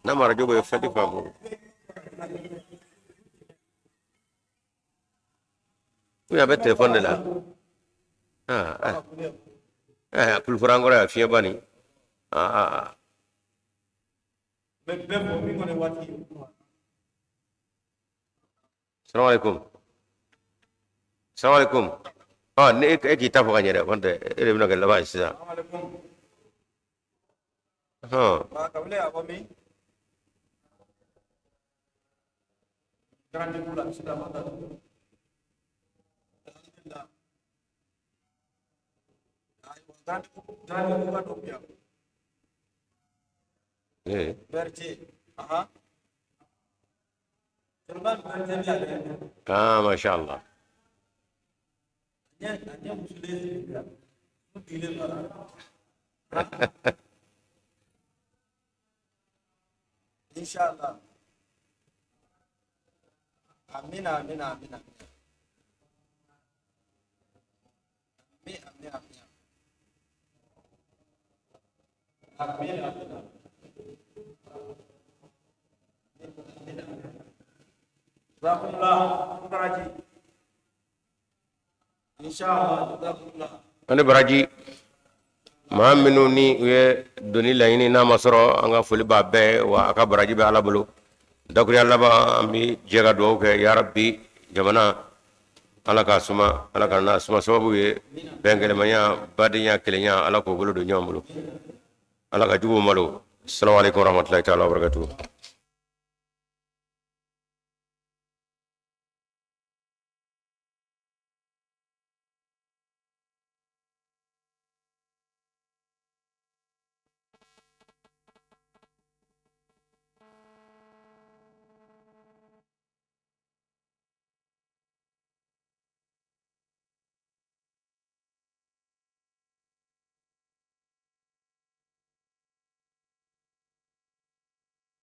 N'a ma arajo bɔ ye, fɛn tɛ faamu. Ou a bɛ telefɔni de la. Ah, ah, kulukɔrɔ an kɔrɔ yan, fiɲɛba nin. Ah, ah. Salamu alaikum. Salamu alaikum. Ah, ne e k'i ta fɔ ka ɲɛ dɛ, kɔntɛ e de bɛna kɛ laban ye sisan. Hɔn. Ah, masha Allah. Inshallah. Amina, amina, amina. Amin, amin, amin. Amin, amin. Jazakumullah baraji. Inshallah jazakumullah. Ani baraji. Maa minnu ni u ye doni laɲini n'a ma sɔrɔ, an ka foli b'a bɛɛ wa a ka baraji bɛ Ala bolo. Dakuruya laban, an bɛ jɛ ka dugawu kɛ. Yarabi, jamana, Ala k'a suma, Ala ka n'a suma sababu ye bɛn, kɛlɛmaya, badenya, kelenya, Ala k'o bolo don ɲɔgɔn bolo. Ala ka juguw malo. Salamu aleykum warahmatulahi taala wabarakatuhu.